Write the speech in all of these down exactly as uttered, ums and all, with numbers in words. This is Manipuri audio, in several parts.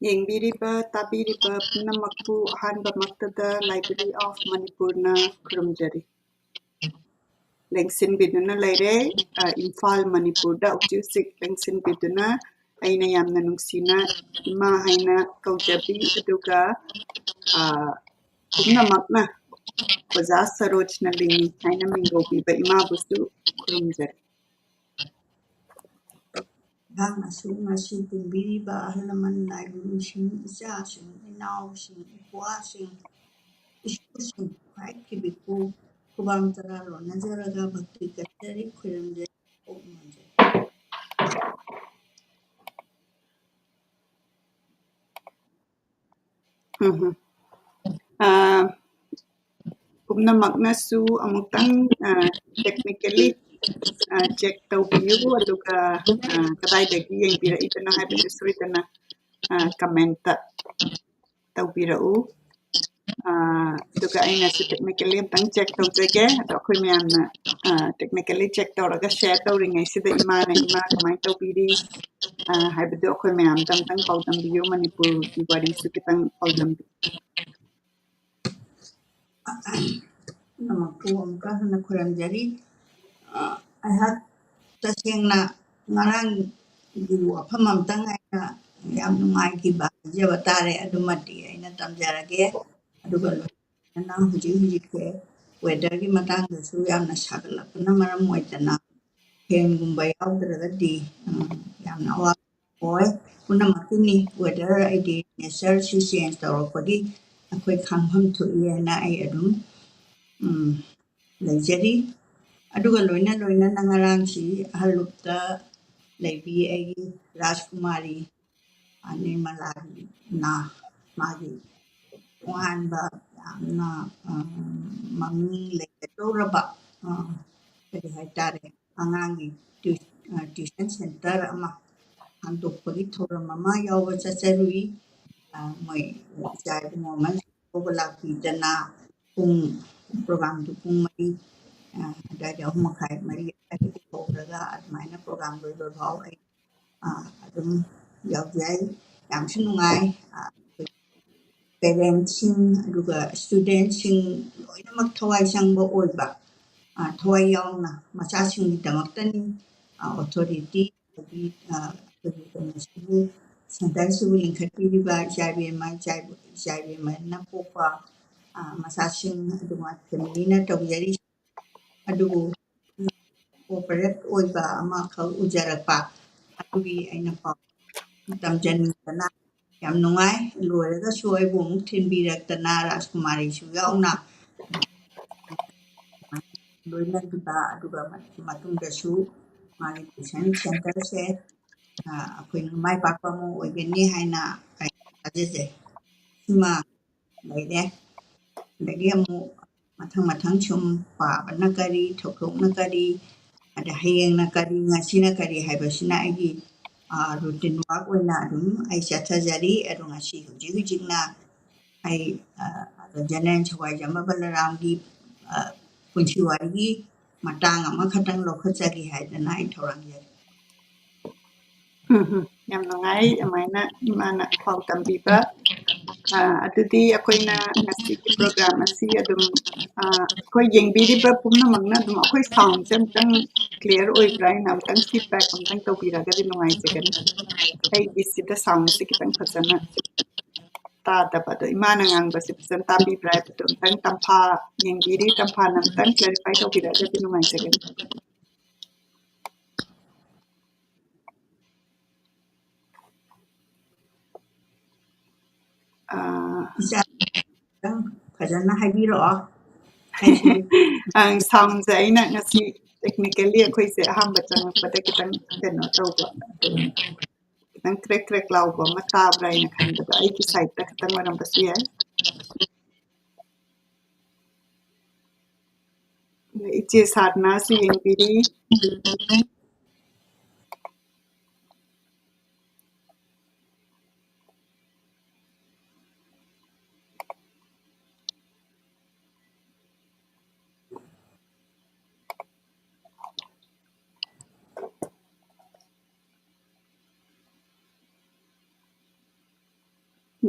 ꯌꯦꯡꯕꯤꯔꯤꯕ, ꯇꯥꯕꯤꯔꯤꯕ ꯄꯨꯝꯅꯃꯛꯄꯨ ꯑꯍꯥꯟꯕꯃꯛꯇꯗ Library of Manipurꯅ ꯈꯨꯔꯨꯝꯖꯔꯤ꯫ ꯂꯦꯡꯁꯤꯟꯕꯤꯗꯨꯅ ꯂꯩꯔꯦ꯫ ꯑ, ꯏꯝꯐꯥꯜ, ꯃꯅꯤꯄꯨꯔꯗ ꯍꯧꯖꯤꯛ ꯍꯧꯖꯤꯛ ꯂꯦꯡꯁꯤꯟꯕꯤꯗꯨꯅ ꯑꯩꯅ ꯌꯥꯝꯅ ꯅꯨꯡꯁꯤꯅ ꯏꯃꯥ ꯍꯥꯏꯅ ꯀꯧꯖꯕꯤ, ꯑꯗꯨꯒ, ꯑ, ꯄꯨꯝꯅꯃꯛꯅ ꯑꯣꯖꯥ ꯁꯔꯣꯖꯅ ꯂꯤꯡꯉꯤ ꯍꯥꯏꯅ ꯃꯤꯡꯒꯧꯕꯤꯕ ꯏꯃꯥꯕꯨꯁꯨ ꯈꯨꯔꯨꯝꯖꯔꯤ꯫ ꯑꯩꯍꯥꯛꯅꯁꯨ ꯉꯁꯤ ꯄꯨꯟꯕꯤꯔꯤꯕ ꯑꯍꯜ ꯂꯃꯟ, ꯂꯥꯏꯕꯨꯡꯁꯤꯡ, ꯏꯆꯥꯁꯤꯡ, ꯏꯅꯥꯎꯁꯤꯡ, ꯏꯄ꯭ꯋꯥꯁꯤꯡ, ꯏꯁꯨꯁꯤꯡ, ꯍꯥꯏꯈꯤꯕꯤꯀꯨ ꯈꯨꯕꯥꯡ ꯇꯔꯥ ꯂꯣꯟꯅꯖꯔꯒ ꯚꯛꯇꯤ ꯀꯠꯆꯔꯤ, ꯈꯣꯏꯔꯝꯖꯔꯤ, ꯀꯣꯛ ꯅꯣꯟꯖꯔꯤ꯫ ꯎꯝ ꯍꯝ꯫ ꯑ, ꯄꯨꯝꯅꯃꯛꯅꯁꯨ ꯑꯃꯨꯛꯇꯪ, ꯑ, technically, ꯑ, check ꯇꯧꯕꯤꯌꯨ, ꯑꯗꯨꯒ, ꯑ, ꯀꯗꯥꯏꯗꯒꯤ ꯌꯦꯡꯕꯤꯔꯛꯏꯕꯅꯣ ꯍꯥꯏꯕꯗꯨ ꯁꯣꯏꯗꯅ, ꯑ, commentꯇ ꯇꯧꯕꯤꯔꯛꯎ꯫ ꯑ, ꯑꯗꯨꯒ ꯑꯩꯅꯁꯨ technically ꯑꯝꯇꯪ check ꯇꯧꯖꯒꯦ꯫ ꯑꯗꯣ ꯑꯩꯈꯣꯏ ꯃꯌꯥꯝꯅ, ꯑ, technically check ꯇꯧꯔꯒ share ꯇꯧꯔꯤꯉꯩꯁꯤꯗ ꯏꯃꯥꯅ ꯏꯃꯥ ꯀꯃꯥꯏꯅ ꯇꯧꯕꯤꯔꯤ, ꯑ, ꯍꯥꯏꯕꯗꯨ ꯑꯩꯈꯣꯏ ꯃꯌꯥꯝꯗ ꯑꯝꯇꯪ ꯄꯥꯎꯗꯝꯕꯤꯌꯨ꯫ ꯃꯅꯤꯄꯨꯔꯒꯤ ꯋꯥꯔꯤꯁꯨ ꯈꯤꯇꯪ ꯄꯥꯎꯗꯝꯕꯤꯌꯨ꯫ ꯄꯨꯝꯅꯃꯛꯄꯨ ꯑꯃꯨꯛꯀ ꯍꯟꯅ ꯈꯨꯔꯨꯝꯖꯔꯤ꯫ ꯑ, ꯑꯩꯍꯥꯛ ꯇꯁꯦꯡꯅ ꯉꯔꯥꯡꯒꯤ ꯋꯥꯐꯝ ꯑꯝꯇꯪ ꯑꯩꯅ ꯌꯥꯝ ꯅꯨꯡꯉꯥꯏꯈꯤꯕ ꯍꯥꯏꯖꯕ ꯇꯥꯔꯦ, ꯑꯗꯨꯃꯗꯤ ꯑꯩꯅ ꯇꯝꯖꯔꯒꯦ꯫ ꯑꯗꯨꯒ ꯂꯣꯏꯅꯅ ꯍꯧꯖꯤꯛ ꯍꯧꯖꯤꯛꯁꯦ weatherꯒꯤ ꯃꯇꯥꯡꯗꯁꯨ ꯌꯥꯝꯅ ꯁꯥꯒꯠꯂꯛꯄꯅ ꯃꯔꯝ ꯑꯣꯏꯗꯅ fanꯒꯨꯝꯕ ꯌꯥꯎꯗ꯭ꯔꯒꯗꯤ, ꯎꯝ, ꯌꯥꯝꯅ ꯑꯋꯥꯕ ꯑꯣꯏ꯫ ꯄꯨꯝꯅꯃꯛꯀꯤꯅꯤ, weather ꯍꯥꯏꯗꯤ natureꯁꯤ change ꯇꯧꯔꯛꯄꯒꯤ ꯑꯩꯈꯣꯏ ꯈꯪꯐꯝ ꯊꯣꯛꯏ ꯍꯥꯏꯅ ꯑꯩ ꯑꯗꯨꯝ, ꯎꯝ, ꯂꯩꯖꯔꯤ꯫ ꯑꯗꯨꯒ ꯂꯣꯏꯅ ꯂꯣꯏꯅꯅ ꯉꯔꯥꯡꯁꯤ ꯑꯍꯜꯂꯨꯞꯇ ꯂꯩꯕꯤ ꯑꯩꯒꯤ ꯔꯥꯖꯀꯨꯃꯥꯔꯤ, ꯑ, ꯅꯤꯔꯃꯂꯥꯒꯤꯅ ꯃꯥꯒꯤ ꯇꯣꯉꯥꯟꯕ ꯌꯥꯝꯅ, ꯑ, ꯃꯃꯤꯡ ꯂꯩꯒꯗꯧꯔꯕ, ꯑ, ꯀꯔꯤ ꯍꯥꯏꯇꯥꯔꯦ, ꯑꯉꯥꯡꯒꯤ ꯇ꯭ꯌꯨ-, ꯑ, tuition centre ꯑꯃ ꯍꯥꯡꯗꯣꯛꯄꯒꯤ ꯊꯧꯔꯝ ꯑꯃ ꯌꯥꯎꯕ ꯆꯠꯆꯔꯨꯏ꯫ ꯑ, ꯃꯣꯏ ꯏꯆꯥ ꯏꯕꯨꯡꯉꯣ ꯑꯃ ꯂꯧꯕ ꯂꯥꯛꯄꯤꯗꯅ ꯄꯨꯡ, programꯗꯨ ꯄꯨꯡ ꯃꯔꯤ, ꯑ, ꯑꯗꯨꯋꯥꯏꯗ, ꯑꯍꯨꯝ ꯃꯈꯥꯏ, ꯃꯔꯤ ꯑꯗꯨꯋꯥꯏꯗꯒꯤ ꯍꯧꯔꯒ ꯑꯗꯨꯃꯥꯏꯅ program ꯂꯣꯏꯕ ꯐꯥꯎ ꯑꯩ, ꯑ, ꯑꯗꯨꯝ ꯌꯥꯎꯖꯩ꯫ ꯌꯥꯝꯁꯨ ꯅꯨꯡꯉꯥꯏ꯫ ꯄꯦꯔꯦꯟꯁꯁꯤꯡ ꯑꯗꯨꯒ ꯏꯁꯇꯨꯗꯦꯟꯁꯤꯡ ꯂꯣꯏꯅꯃꯛ ꯊꯋꯥꯏ ꯆꯪꯕ ꯑꯣꯏꯕ, ꯊꯋꯥꯏ ꯌꯥꯎꯅ ꯃꯆꯥꯁꯤꯡꯒꯤꯗꯃꯛꯇꯅꯤ ꯑꯣꯊꯣꯔꯤꯇꯤ ꯑꯗꯒꯤ ꯑꯩꯈꯣꯏꯒꯤ ꯀꯩꯅꯣꯁꯤꯕꯨ, ꯁꯦꯟꯇꯔꯁꯤꯕꯨ ꯂꯤꯡꯈꯠꯄꯤꯔꯤꯕ ꯏꯆꯥ ꯏꯕꯦꯝꯃ, ꯏꯆꯥ ꯏꯕꯦꯝꯃꯅ ꯄꯣꯛꯄ ꯃꯆꯥꯁꯤꯡ ꯑꯗꯨꯒ ꯐꯦꯃꯤꯂꯤꯅ ꯇꯧꯖꯔꯤ꯫ ꯑꯗꯨꯕꯨ ꯀꯣꯑꯣꯄꯔꯦꯠ ꯑꯣꯏꯕ ꯑꯃꯈꯛ ꯎꯖꯔꯛꯄ ꯑꯗꯨꯒꯤ ꯑꯩꯅ ꯄꯥꯎ ꯇꯝꯖꯅꯤꯡꯗꯅ ꯌꯥꯝ ꯅꯨꯡꯉꯥꯏ꯫ ꯂꯣꯏꯔꯒꯁꯨ ꯑꯩꯕꯨ ꯑꯃꯨꯛ ꯊꯤꯟꯕꯤꯔꯛꯇꯅ ꯔꯥꯖꯀꯨꯃꯥꯔꯤꯁꯨ ꯌꯥꯎꯅ ꯂꯣꯏꯅꯈꯤꯕ, ꯑꯗꯨꯒ ꯃꯇꯨꯡꯗꯁꯨ ꯃꯥꯒꯤ ꯇ꯭ꯌꯨꯁꯟ ꯁꯦꯟꯇꯔꯁꯦ ꯑꯩꯈꯣꯏꯅ ꯃꯥꯏ ꯄꯥꯛꯄ ꯑꯃ ꯑꯣꯏꯒꯅꯤ ꯍꯥꯏꯅ ꯑꯩ ꯊꯥꯖꯖꯩ꯫ ꯁꯤꯃ ꯂꯩꯔꯦ꯫ ꯑꯗꯒꯤ ꯑꯃꯨꯛ ꯃꯊꯪ ꯃꯊꯪ ꯁꯨꯝ ꯄꯥꯕꯅ ꯀꯔꯤ, ꯊꯧꯗꯣꯛꯅ ꯀꯔꯤ, ꯑꯗ ꯍꯌꯦꯡꯅ ꯀꯔꯤ, ꯉꯁꯤꯅ ꯀꯔꯤ ꯍꯥꯏꯕꯁꯤꯅ ꯑꯩꯒꯤ ꯔꯨꯇꯤꯟ ꯋꯥꯔꯛ ꯑꯣꯏꯅ ꯑꯗꯨꯝ ꯑꯩ ꯆꯠꯊꯖꯔꯤ꯫ ꯑꯗꯣ ꯉꯁꯤ ꯍꯧꯖꯤꯛ ꯍꯧꯖꯤꯛꯅ ꯑꯩ ꯖꯦꯅꯦꯔꯦꯜ ꯁꯋꯥꯏꯖꯝꯕ ꯕꯂꯔꯥꯝꯒꯤ ꯄꯨꯟꯁꯤ ꯋꯥꯔꯤꯒꯤ ꯃꯇꯥꯡ ꯑꯃꯈꯛꯇꯪ ꯂꯧꯈꯠꯆꯒꯦ ꯍꯥꯏꯗꯅ ꯑꯩ ꯊꯧꯔꯥꯡꯖꯔꯤ꯫ ꯎꯝ, ꯌꯥꯝ ꯅꯨꯡꯉꯥꯏ ꯑꯗꯨꯃꯥꯏꯅ ꯏꯃꯥꯅ ꯄꯥꯎ ꯇꯝꯕꯤꯕ꯫ ꯑꯗꯨꯗꯤ ꯑꯩꯈꯣꯏꯅ ꯉꯁꯤꯒꯤ ꯄ꯭ꯔꯣꯒ꯭ꯔꯥꯝ ꯑꯁꯤ ꯑꯗꯨꯝ ꯑꯩꯈꯣꯏ ꯌꯦꯡꯕꯤꯔꯤꯕ ꯄꯨꯝꯅꯃꯛꯅ ꯑꯗꯨꯝ ꯑꯩꯈꯣꯏ ꯁꯥꯎꯟꯁꯦ ꯑꯃꯨꯛꯇꯪ ꯀ꯭ꯂꯤꯌꯥꯔ ꯑꯣꯏꯕ꯭ꯔꯥ ꯍꯥꯏꯅ ꯑꯃꯨꯛꯇꯪ ꯐꯤꯗꯕꯦꯛ ꯑꯃꯨꯛꯇꯪ ꯇꯧꯕꯤꯔꯒꯗꯤ ꯅꯨꯡꯉꯥꯏꯖꯒꯅꯤ꯫ ꯑꯩꯒꯤꯁꯤꯗ ꯁꯥꯎꯟꯁꯦ ꯈꯤꯇꯪ ꯐꯖꯅ ꯇꯥꯗꯕ, ꯑꯗꯣ ꯏꯃꯥꯅ ꯉꯥꯡꯕꯁꯦ ꯐꯖꯅ ꯇꯥꯕꯤꯕ꯭ꯔꯥ ꯍꯥꯏꯕꯗꯣ ꯑꯃꯨꯛꯇꯪ ꯇꯝꯐꯥ ꯌꯦꯡꯕꯤꯔꯤ, ꯇꯝꯐꯥꯅ ꯑꯃꯨꯛꯇꯪ ꯀ꯭ꯂꯦꯔꯤꯐꯥꯏ ꯇꯧꯕꯤꯔꯒꯗꯤ ꯅꯨꯡꯉꯥꯏꯖꯒꯅꯤ꯫ ꯏꯆꯥ, ꯈꯤꯇꯪ ꯐꯖꯅ ꯍꯥꯏꯕꯤꯔꯛꯑꯣ꯫ ꯁꯥꯎꯟꯁꯦ ꯑꯩꯅ ꯉꯁꯤ ꯇꯦꯛꯅꯤꯀꯦꯜꯂꯤ ꯑꯩꯈꯣꯏꯁꯦ ꯑꯍꯥꯟꯕ ꯆꯪꯉꯛꯄꯗ ꯈꯤꯇꯪ ꯀꯩꯅꯣ ꯇꯧꯕ, ꯈꯤꯇꯪ ꯀ꯭ꯔꯦꯛ ꯀ꯭ꯔꯦꯛ ꯂꯥꯎꯕ ꯑꯃ ꯇꯥꯕ꯭ꯔꯥ ꯍꯥꯏꯅ ꯈꯟꯕꯗ ꯑꯩꯒꯤ ꯁꯥꯏꯠꯇ ꯈꯤꯇꯪ ꯑꯣꯏꯔꯝꯕꯁꯨ ꯌꯥꯏ꯫ ꯏꯆꯦ ꯁꯥꯗꯅꯥꯁꯨ ꯌꯦꯡꯕꯤꯔꯤ꯫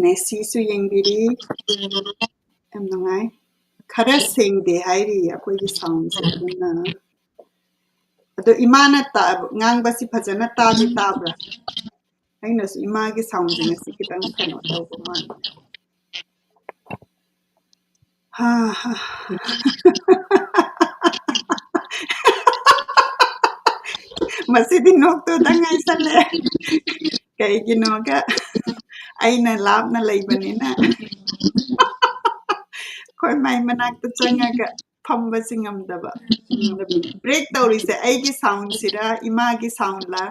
ꯅꯦꯁꯤꯁꯨ ꯌꯦꯡꯕꯤꯔꯤ꯫ ꯌꯥꯝ ꯅꯨꯡꯉꯥꯏ꯫ ꯈꯔ ꯁꯦꯡꯗꯦ ꯍꯥꯏꯔꯤ ꯑꯩꯈꯣꯏꯒꯤ soundꯁꯦ, ꯑꯗꯨꯅ꯫ ꯑꯗꯣ ꯏꯃꯥꯅ ꯇꯥ-, ꯉꯥꯡꯕꯁꯤ ꯐꯖꯅ ꯇꯥꯗꯤ ꯇꯥꯕ꯭ꯔꯥ? ꯑꯩꯅꯁꯨ ꯏꯃꯥꯒꯤ soundꯁꯦ ꯉꯁꯤ ꯈꯤꯇꯪ ꯀꯩꯅꯣ ꯇꯧꯕ ꯃꯥꯜꯂꯦ꯫ ꯍꯥ, ꯍꯥ꯫ ꯃꯁꯤꯗꯤ ꯅꯣꯛꯇꯨꯗ ꯉꯥꯏꯁꯜꯂꯦ꯫ ꯀꯩꯒꯤꯅꯣꯒ, ꯑꯩꯅ ꯂꯥꯞꯅ ꯂꯩꯕꯅꯤꯅ꯫ ꯑꯩꯈꯣꯏ ꯃꯥꯏ ꯃꯅꯥꯛꯇ ꯆꯪꯉꯒ ꯐꯝꯕꯁꯤ ꯉꯝꯗꯕ꯫ Break ꯇꯧꯔꯤꯁꯦ ꯑꯩꯒꯤ soundꯁꯤꯔ, ꯏꯃꯥꯒꯤ soundꯂ?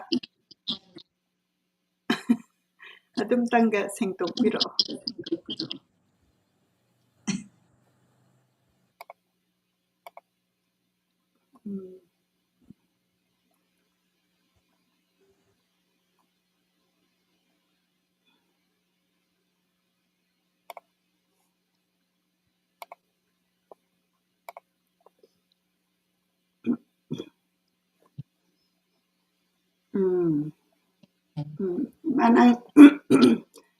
ꯑꯗꯨꯝꯇꯪꯒ ꯁꯦꯡꯗꯣꯛꯄꯤꯔꯛꯑꯣ꯫ ꯎꯝ꯫ ꯎꯝ꯫ ꯎꯝ꯫ ꯏꯃꯥ, ꯅꯪ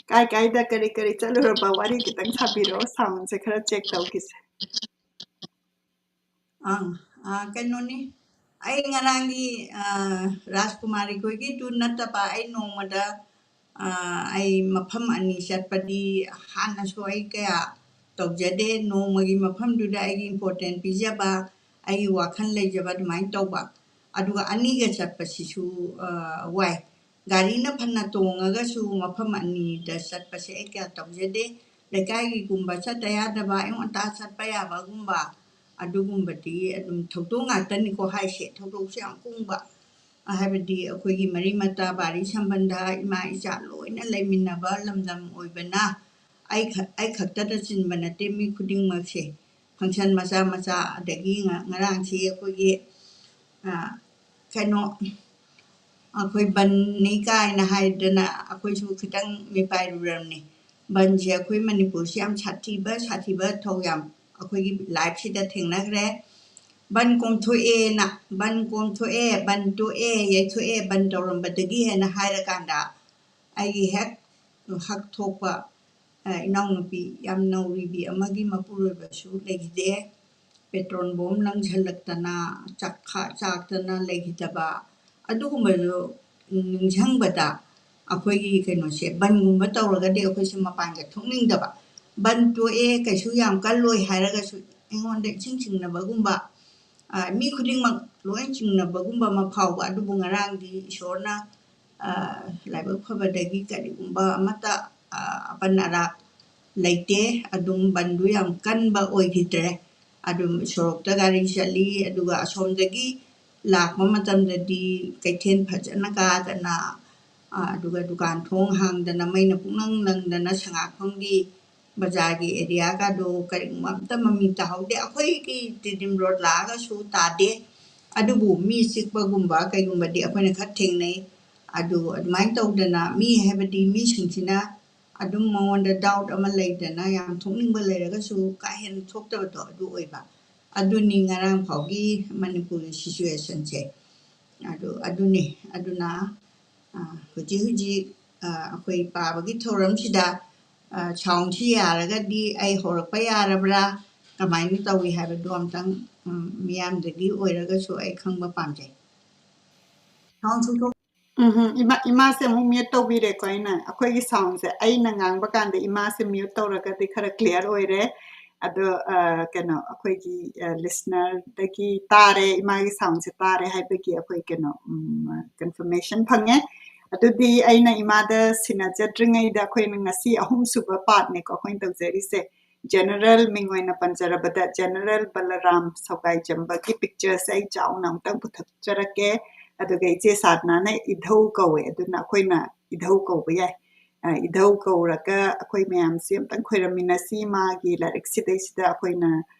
ꯀꯥꯏ ꯀꯥꯏꯗ ꯀꯔꯤ ꯀꯔꯤ ꯆꯠꯂꯨꯔꯕ? ꯋꯥꯔꯤ ꯈꯤꯇꯪ ꯁꯥꯕꯤꯔꯛꯑꯣ, soundꯁꯦ ꯈꯔ check ꯇꯧꯈꯤꯁꯦ꯫ ꯑꯥ, ꯑꯥ, ꯀꯩꯅꯣꯅꯤ, ꯑꯩ ꯉꯔꯥꯡꯒꯤ, ꯑꯥ, ꯔꯥꯖꯀꯨꯃꯥꯔꯤ ꯈꯣꯏꯒꯤꯗꯨ ꯅꯠꯇꯕ, ꯑꯩ ꯅꯣꯡꯃꯗ, ꯑꯥ, ꯑꯩ ꯃꯐꯝ ꯑꯅꯤ ꯆꯠꯄꯗꯤ ꯍꯥꯟꯅꯁꯨ ꯑꯩ ꯀꯌꯥ ꯇꯧꯖꯗꯦ꯫ ꯅꯣꯡꯃꯒꯤ ꯃꯐꯝꯗꯨꯗ ꯑꯩꯒꯤ important ꯄꯤꯖꯕ, ꯑꯩꯒꯤ ꯋꯥꯈꯜ ꯂꯩꯖꯕ ꯑꯗꯨꯃꯥꯏꯅ ꯇꯧꯕ꯫ ꯑꯗꯨꯒ ꯑꯅꯤꯒ ꯆꯠꯄꯁꯤꯁꯨ, ꯑꯥ, ꯋꯥꯏ꯫ ꯒꯥꯔꯤꯅ ꯐꯅ ꯇꯣꯡꯉꯒꯁꯨ ꯃꯐꯝ ꯑꯅꯤꯗ ꯆꯠꯄꯁꯦ ꯑꯩ ꯀꯌꯥ ꯇꯧꯖꯗꯦ꯫ ꯂꯩꯀꯥꯏꯒꯤꯒꯨꯝꯕ ꯆꯠꯇ ꯌꯥꯗꯕ, ꯑꯌꯨꯛ ꯉꯟꯇꯥ ꯆꯠꯄ ꯌꯥꯕꯒꯨꯝꯕ, ꯑꯗꯨꯒꯨꯝꯕꯗꯤ ꯑꯗꯨꯝ ꯊꯧꯗꯣꯛ ꯉꯥꯛꯇꯅꯤꯀꯣ ꯍꯥꯏꯁꯦ, ꯊꯧꯗꯣꯛꯁꯦ ꯌꯥꯝ ꯀꯨꯡꯕ꯫ ꯍꯥꯏꯕꯗꯤ ꯑꯩꯈꯣꯏꯒꯤ ꯃꯔꯤ ꯃꯇꯥ, ꯕꯥꯔꯤ ꯁꯝꯕꯟꯗ, ꯏꯃꯥ ꯏꯆꯥ ꯂꯣꯏꯅ ꯂꯩꯃꯤꯟꯅꯕ ꯂꯝꯗꯝ ꯑꯣꯏꯕꯅ ꯑꯩ ꯈ-, ꯑꯩ ꯈꯛꯇꯗ ꯆꯤꯟꯕ ꯅꯠꯇꯦ, ꯃꯤ ꯈꯨꯗꯤꯡꯃꯛꯁꯦ꯫ Function ꯃꯆꯥ ꯃꯆꯥ, ꯑꯗꯒꯤ ꯉ-, ꯉꯔꯥꯡꯁꯤ ꯑꯩꯈꯣꯏꯒꯤ, ꯑ, ꯀꯩꯅꯣ, ꯑꯩꯈꯣꯏ ꯕꯟꯅꯤ ꯀꯥꯏꯅ ꯍꯥꯏꯗꯅ ꯑꯩꯈꯣꯏꯁꯨ ꯈꯤꯇꯪ ꯃꯤꯄꯥꯏꯔꯨꯔꯝꯅꯤ꯫ ꯕꯟꯁꯦ ꯑꯩꯈꯣꯏ ꯃꯅꯤꯄꯨꯔꯁꯤ ꯌꯥꯝ ꯁꯥꯊꯤꯕ, ꯁꯥꯊꯤꯕ ꯊꯧ ꯌꯥꯝ ꯑꯩꯈꯣꯏꯒꯤ lifeꯁꯤꯗ ꯊꯦꯡꯅꯈ꯭ꯔꯦ꯫ ꯕꯟ ꯀꯣꯝꯊꯣꯛꯑꯦꯅ, ꯕꯟ ꯀꯣꯝꯊꯣꯛꯑꯦ, ꯕꯟ ꯇꯣꯛꯑꯦ, ꯌꯩꯊꯣꯛꯑꯦ, ꯕꯟ ꯇꯧꯔꯝꯕꯗꯒꯤ ꯍꯥꯏꯅ ꯍꯥꯏꯔꯀꯥꯟꯗ ꯑꯩꯒꯤ ꯍꯦꯛ ꯍꯛ ꯊꯣꯛꯄ ꯑ, ꯏꯅꯥꯎꯅꯨꯄꯤ ꯌꯥꯝ ꯅꯧꯔꯤꯕꯤ ꯑꯃꯒꯤ ꯃꯄꯨꯔꯣꯏꯕꯁꯨ ꯂꯩꯈꯤꯗꯦ꯫ ꯄꯦꯇ꯭ꯔꯣꯜ ꯕꯣꯝ ꯂꯪꯁꯤꯜꯂꯛꯇꯅ ꯆꯥꯛꯈꯥ ꯆꯥꯛꯇꯅ ꯂꯩꯈꯤꯗꯕ ꯑꯗꯨꯒꯨꯝꯕꯗꯨ ꯅꯤꯡꯁꯤꯡꯕꯗ ꯑꯩꯈꯣꯏꯒꯤ ꯀꯩꯅꯣꯁꯦ ꯕꯟꯒꯨꯝꯕ ꯇꯧꯔꯒꯗꯤ ꯑꯩꯈꯣꯏꯁꯦ ꯃꯄꯥꯟꯒ ꯊꯣꯛꯅꯤꯡꯗꯕ꯫ ꯕꯟ ꯇꯣꯛꯑꯦ, ꯀꯩꯁꯨ ꯌꯥꯝ ꯀꯜꯂꯣꯏ ꯍꯥꯏꯔꯒꯁꯨ ꯑꯩꯉꯣꯟꯗ ꯏꯆꯤꯡ ꯆꯤꯡꯅꯕꯒꯨꯝꯕ, ꯑ, ꯃꯤ ꯈꯨꯗꯤꯡꯃꯛ ꯂꯣꯏ ꯆꯤꯡꯅꯕꯒꯨꯝꯕ ꯑꯃ ꯐꯥꯎꯕ꯫ ꯑꯗꯨꯕꯨ ꯉꯔꯥꯡꯗꯤ ꯏꯁꯣꯔꯅ, ꯑ, ꯂꯥꯏꯕꯛ ꯐꯕꯗꯒꯤ ꯀꯔꯤꯒꯨꯝꯕ ꯑꯃꯠꯇ, ꯑ, ꯑꯄꯟ ꯑꯔꯥꯛ ꯂꯩꯇꯦ꯫ ꯑꯗꯨꯝ ꯕꯟꯗꯨ ꯌꯥꯝ ꯀꯟꯕ ꯑꯣꯏꯈꯤꯗ꯭ꯔꯦ꯫ ꯑꯗꯨꯝ ꯁꯣꯔꯣꯛꯇ ꯒꯥꯔꯤ ꯆꯠꯂꯤ, ꯑꯗꯨꯒ ꯑꯁꯣꯝꯗꯒꯤ ꯂꯥꯛꯄ ꯃꯇꯝꯗꯗꯤ ꯀꯩꯊꯦꯜ ꯐꯖꯅ ꯀꯥꯗꯅ, ꯑ, ꯑꯗꯨꯒ ꯗꯨꯀꯥꯟ ꯊꯣꯡ ꯍꯥꯡꯗꯅ, ꯃꯩꯅ ꯄꯨꯡꯂꯪ ꯂꯪꯗꯅ, ꯁꯉꯥꯛꯐꯝꯒꯤ ꯕꯖꯥꯔꯒꯤ ꯑꯦꯔꯤꯌꯥꯒꯗꯣ ꯀꯔꯤꯒꯨꯝꯕ ꯑꯝꯇ ꯃꯃꯤ ꯇꯥꯍꯧꯗꯦ꯫ ꯑꯩꯈꯣꯏꯒꯤ ꯇꯤꯗꯤꯝ ꯔꯣꯗ ꯂꯥꯛꯑꯒꯁꯨ ꯇꯥꯗꯦ꯫ ꯑꯗꯨꯕꯨ ꯃꯤ ꯆꯤꯛꯄꯒꯨꯝꯕ ꯀꯩꯒꯨꯝꯕꯗꯤ ꯑꯩꯈꯣꯏꯅ ꯈꯔ ꯊꯦꯡꯅꯩ꯫ ꯑꯗꯨ ꯑꯗꯨꯃꯥꯏꯅ ꯇꯧꯗꯅ ꯃꯤ ꯍꯥꯏꯕꯗꯤ ꯃꯤꯁꯤꯡꯁꯤꯅ ꯑꯗꯨꯝ ꯃꯉꯣꯟꯗ ꯗꯥꯎꯠ ꯑꯃ ꯂꯩꯗꯅ ꯌꯥꯝ ꯊꯣꯛꯅꯤꯡꯕ ꯂꯩꯔꯒꯁꯨ ꯀꯥ ꯍꯦꯟꯅ ꯊꯣꯛꯇꯕꯗꯣ ꯑꯗꯨ ꯑꯣꯏꯕ꯫ ꯑꯗꯨꯅꯤ ꯉꯔꯥꯡ ꯐꯥꯎꯒꯤ ꯃꯅꯤꯄꯨꯔꯒꯤ ꯁꯤꯆꯨꯋꯦꯁꯟꯁꯦ꯫ ꯑꯗꯨ ꯑꯗꯨꯅꯤ꯫ ꯑꯗꯨꯅ, ꯑ, ꯍꯧꯖꯤꯛ ꯍꯧꯖꯤꯛ, ꯑ, ꯑꯩꯈꯣꯏ ꯄꯥꯕꯒꯤ ꯊꯧꯔꯝꯁꯤꯗ, ꯑ, ꯁꯥꯎꯟꯁꯤ ꯌꯥꯔꯒꯗꯤ ꯑꯩ ꯍꯧꯔꯛꯄ ꯌꯥꯔꯕ꯭ꯔꯥ, ꯀꯃꯥꯏꯅ ꯇꯧꯏ ꯍꯥꯏꯕꯗꯨ ꯑꯝꯇꯪ, ꯎꯝ, ꯃꯤꯌꯥꯝꯗꯒꯤ ꯑꯣꯏꯔꯒꯁꯨ ꯑꯩ ꯈꯪꯕ ꯄꯥꯝꯖꯩ꯫ ꯁꯥꯎꯟꯁꯤ ꯊꯣꯛ- ꯎꯝ, ꯎꯝ, ꯏꯃꯥ, ꯏꯃꯥꯁꯦ ꯑꯃꯨꯛ ꯃ꯭ꯌꯨꯠ ꯇꯧꯕꯤꯔꯦꯀꯣ꯫ ꯑꯩꯅ, ꯑꯩꯈꯣꯏꯒꯤ ꯁꯥꯎꯟꯁꯦ ꯑꯩꯅ ꯉꯥꯡꯕ ꯀꯥꯟꯗ ꯏꯃꯥꯁꯦ ꯃ꯭ꯌꯨꯠ ꯇꯧꯔꯒꯗꯤ ꯈꯔ ꯀ꯭ꯂꯤꯌꯥꯔ ꯑꯣꯏꯔꯦ꯫ ꯑꯗꯣ, ꯑ, ꯀꯩꯅꯣ, ꯑꯩꯈꯣꯏꯒꯤ, ꯑ, ꯂꯤꯁꯅꯔꯗꯒꯤ ꯇꯥꯔꯦ, ꯏꯃꯥꯒꯤ ꯁꯥꯎꯟꯁꯦ ꯇꯥꯔꯦ ꯍꯥꯏꯕꯒꯤ ꯑꯩꯈꯣꯏ ꯀꯩꯅꯣ, ꯎꯝ, ꯀꯟꯐꯔꯃꯦꯁꯟ ꯐꯪꯉꯦ꯫ ꯑꯗꯨꯗꯤ ꯑꯩꯅ ꯏꯃꯥꯗ ꯁꯤꯟꯅꯖꯗ꯭ꯔꯤꯉꯩꯗ ꯑꯩꯈꯣꯏꯅ ꯉꯁꯤ ꯑꯍꯨꯝꯁꯨꯕ ꯄꯥꯔꯠꯅꯦꯀꯣ ꯑꯩꯈꯣꯏꯅ ꯇꯧꯖꯔꯤꯁꯦ꯫ ꯖꯦꯅꯔꯦꯜ ꯃꯤꯡ ꯑꯣꯏꯅ ꯄꯟꯖꯔꯕꯗ ꯖꯦꯅꯔꯦꯜ ꯕꯂꯔꯥꯝ ꯁꯧꯒꯥꯏꯖꯝꯕꯒꯤ ꯄꯤꯛꯆꯔꯁꯦ ꯑꯩ ꯆꯥꯎꯅ ꯑꯃꯨꯛꯇꯪ ꯄꯨꯊꯣꯛꯆꯔꯛꯀꯦ꯫ ꯑꯗꯨꯒ ꯏꯆꯦ ꯁꯥꯗꯅꯥꯅ ꯏꯙꯧ ꯀꯧꯋꯦ, ꯑꯗꯨꯅ ꯑꯩꯈꯣꯏꯅ ꯏꯙꯧ ꯀꯧꯕ ꯌꯥꯏ꯫ ꯑ, ꯏꯙꯧ ꯀꯧꯔꯒ ꯑꯩꯈꯣꯏ ꯃꯌꯥꯝꯁꯦ ꯑꯝꯇꯪ ꯈꯣꯏꯔꯝꯃꯤꯟꯅꯁꯤ꯫ ꯃꯥꯒꯤ ꯂꯥꯏꯔꯤꯛꯁꯤꯗꯩꯁꯤꯗ ꯑꯩꯈꯣꯏꯅ,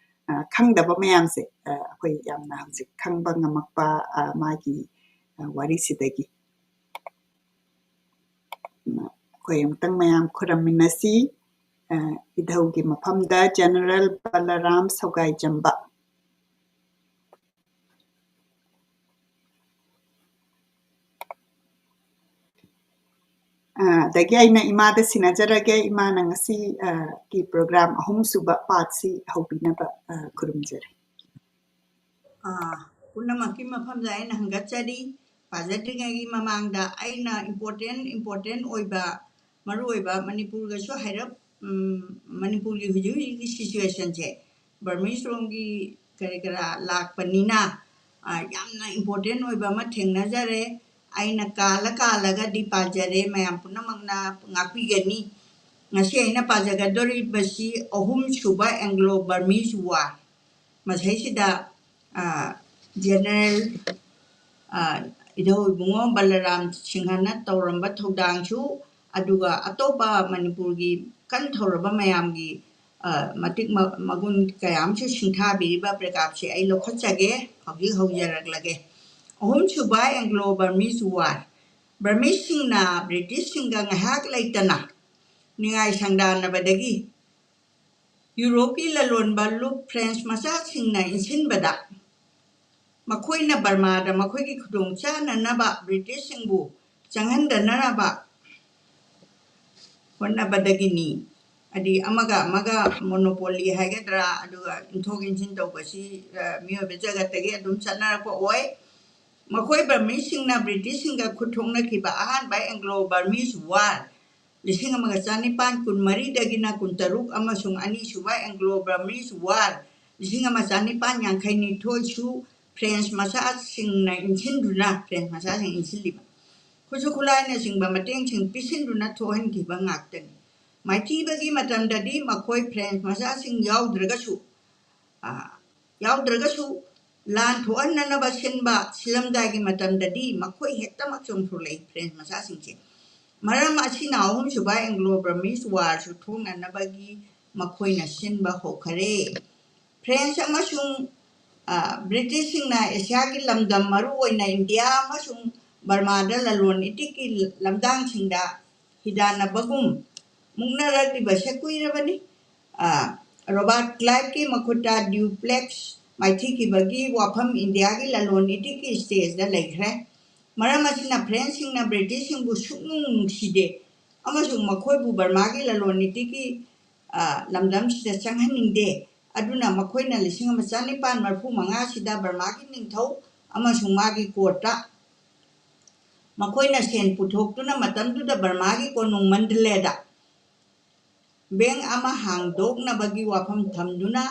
ꯑ, ꯈꯪꯗꯕ ꯃꯌꯥꯝꯁꯦ, ꯑ, ꯑꯩꯈꯣꯏ ꯌꯥꯝꯅ ꯍꯧꯖꯤꯛ ꯈꯪꯕ ꯉꯝꯃꯛꯄ, ꯑ, ꯃꯥꯒꯤ, ꯑ, ꯋꯥꯔꯤꯁꯤꯗꯒꯤ꯫ ꯑꯩꯈꯣꯏ ꯑꯃꯨꯛꯇꯪ ꯃꯌꯥꯝ ꯈꯨꯔꯝꯃꯤꯟꯅꯁꯤ꯫ ꯑ, ꯏꯙꯧꯒꯤ ꯃꯐꯝꯗ ꯖꯦꯅꯔꯦꯜ ꯕꯂꯔꯥꯝ ꯁꯧꯒꯥꯏꯖꯝꯕ꯫ ꯑ, ꯑꯗꯒꯤ ꯑꯩꯅ ꯏꯃꯥꯗ ꯁꯤꯟꯅꯖꯔꯒꯦ꯫ ꯏꯃꯥꯅ ꯉꯁꯤ, ꯑ, ꯒꯤ program ꯑꯍꯨꯝꯁꯨꯕ partꯁꯤ ꯍꯧꯕꯤꯅꯕ, ꯑ, ꯈꯨꯔꯨꯝꯖꯔꯤ꯫ ꯑ, ꯄꯨꯝꯅꯃꯛꯀꯤ ꯃꯐꯝꯗ ꯑꯩꯅ ꯍꯪꯒꯠꯆꯔꯤ꯫ ꯄꯥꯖꯗ꯭ꯔꯤꯉꯩꯒꯤ ꯃꯃꯥꯡꯗ ꯑꯩꯅ important, important ꯑꯣꯏꯕ, ꯃꯔꯨꯑꯣꯏꯕ ꯃꯅꯤꯄꯨꯔꯒꯁꯨ ꯍꯥꯏꯔꯞ, ꯎꯝ, ꯃꯅꯤꯄꯨꯔꯒꯤ ꯍꯧꯖꯤꯛ ꯍꯧꯖꯤꯛꯀꯤ situationꯁꯦ, Burmese ꯂꯣꯝꯒꯤ ꯀꯔꯤ ꯀꯔꯥ ꯂꯥꯛꯄꯅꯤꯅ, ꯑ, ꯌꯥꯝꯅ important ꯑꯣꯏꯕ ꯑꯃ ꯊꯦꯡꯅꯖꯔꯦ꯫ ꯑꯩꯅ ꯀꯥꯜꯂ ꯀꯥꯜꯂꯒꯗꯤ ꯄꯥꯖꯔꯦ, ꯃꯌꯥꯝ ꯄꯨꯝꯅꯃꯛꯅ ꯉꯥꯛꯄꯤꯒꯅꯤ꯫ ꯉꯁꯤ ꯑꯩꯅ ꯄꯥꯖꯒꯗꯧꯔꯤꯕꯁꯤ ꯑꯍꯨꯝꯁꯨꯕ Anglo-Burmese War꯫ ꯃꯁꯤꯁꯤꯗ, ꯑ, General, ꯑ, ꯏꯙꯧ ꯏꯕꯨꯡꯉꯣ ꯕꯂꯔꯥꯝ ꯁꯤꯡꯍꯅ ꯇꯧꯔꯝꯕ ꯊꯧꯗꯥꯡꯁꯨ, ꯑꯗꯨꯒ ꯑꯇꯣꯞꯄ ꯃꯅꯤꯄꯨꯔꯒꯤ ꯀꯟ ꯊꯧꯔꯕ ꯃꯌꯥꯝꯒꯤ, ꯑ, ꯃꯇꯤꯛ ꯃ-, ꯃꯒꯨꯟ ꯀꯌꯥ ꯑꯃꯁꯨ ꯁꯤꯡꯊꯥꯕꯤꯔꯤꯕ ꯄ꯭ꯔꯦꯀꯥꯞꯁꯦ ꯑꯩ ꯂꯧꯈꯠꯆꯒꯦ, ꯍꯧꯖꯤꯛ ꯍꯧꯖꯔꯛꯂꯒꯦ꯫ ꯑꯍꯨꯝꯁꯨꯕ Anglo-Burmese War꯫ Burmeseꯁꯤꯡꯅ Britishꯁꯤꯡꯒ ꯉꯥꯏꯍꯥꯛ ꯂꯩꯇꯅ ꯅꯤꯡꯉꯥꯏ ꯁꯪꯗꯥꯟꯅꯕꯗꯒꯤ ꯌꯨꯔꯣꯞꯀꯤ ꯂꯂꯣꯟꯕ ꯂꯨꯞ French ꯃꯆꯥꯁꯤꯡꯅ ꯏꯟꯁꯤꯟꯕꯗ ꯃꯈꯣꯏꯅ ꯕꯔꯃꯥꯗ ꯃꯈꯣꯏꯒꯤ ꯈꯨꯗꯣꯡ ꯆꯥꯅꯅꯕ Britishꯁꯤꯡꯕꯨ ꯆꯪꯍꯟꯗꯅꯕ ꯍꯣꯠꯅꯕꯗꯒꯤꯅꯤ꯫ ꯍꯥꯏꯗꯤ ꯑꯃꯒ ꯑꯃꯒ monopoly ꯍꯥꯏꯒꯗ꯭ꯔꯥ, ꯑꯗꯨꯒ ꯏꯟꯊꯣꯛ ꯏꯟꯁꯤꯟ ꯇꯧꯕꯁꯤ, ꯑ, ꯃꯤꯑꯣꯏꯕ ꯖꯒꯠꯇꯒꯤ ꯑꯗꯨꯝ ꯆꯠꯅꯔꯛꯄ ꯑꯣꯏ꯫ ꯃꯈꯣꯏ Burmeseꯁꯤꯡꯅ Britishꯁꯤꯡꯒ ꯈꯨꯠ ꯊꯣꯛꯅꯈꯤꯕ ꯑꯍꯥꯟꯕ Anglo-Burmese War ꯂꯤꯁꯤꯡ ꯑꯃꯒ ꯆꯅꯤꯄꯥꯟ ꯀꯨꯟꯃꯔꯤꯗꯒꯤꯅ ꯀꯨꯟꯇꯔꯨꯛ ꯑꯃꯁꯨꯡ ꯑꯅꯤꯁꯨꯕ Anglo-Burmese War ꯂꯤꯁꯤꯡ ꯑꯃ ꯆꯅꯤꯄꯥꯟ ꯌꯥꯡꯈꯩꯅꯤꯊꯣꯏꯁꯨ French ꯃꯆꯥꯁꯤꯡꯅ ꯏꯟꯁꯤꯟꯗꯨꯅ, French ꯃꯆꯥꯁꯤꯡ ꯏꯟꯁꯤꯜꯂꯤꯕ ꯈꯨꯠꯁꯨ ꯈꯨꯠꯂꯥꯏꯅꯆꯤꯡꯕ ꯃꯇꯦꯡꯁꯤꯡ ꯄꯤꯁꯤꯟꯗꯨꯅ ꯊꯣꯛꯍꯟꯈꯤꯕ ꯉꯥꯛꯇꯅꯤ꯫ ꯃꯥꯏꯊꯤꯕꯒꯤ ꯃꯇꯝꯗꯗꯤ ꯃꯈꯣꯏ French ꯃꯆꯥꯁꯤꯡ ꯌꯥꯎꯗ꯭ꯔꯒꯁꯨ, ꯑ, ꯌꯥꯎꯗ꯭ꯔꯒꯁꯨ ꯂꯥꯟ ꯊꯣꯛꯍꯟꯅꯅꯕ ꯁꯤꯟꯕ ꯁꯤꯜꯂꯝꯗꯥꯏꯒꯤ ꯃꯇꯝꯗꯗꯤ ꯃꯈꯣꯏ ꯍꯦꯛꯇꯃꯛ ꯆꯣꯡꯊꯣꯔꯛꯏ, French ꯃꯆꯥꯁꯤꯡꯁꯦ꯫ ꯃꯔꯝ ꯑꯁꯤꯅ ꯑꯍꯨꯝꯁꯨꯕ Anglo-Burmese Warꯁꯨ ꯊꯣꯛꯅꯅꯕꯒꯤ ꯃꯈꯣꯏꯅ ꯁꯤꯟꯕ ꯍꯧꯈꯔꯦ꯫ French ꯑꯃꯁꯨꯡ, ꯑ, Britishꯁꯤꯡꯅ ꯑꯦꯁꯤꯌꯥꯒꯤ ꯂꯝꯗꯝ, ꯃꯔꯨꯑꯣꯏꯅ ꯏꯟꯗꯤꯌꯥ ꯑꯃꯁꯨꯡ ꯕꯔꯃꯥꯗ ꯂꯂꯣꯟ ꯏꯇꯤꯛꯀꯤ ꯂꯝꯗꯥꯡꯁꯤꯡꯗ ꯍꯤꯗꯥꯟꯅꯕꯒꯨꯝ ꯃꯨꯛꯅꯔꯛꯂꯤꯕꯁꯦ ꯀꯨꯏꯔꯕꯅꯤ꯫ ꯑ, Robert Cliveꯀꯤ ꯃꯈꯨꯠꯇ Dupleix ꯃꯥꯏꯊꯤꯈꯤꯕꯒꯤ ꯋꯥꯐꯝ ꯏꯟꯗꯤꯌꯥꯒꯤ ꯂꯂꯣꯟ ꯏꯇꯤꯛꯀꯤ stageꯇ ꯂꯩꯈ꯭ꯔꯦ꯫ ꯃꯔꯝ ꯑꯁꯤꯅ Frenchꯁꯤꯡꯅ Britishꯁꯤꯡꯕꯨ ꯁꯨꯛꯅꯨꯡ ꯅꯨꯡꯁꯤꯗꯦ ꯑꯃꯁꯨꯡ ꯃꯈꯣꯏꯕꯨ ꯕꯔꯃꯥꯒꯤ ꯂꯂꯣꯟ ꯏꯇꯤꯛꯀꯤ, ꯑ, ꯂꯝꯗꯝꯁꯤꯗ ꯆꯪꯍꯟꯅꯤꯡꯗꯦ꯫ ꯑꯗꯨꯅ ꯃꯈꯣꯏꯅ ꯂꯤꯁꯤꯡ ꯑꯃ ꯆꯅꯤꯄꯥꯟ ꯃꯔꯤꯐꯨ ꯃꯉꯥ ꯑꯁꯤꯗ ꯕꯔꯃꯥꯒꯤ ꯅꯤꯡꯊꯧ ꯑꯃꯁꯨꯡ ꯃꯥꯒꯤ courtꯇ ꯃꯈꯣꯏꯅ ꯁꯦꯟ ꯄꯨꯊꯣꯛꯇꯨꯅ ꯃꯇꯝꯗꯨꯗ ꯕꯔꯃꯥꯒꯤ ꯀꯣꯅꯨꯡ ꯃꯟꯗꯂꯦꯗ bank ꯑꯃ ꯍꯥꯡꯗꯣꯛꯅꯕꯒꯤ ꯋꯥꯐꯝ ꯊꯝꯗꯨꯅ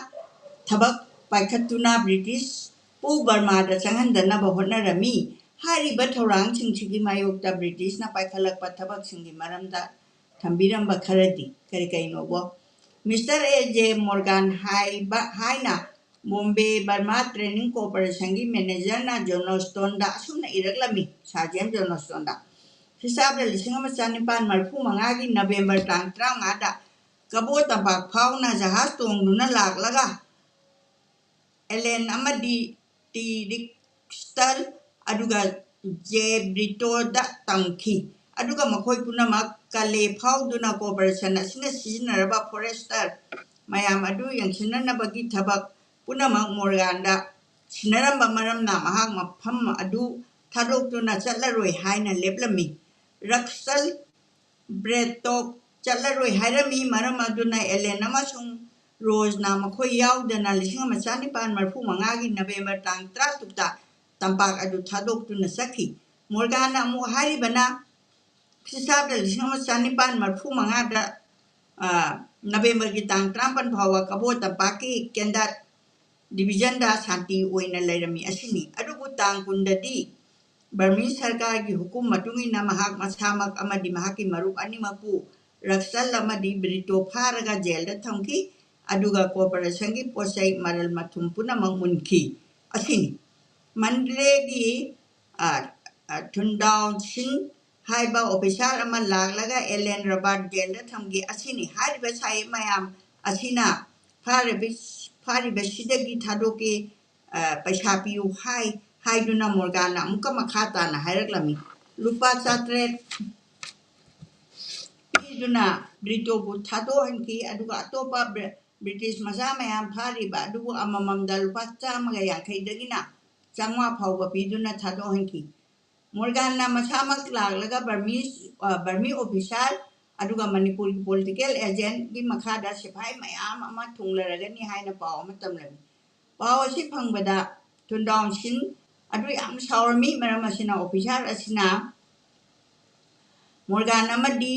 ꯊꯕꯛ ꯄꯥꯏꯈꯠꯇꯨꯅ Britishꯄꯨ ꯕꯔꯃꯥꯗ ꯆꯪꯍꯟꯗꯅꯕ ꯍꯣꯠꯅꯔꯝꯃꯤ꯫ ꯍꯥꯏꯔꯤꯕ ꯊꯧꯔꯥꯡꯁꯤꯡꯁꯤꯒꯤ ꯃꯥꯌꯣꯛꯇ Britishꯅ ꯄꯥꯏꯈꯠꯂꯛꯄ ꯊꯕꯛꯁꯤꯡꯒꯤ ꯃꯔꯝꯗ ꯊꯝꯕꯤꯔꯝꯕ ꯈꯔꯗꯤ ꯀꯔꯤ ꯀꯔꯤꯅꯣꯕꯣ? Mister A J Morgan ꯍꯥꯏꯕ, ꯍꯥꯏꯅ ꯕꯣꯝꯕꯦ ꯕꯔꯃꯥ Trading Corporationꯒꯤ managerꯅ Johnstonꯗ ꯑꯁꯨꯝꯅ ꯏꯔꯛꯂꯝꯃꯤ, Sir James Johnstonꯗ꯫ ꯈ꯭ꯔꯤꯁꯇꯥꯕꯗ ꯂꯤꯁꯤꯡ ꯑꯃ ꯆꯅꯤꯄꯥꯟ ꯃꯔꯤꯐꯨ ꯃꯉꯥꯒꯤ November ꯇꯥꯡ ꯇꯔꯥꯃꯉꯥꯗ ꯀꯕꯣ ꯇꯝꯄꯥꯛ ꯐꯥꯎꯅ ꯖꯍꯥꯖ ꯇꯣꯡꯗꯨꯅ ꯂꯥꯛꯂꯒ Allen ꯑꯃꯗꯤ T Rixtal ꯑꯗꯨꯒ J Britoꯗ ꯇꯝꯈꯤ꯫ ꯑꯗꯨꯒ ꯃꯈꯣꯏ ꯄꯨꯝꯅꯃꯛ ꯀꯂꯦ ꯐꯥꯎꯗꯨꯅ corporation ꯑꯁꯤꯅ ꯁꯤꯖꯤꯟꯅꯔꯕ forester ꯃꯌꯥꯝ ꯑꯗꯨ ꯌꯦꯡꯁꯤꯟꯅꯅꯕꯒꯤ ꯊꯕꯛ ꯄꯨꯝꯅꯃꯛ Morganꯗ ꯁꯤꯟꯅꯔꯝꯕ ꯃꯔꯝꯅ ꯃꯍꯥꯛ ꯃꯐꯝ ꯑꯗꯨ ꯊꯥꯗꯣꯛꯇꯨꯅ ꯆꯠꯂꯔꯣꯏ ꯍꯥꯏꯅ ꯂꯦꯞꯂꯝꯃꯤ꯫ Russell Brito ꯆꯠꯂꯔꯣꯏ ꯍꯥꯏꯔꯝꯃꯤ꯫ ꯃꯔꯝ ꯑꯗꯨꯅ Allen ꯑꯃꯁꯨꯡ Roseꯅ ꯃꯈꯣꯏ ꯌꯥꯎꯗꯅ ꯂꯤꯁꯤꯡ ꯑꯃ ꯆꯅꯤꯄꯥꯟ ꯃꯔꯤꯐꯨ ꯃꯉꯥꯒꯤ November ꯇꯥꯡ ꯇꯔꯥꯇꯔꯨꯛꯇ ꯇꯝꯄꯥꯛ ꯑꯗꯨ ꯊꯥꯗꯣꯛꯇꯨꯅ ꯆꯠꯈꯤ꯫ Morganꯅ ꯑꯃꯨꯛ ꯍꯥꯏꯔꯤꯕꯅ, ꯈ꯭ꯔꯤꯁꯇꯥꯕꯗ ꯂꯤꯁꯤꯡ ꯑꯃ ꯆꯅꯤꯄꯥꯟ ꯃꯔꯤꯐꯨ ꯃꯉꯥꯗ, ꯑ, Novemberꯒꯤ ꯇꯥꯡ ꯇꯔꯥꯃꯥꯄꯟ ꯐꯥꯎꯕ ꯀꯕꯣ ꯇꯝꯄꯥꯛꯀꯤ Kandat Divisionꯗ ꯁꯥꯟꯇꯤ ꯑꯣꯏꯅ ꯂꯩꯔꯝꯃꯤ ꯑꯁꯤꯅꯤ꯫ ꯑꯗꯨꯕꯨ ꯇꯥꯡ ꯀꯨꯟꯗꯗꯤ Burmese ꯁꯔꯀꯥꯔꯒꯤ ꯍꯨꯀꯨꯝ ꯃꯇꯨꯡ ꯏꯟꯅ ꯃꯍꯥꯛ ꯃꯁꯥꯃꯛ ꯑꯃꯗꯤ ꯃꯍꯥꯛꯀꯤ ꯃꯔꯨꯞ ꯑꯅꯤꯃꯛꯄꯨ Russell ꯑꯃꯗꯤ Brito ꯐꯥꯔꯒ jailꯗ ꯊꯝꯈꯤ, ꯑꯗꯨꯒ corporationꯒꯤ ꯄꯣꯠꯆꯩ ꯃꯔꯜ ꯃꯊꯨꯝ ꯄꯨꯝꯅꯃꯛ ꯃꯨꯟꯈꯤ꯫ ꯑꯁꯤꯅꯤ꯫ ꯃꯟꯗꯂꯦꯒꯤ, ꯑ, ꯑ, ꯊꯨꯟꯗꯥꯎ ꯁꯤꯡ ꯍꯥꯏꯕ officer ꯑꯃ ꯂꯥꯛꯂꯒ Allen Robert jailꯗ ꯊꯝꯈꯤ꯫ ꯑꯁꯤꯅꯤ꯫ ꯍꯥꯏꯔꯤꯕ ꯁꯥꯍꯦꯕ ꯃꯌꯥꯝ ꯑꯁꯤꯅ ꯐꯥꯔꯤꯕ, ꯐꯥꯔꯤꯕꯁꯤꯗꯒꯤ ꯊꯥꯗꯣꯛꯀꯦ, ꯑ, ꯄꯩꯁꯥ ꯄꯤꯌꯨ ꯍꯥꯏ, ꯍꯥꯏꯗꯨꯅ Morganꯅ ꯑꯃꯨꯛꯀ ꯃꯈꯥ ꯇꯥꯅ ꯍꯥꯏꯔꯛꯂꯝꯃꯤ꯫ ꯂꯨꯄꯥ ꯆꯥꯇ꯭ꯔꯦꯠ ꯄꯤꯗꯨꯅ Britoꯕꯨ ꯊꯥꯗꯣꯛꯍꯟꯈꯤ, ꯑꯗꯨꯒ ꯑꯇꯣꯞꯄ Bri-, British ꯃꯆꯥ ꯃꯌꯥꯝ ꯐꯥꯔꯤꯕ ꯑꯗꯨꯕꯨ ꯑꯃꯃꯝꯗ ꯂꯨꯄꯥ ꯆꯥꯝꯃꯒ ꯌꯥꯡꯈꯩꯗꯒꯤꯅ ꯆꯥꯝꯃꯉꯥ ꯐꯥꯎꯕ ꯄꯤꯗꯨꯅ ꯊꯥꯗꯣꯛꯍꯟꯈꯤ꯫ ꯃꯣꯔꯒꯥꯟꯅ ꯃꯁꯥꯃꯛ ꯂꯥꯛꯂꯒ ꯕꯔꯃꯤ ꯕꯔꯃꯤ ꯑꯣꯐꯤꯁꯥꯔ ꯑꯗꯨꯒ ꯃꯅꯤꯄꯨꯔꯒꯤ ꯄꯣꯂꯤꯇꯤꯀꯦꯜ ꯑꯦꯖꯦꯟꯒꯤ ꯃꯈꯥꯗ ꯁꯤꯐꯥꯏ ꯃꯌꯥꯝ ꯑꯃ ꯊꯨꯡꯂꯔꯒꯅꯤ ꯍꯥꯏꯅ ꯄꯥꯎ ꯑꯃ ꯇꯝꯂꯝꯃꯤ꯫ ꯄꯥꯎ ꯑꯁꯤ ꯐꯪꯕꯗ ꯊꯨꯟꯗꯥꯎꯟ ꯁꯤꯟ ꯑꯗꯨ ꯌꯥꯝ ꯁꯥꯎꯔꯝꯃꯤ꯫ ꯃꯔꯝ ꯑꯁꯤꯅ ꯑꯣꯐꯤꯁꯥꯔ ꯑꯁꯤꯅ ꯃꯣꯔꯒꯥꯟ ꯑꯃꯗꯤ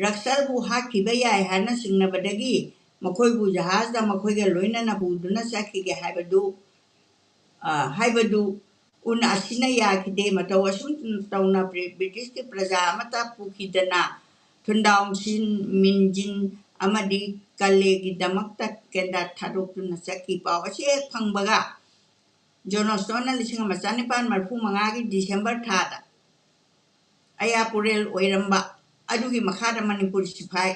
ꯔꯛꯁꯜꯕꯨ ꯍꯥꯠꯈꯤꯕ ꯌꯥꯏ ꯍꯥꯏꯅ ꯆꯤꯡꯅꯕꯗꯒꯤ ꯃꯈꯣꯏꯕꯨ ꯖꯍꯥꯖꯗ ꯃꯈꯣꯏꯒ ꯂꯣꯏꯅꯅ ꯄꯨꯗꯨꯅ ꯆꯠꯈꯤꯒꯦ ꯍꯥꯏꯕꯗꯨ ꯍꯥꯏꯕꯗꯨ ꯎꯟ ꯑꯁꯤꯅ ꯌꯥꯈꯤꯗꯦ꯫ ꯃꯇꯧ ꯑꯁꯨꯝ ꯇꯧꯅ ꯕ꯭ꯔꯤꯇꯤꯁꯀꯤ ꯄ꯭ꯔꯖꯥ ꯑꯃꯠꯇ ꯄꯨꯈꯤꯗꯅ ꯊꯨꯟꯗꯥꯎꯟꯁꯤꯟ, ꯃꯤꯟꯖꯤꯟ ꯑꯃꯗꯤ ꯀꯂꯦꯒꯤꯗꯃꯛꯇ ꯀꯦꯟꯗꯥ ꯊꯥꯗꯣꯛꯇꯨꯅ ꯆꯠꯈꯤ꯫ ꯄꯥꯎ ꯑꯁꯤ ꯍꯦꯛ ꯐꯪꯕꯒ ꯖꯣꯟ ꯁ꯭ꯇꯣꯟꯅ ꯂꯤꯁꯤꯡ ꯑꯃ ꯆꯅꯤꯄꯥꯟ ꯃꯔꯤꯐꯨ ꯃꯉꯥꯒꯤ ꯗꯤꯁꯦꯝꯕꯔ ꯊꯥꯗ ꯑꯌꯥꯄꯨꯔꯦꯜ ꯑꯣꯏꯔꯝꯕ ꯑꯗꯨꯒꯤ ꯃꯈꯥꯗ ꯃꯅꯤꯄꯨꯔ ꯁꯤꯐꯥꯏ,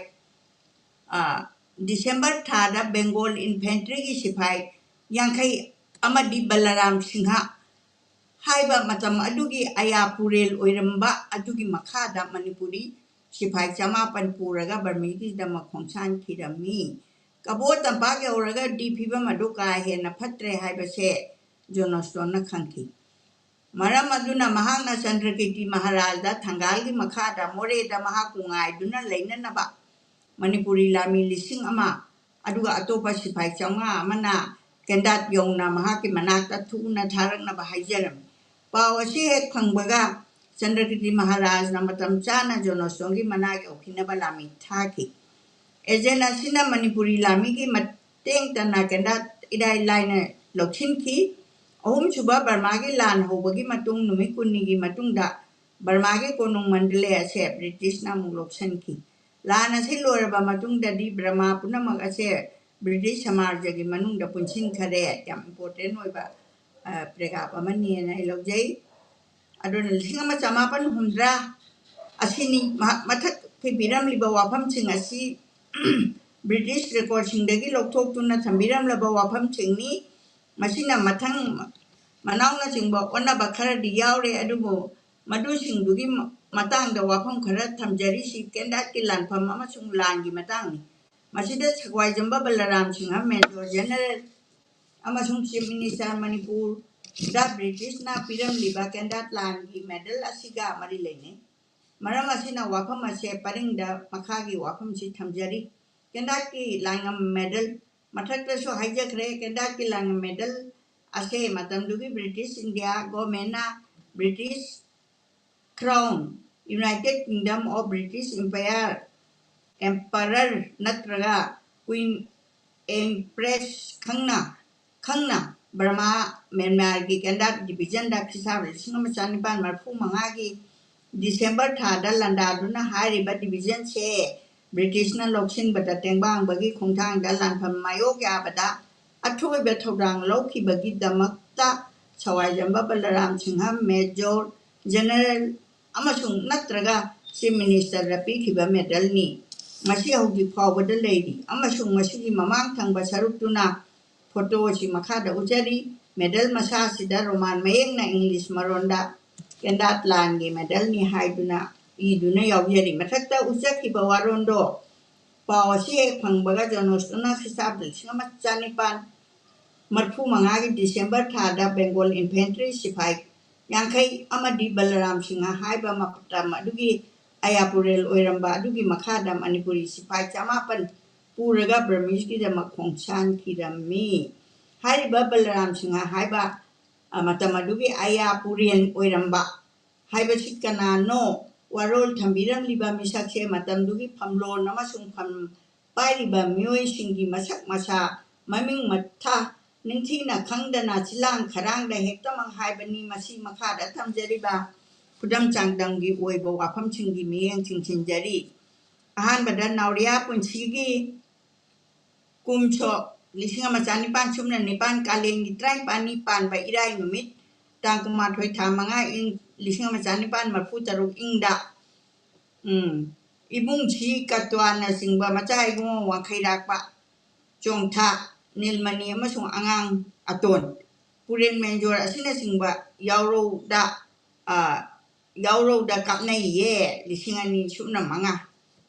ꯑ, ꯗꯤꯁꯦꯝꯕꯔ ꯊꯥꯗ ꯕꯦꯡꯒꯣꯜ ꯏꯟꯐꯦꯟꯇ꯭ꯔꯤꯒꯤ ꯁꯤꯐꯥꯏ ꯌꯥꯡꯈꯩ ꯑꯃꯗꯤ ꯕꯂꯔꯥꯝ ꯁꯤꯡꯍ ꯍꯥꯏꯕ ꯃꯇꯝ ꯑꯗꯨꯒꯤ ꯑꯌꯥꯄꯨꯔꯦꯜ ꯑꯣꯏꯔꯝꯕ ꯑꯗꯨꯒꯤ ꯃꯈꯥꯗ ꯃꯅꯤꯄꯨꯔꯤ ꯁꯤꯐꯥꯏ ꯆꯃꯥꯄꯟ ꯄꯨꯔꯒ ꯕꯔꯃꯤꯒꯤꯗꯃꯛ ꯈꯣꯡꯁꯥꯟꯈꯤꯔꯝꯃꯤ꯫ ꯀꯕꯣ ꯇꯝꯄꯥꯛ ꯌꯧꯔꯒꯗꯤ ꯐꯤꯕꯝ ꯑꯗꯨ ꯀꯥ ꯍꯦꯟꯅ ꯐꯠꯇ꯭ꯔꯦ ꯍꯥꯏꯕꯁꯦ ꯖꯣꯟ ꯁ꯭ꯇꯣꯟꯅ ꯈꯪꯈꯤ꯫ ꯃꯔꯝ ꯑꯗꯨꯅ ꯃꯍꯥꯛꯅ ꯆꯟꯗ꯭ꯔꯀꯤꯔꯇꯤ ꯃꯍꯥꯔꯥꯖꯗ ꯊꯪꯒꯥꯜꯒꯤ ꯃꯈꯥꯗ ꯃꯣꯔꯦꯗ ꯃꯍꯥꯛꯄꯨ ꯉꯥꯏꯗꯨꯅ ꯂꯩꯅꯅꯕ ꯃꯅꯤꯄꯨꯔꯤ ꯂꯥꯟꯃꯤ ꯂꯤꯁꯤꯡ ꯑꯃ ꯑꯗꯨꯒ ꯑꯇꯣꯞꯄ ꯁꯤꯐꯥꯏ ꯆꯥꯝꯃꯉꯥ ꯑꯃꯅ ꯀꯦꯟꯗꯥꯠ ꯌꯧꯅ ꯃꯍꯥꯛꯀꯤ ꯃꯅꯥꯛꯇ ꯊꯨꯅ ꯊꯥꯔꯛꯅꯕ ꯍꯥꯏꯖꯔꯝꯃꯤ꯫ ꯄꯥꯎ ꯑꯁꯤ ꯍꯦꯛ ꯐꯪꯕꯒ ꯆꯟꯗ꯭ꯔꯀꯤꯔꯇꯤ ꯃꯍꯥꯔꯥꯖꯅ ꯃꯇꯝ ꯆꯥꯅ ꯖꯣꯟ ꯁ꯭ꯇꯣꯟꯒꯤ ꯃꯅꯥꯛ ꯌꯧꯈꯤꯅꯕ ꯂꯥꯟꯃꯤ ꯊꯥꯈꯤ꯫ ꯑꯦꯖꯦꯟ ꯑꯁꯤꯅ ꯃꯅꯤꯄꯨꯔꯤ ꯂꯥꯟꯃꯤꯒꯤ ꯃꯇꯦꯡ ꯇꯅ ꯀꯦꯟꯗꯥꯠ ꯏꯔꯥꯏ ꯂꯥꯏꯅ ꯂꯧꯁꯤꯟꯈꯤ꯫ ꯑꯍꯨꯝꯁꯨꯕ ꯕꯔꯃꯥꯒꯤ ꯂꯥꯟ ꯍꯧꯕꯒꯤ ꯃꯇꯨꯡ ꯅꯨꯃꯤꯠ ꯀꯨꯟꯅꯤꯒꯤ ꯃꯇꯨꯡꯗ ꯕꯔꯃꯥꯒꯤ ꯀꯣꯅꯨꯡ ꯃꯟꯗꯂꯦ ꯑꯁꯦ ꯕ꯭ꯔꯤꯇꯤꯁꯅ ꯑꯃꯨꯛ ꯂꯧꯁꯤꯟꯈꯤ꯫ ꯂꯥꯟ ꯑꯁꯤ ꯂꯣꯏꯔꯕ ꯃꯇꯨꯡꯗꯗꯤ ꯕꯔꯃꯥ ꯄꯨꯝꯅꯃꯛ ꯑꯁꯦ ꯕ꯭ꯔꯤꯇꯤꯁ ꯁꯥꯝꯔꯥꯖ꯭ꯌꯒꯤ ꯃꯅꯨꯡꯗ ꯄꯨꯟꯁꯤꯟꯈꯔꯦ꯫ ꯌꯥꯝ ꯏꯝꯄꯣꯔꯇꯦꯟ ꯑꯣꯏꯕ, ꯑ, ꯄ꯭ꯔꯦꯒ꯭ꯔꯥꯐ ꯑꯃꯅꯤꯅ ꯑꯩ ꯂꯧꯖꯩ꯫ ꯑꯗꯨꯅ ꯂꯤꯁꯤꯡ ꯑꯃ ꯆꯃꯥꯄꯟ ꯍꯨꯝꯗ꯭ꯔꯥ ꯑꯁꯤꯅꯤ꯫ ꯃꯍꯥꯛ ꯃꯊꯛꯇ ꯄꯤꯕꯤꯔꯝꯂꯤꯕ ꯋꯥꯐꯝꯁꯤꯡ ꯑꯁꯤ ꯕ꯭ꯔꯤꯇꯤꯁ ꯔꯦꯀꯣꯔꯗꯁꯤꯡꯗꯒꯤ ꯂꯧꯊꯣꯛꯇꯨꯅ ꯊꯝꯕꯤꯔꯝꯂꯕ ꯋꯥꯐꯝꯁꯤꯡꯅꯤ꯫ ꯃꯁꯤꯅ ꯃꯊꯪ ꯃꯅꯥꯎꯅꯆꯤꯡꯕ ꯑꯣꯟꯅꯕ ꯈꯔꯗꯤ ꯌꯥꯎꯔꯦ, ꯑꯗꯨꯕꯨ ꯃꯗꯨꯁꯤꯡꯗꯨꯒꯤ ꯃ-, ꯃꯇꯥꯡꯗ ꯋꯥꯐꯝ ꯈꯔ ꯊꯝꯖꯔꯤꯁꯤ ꯀꯦꯟꯗꯥꯠꯀꯤ ꯂꯥꯟꯐꯝ ꯑꯃꯁꯨꯡ ꯂꯥꯟꯒꯤ ꯃꯇꯥꯡꯅꯤ꯫ ꯃꯁꯤꯗ ꯁꯒ꯭ꯋꯥꯏꯖꯝꯕ ꯕꯂꯔꯥꯝ ꯁꯤꯡꯍ, ꯃꯦꯖꯣꯔ ꯖꯦꯅꯔꯦꯜ ꯑꯃꯁꯨꯡ ꯆꯤꯐ ꯃꯤꯅꯤꯁꯇꯔ ꯃꯅꯤꯄꯨꯔ, ꯗ ꯕ꯭ꯔꯤꯇꯤꯁꯅ ꯄꯤꯔꯝꯂꯤꯕ ꯀꯦꯟꯗꯥꯠ ꯂꯥꯟꯒꯤ ꯃꯦꯗꯜ ꯑꯁꯤꯒ ꯃꯔꯤ ꯂꯩꯅꯩ꯫ ꯃꯔꯝ ꯑꯁꯤꯅ ꯋꯥꯐꯝ ꯑꯁꯦ ꯄꯔꯤꯡꯗ ꯃꯈꯥꯒꯤ ꯋꯥꯐꯝꯁꯤ ꯊꯝꯖꯔꯤ꯫ ꯀꯦꯟꯗꯥꯠꯀꯤ ꯂꯥꯡꯉꯝ ꯃꯦꯗꯜ, ꯃꯊꯛꯇꯁꯨ ꯍꯥꯏꯖꯈ꯭ꯔꯦ, ꯀꯦꯟꯗꯥꯠꯀꯤ ꯂꯥꯡꯉꯝ ꯃꯦꯗꯜ ꯑꯁꯦ ꯃꯇꯝꯗꯨꯒꯤ ꯕ꯭ꯔꯤꯇꯤꯁ ꯏꯟꯗꯤꯌꯥ ꯒꯣꯔꯃꯦꯟꯅ British crown, united kingdom of British emperor, emperor ꯅꯠꯇ꯭ꯔꯒ ꯀ꯭ꯋꯤꯟ ꯑꯦꯝꯄ꯭ꯔꯦꯁ ꯈꯪꯅ ꯈꯪꯅ ꯕꯔꯃꯥ ꯃ꯭ꯌꯥꯟꯃꯥꯔꯒꯤ ꯀꯦꯟꯗꯥꯠ ꯗꯤꯕꯤꯖꯟꯗ ꯈ꯭ꯔꯤꯁꯇꯥꯕ ꯂꯤꯁꯤꯡ ꯑꯃ ꯆꯅꯤꯄꯥꯟ ꯃꯔꯤꯐꯨ ꯃꯉꯥꯒꯤ ꯗꯤꯁꯦꯝꯕꯔ ꯊꯥꯗ ꯂꯥꯟꯗꯥꯗꯨꯅ ꯍꯥꯏꯔꯤꯕ ꯗꯤꯕꯤꯖꯟꯁꯦ ꯕ꯭ꯔꯤꯇꯤꯁꯅ ꯂꯧꯁꯤꯟꯕꯗ ꯇꯦꯡꯕꯥꯡꯕꯒꯤ ꯈꯣꯡꯊꯥꯡꯗ ꯂꯥꯟꯐꯝ ꯃꯥꯌꯣꯛ ꯌꯥꯕꯗ ꯑꯊꯣꯏꯕ ꯊꯧꯗꯥꯡ ꯂꯧꯈꯤꯕꯒꯤꯗꯃꯛꯇ ꯁꯋꯥꯏꯖꯝꯕ ꯕꯂꯔꯥꯝ ꯁꯤꯡꯍ ꯃꯦꯖꯣꯔ ꯖꯦꯅꯔꯦꯜ ꯑꯃꯁꯨꯡ ꯅꯠꯇ꯭ꯔꯒ ꯆꯤꯐ ꯃꯤꯅꯤꯁꯇꯔꯗ ꯄꯤꯈꯤꯕ ꯃꯦꯗꯜꯅꯤ꯫ ꯃꯁꯤ ꯍꯧꯖꯤꯛ ꯐꯥꯎꯕꯗ ꯂꯩꯔꯤ ꯑꯃꯁꯨꯡ ꯃꯁꯤꯒꯤ ꯃꯃꯥꯡ ꯊꯪꯕ ꯁꯔꯨꯛꯇꯨꯅ ꯐꯣꯇꯣ ꯑꯁꯤ ꯃꯈꯥꯗ ꯎꯠꯆꯔꯤ꯫ ꯃꯦꯗꯜ ꯃꯁꯥ ꯑꯁꯤꯗ ꯔꯣꯃꯥꯟ ꯃꯌꯦꯛꯅ ꯏꯪꯂꯤꯁ ꯃꯔꯣꯟꯗ ꯀꯦꯟꯗꯥꯠ ꯂꯥꯟꯒꯤ ꯃꯦꯗꯜꯅꯤ ꯍꯥꯏꯗꯨꯅ ꯏꯗꯨꯅ ꯌꯥꯎꯖꯔꯤ꯫ ꯃꯊꯛꯇ ꯎꯠꯆꯈꯤꯕ ꯋꯥꯔꯣꯜꯗꯣ ꯄꯥꯎ ꯑꯁꯤ ꯍꯦꯛ ꯐꯪꯕꯒ ꯖꯣꯟ ꯍꯣꯁꯇꯟꯅ ꯈ꯭ꯔꯤꯁꯇꯥꯕꯗ ꯂꯤꯁꯤꯡ ꯑꯃ ꯆꯅꯤꯄꯥꯟ ꯃꯔꯤꯐꯨ ꯃꯉꯥꯒꯤ ꯗꯤꯁꯦꯝꯕꯔ ꯊꯥꯗ ꯕꯦꯡꯒꯣꯜ ꯏꯟꯐꯦꯟꯇ꯭ꯔꯤ ꯁꯤꯐꯥꯏ ꯌꯥꯡꯈꯩ ꯑꯃꯗꯤ ꯕꯂꯔꯥꯝ ꯁꯤꯡꯍ ꯍꯥꯏꯕ ꯃꯇꯝ ꯑꯗꯨꯒꯤ ꯑꯌꯥꯄꯨꯔꯦꯜ ꯑꯣꯏꯔꯝꯕ ꯑꯗꯨꯒꯤ ꯃꯈꯥꯗ ꯃꯅꯤꯄꯨꯔꯤ ꯁꯤꯐꯥꯏ ꯆꯃꯥꯄꯟ ꯄꯨꯔꯒ ꯕꯔꯃꯤꯁꯀꯤꯗꯃꯛ ꯈꯣꯡꯁꯥꯟꯈꯤꯔꯝꯃꯤ꯫ ꯍꯥꯏꯔꯤꯕ ꯕꯂꯔꯥꯝ ꯁꯤꯡꯍ ꯍꯥꯏꯕ ꯑ, ꯃꯇꯝ ꯑꯗꯨꯒꯤ ꯑꯌꯥꯄꯨꯔꯦꯟ ꯑꯣꯏꯔꯝꯕ ꯍꯥꯏꯕꯁꯤ ꯀꯅꯥꯅꯣ? ꯋꯥꯔꯣꯜ ꯊꯝꯕꯤꯔꯝꯂꯤꯕ ꯃꯤꯁꯛꯁꯦ ꯃꯇꯝꯗꯨꯒꯤ ꯐꯝꯂꯣꯟ ꯑꯃꯁꯨꯡ ꯐꯝ ꯄꯥꯏꯔꯤꯕ ꯃꯤꯑꯣꯏꯁꯤꯡꯒꯤ ꯃꯁꯛ ꯃꯁꯥ, ꯃꯃꯤꯡ ꯃꯊꯥ ꯅꯤꯡꯊꯤꯅ ꯈꯪꯗꯅ ꯆꯤꯂꯥꯡ ꯈꯔꯥꯡꯗ ꯍꯦꯛꯇꯃꯛ ꯍꯥꯏꯕꯅꯤ꯫ ꯃꯁꯤ ꯃꯈꯥꯗ ꯊꯝꯖꯔꯤꯕ ꯈꯨꯗꯝ ꯆꯥꯡꯗꯝꯒꯤ ꯑꯣꯏꯕ ꯋꯥꯐꯝꯁꯤꯡꯒꯤ ꯃꯤꯠꯌꯦꯡ ꯆꯤꯡꯁꯤꯟꯖꯔꯤ꯫ ꯑꯍꯥꯟꯕꯗ ꯅꯥꯎꯔꯤꯌꯥ ꯄꯨꯟꯁꯤꯒꯤ ꯀꯨꯝꯁꯣ ꯂꯤꯁꯤꯡ ꯑꯃ ꯆꯅꯤꯄꯥꯟ ꯁꯨꯞꯅ ꯅꯤꯄꯥꯟ ꯀꯥꯂꯦꯟꯒꯤ ꯇꯔꯥꯅꯤꯄꯥꯟꯅꯤ ꯄꯥꯟꯕ ꯏꯔꯥꯏ ꯅꯨꯃꯤꯠ, ꯇꯥꯡ ꯀꯨꯟꯃꯥꯊꯣꯏ ꯊꯥ ꯃꯉꯥ ꯏꯪ ꯂꯤꯁꯤꯡ ꯑꯃ ꯆꯅꯤꯄꯥꯟ ꯃꯔꯤꯐꯨ ꯇꯔꯨꯛ ꯏꯪꯗ, ꯎꯝ, ꯏꯕꯨꯡꯁꯤ ꯀꯇ꯭ꯋꯥꯅꯆꯤꯡꯕ ꯃꯆꯥ ꯏꯕꯨꯡꯉꯣ ꯋꯥꯡꯈꯩꯔꯥꯛꯄ, ꯆꯣꯡꯊꯥ, ꯅꯤꯜꯃꯅꯤ ꯑꯃꯁꯨꯡ ꯑꯉꯥꯡ ꯑꯇꯣꯟ, ꯄꯨꯔꯦꯟ ꯃꯦꯟꯖꯣꯔ ꯑꯁꯤꯅꯆꯤꯡꯕ ꯌꯥꯎꯔꯧꯗ, ꯑ, ꯌꯥꯎꯔꯧꯗ ꯀꯥꯞꯅꯩꯌꯦ, ꯂꯤꯁꯤꯡ ꯑꯅꯤ ꯁꯨꯞꯅ ꯃꯉꯥ꯫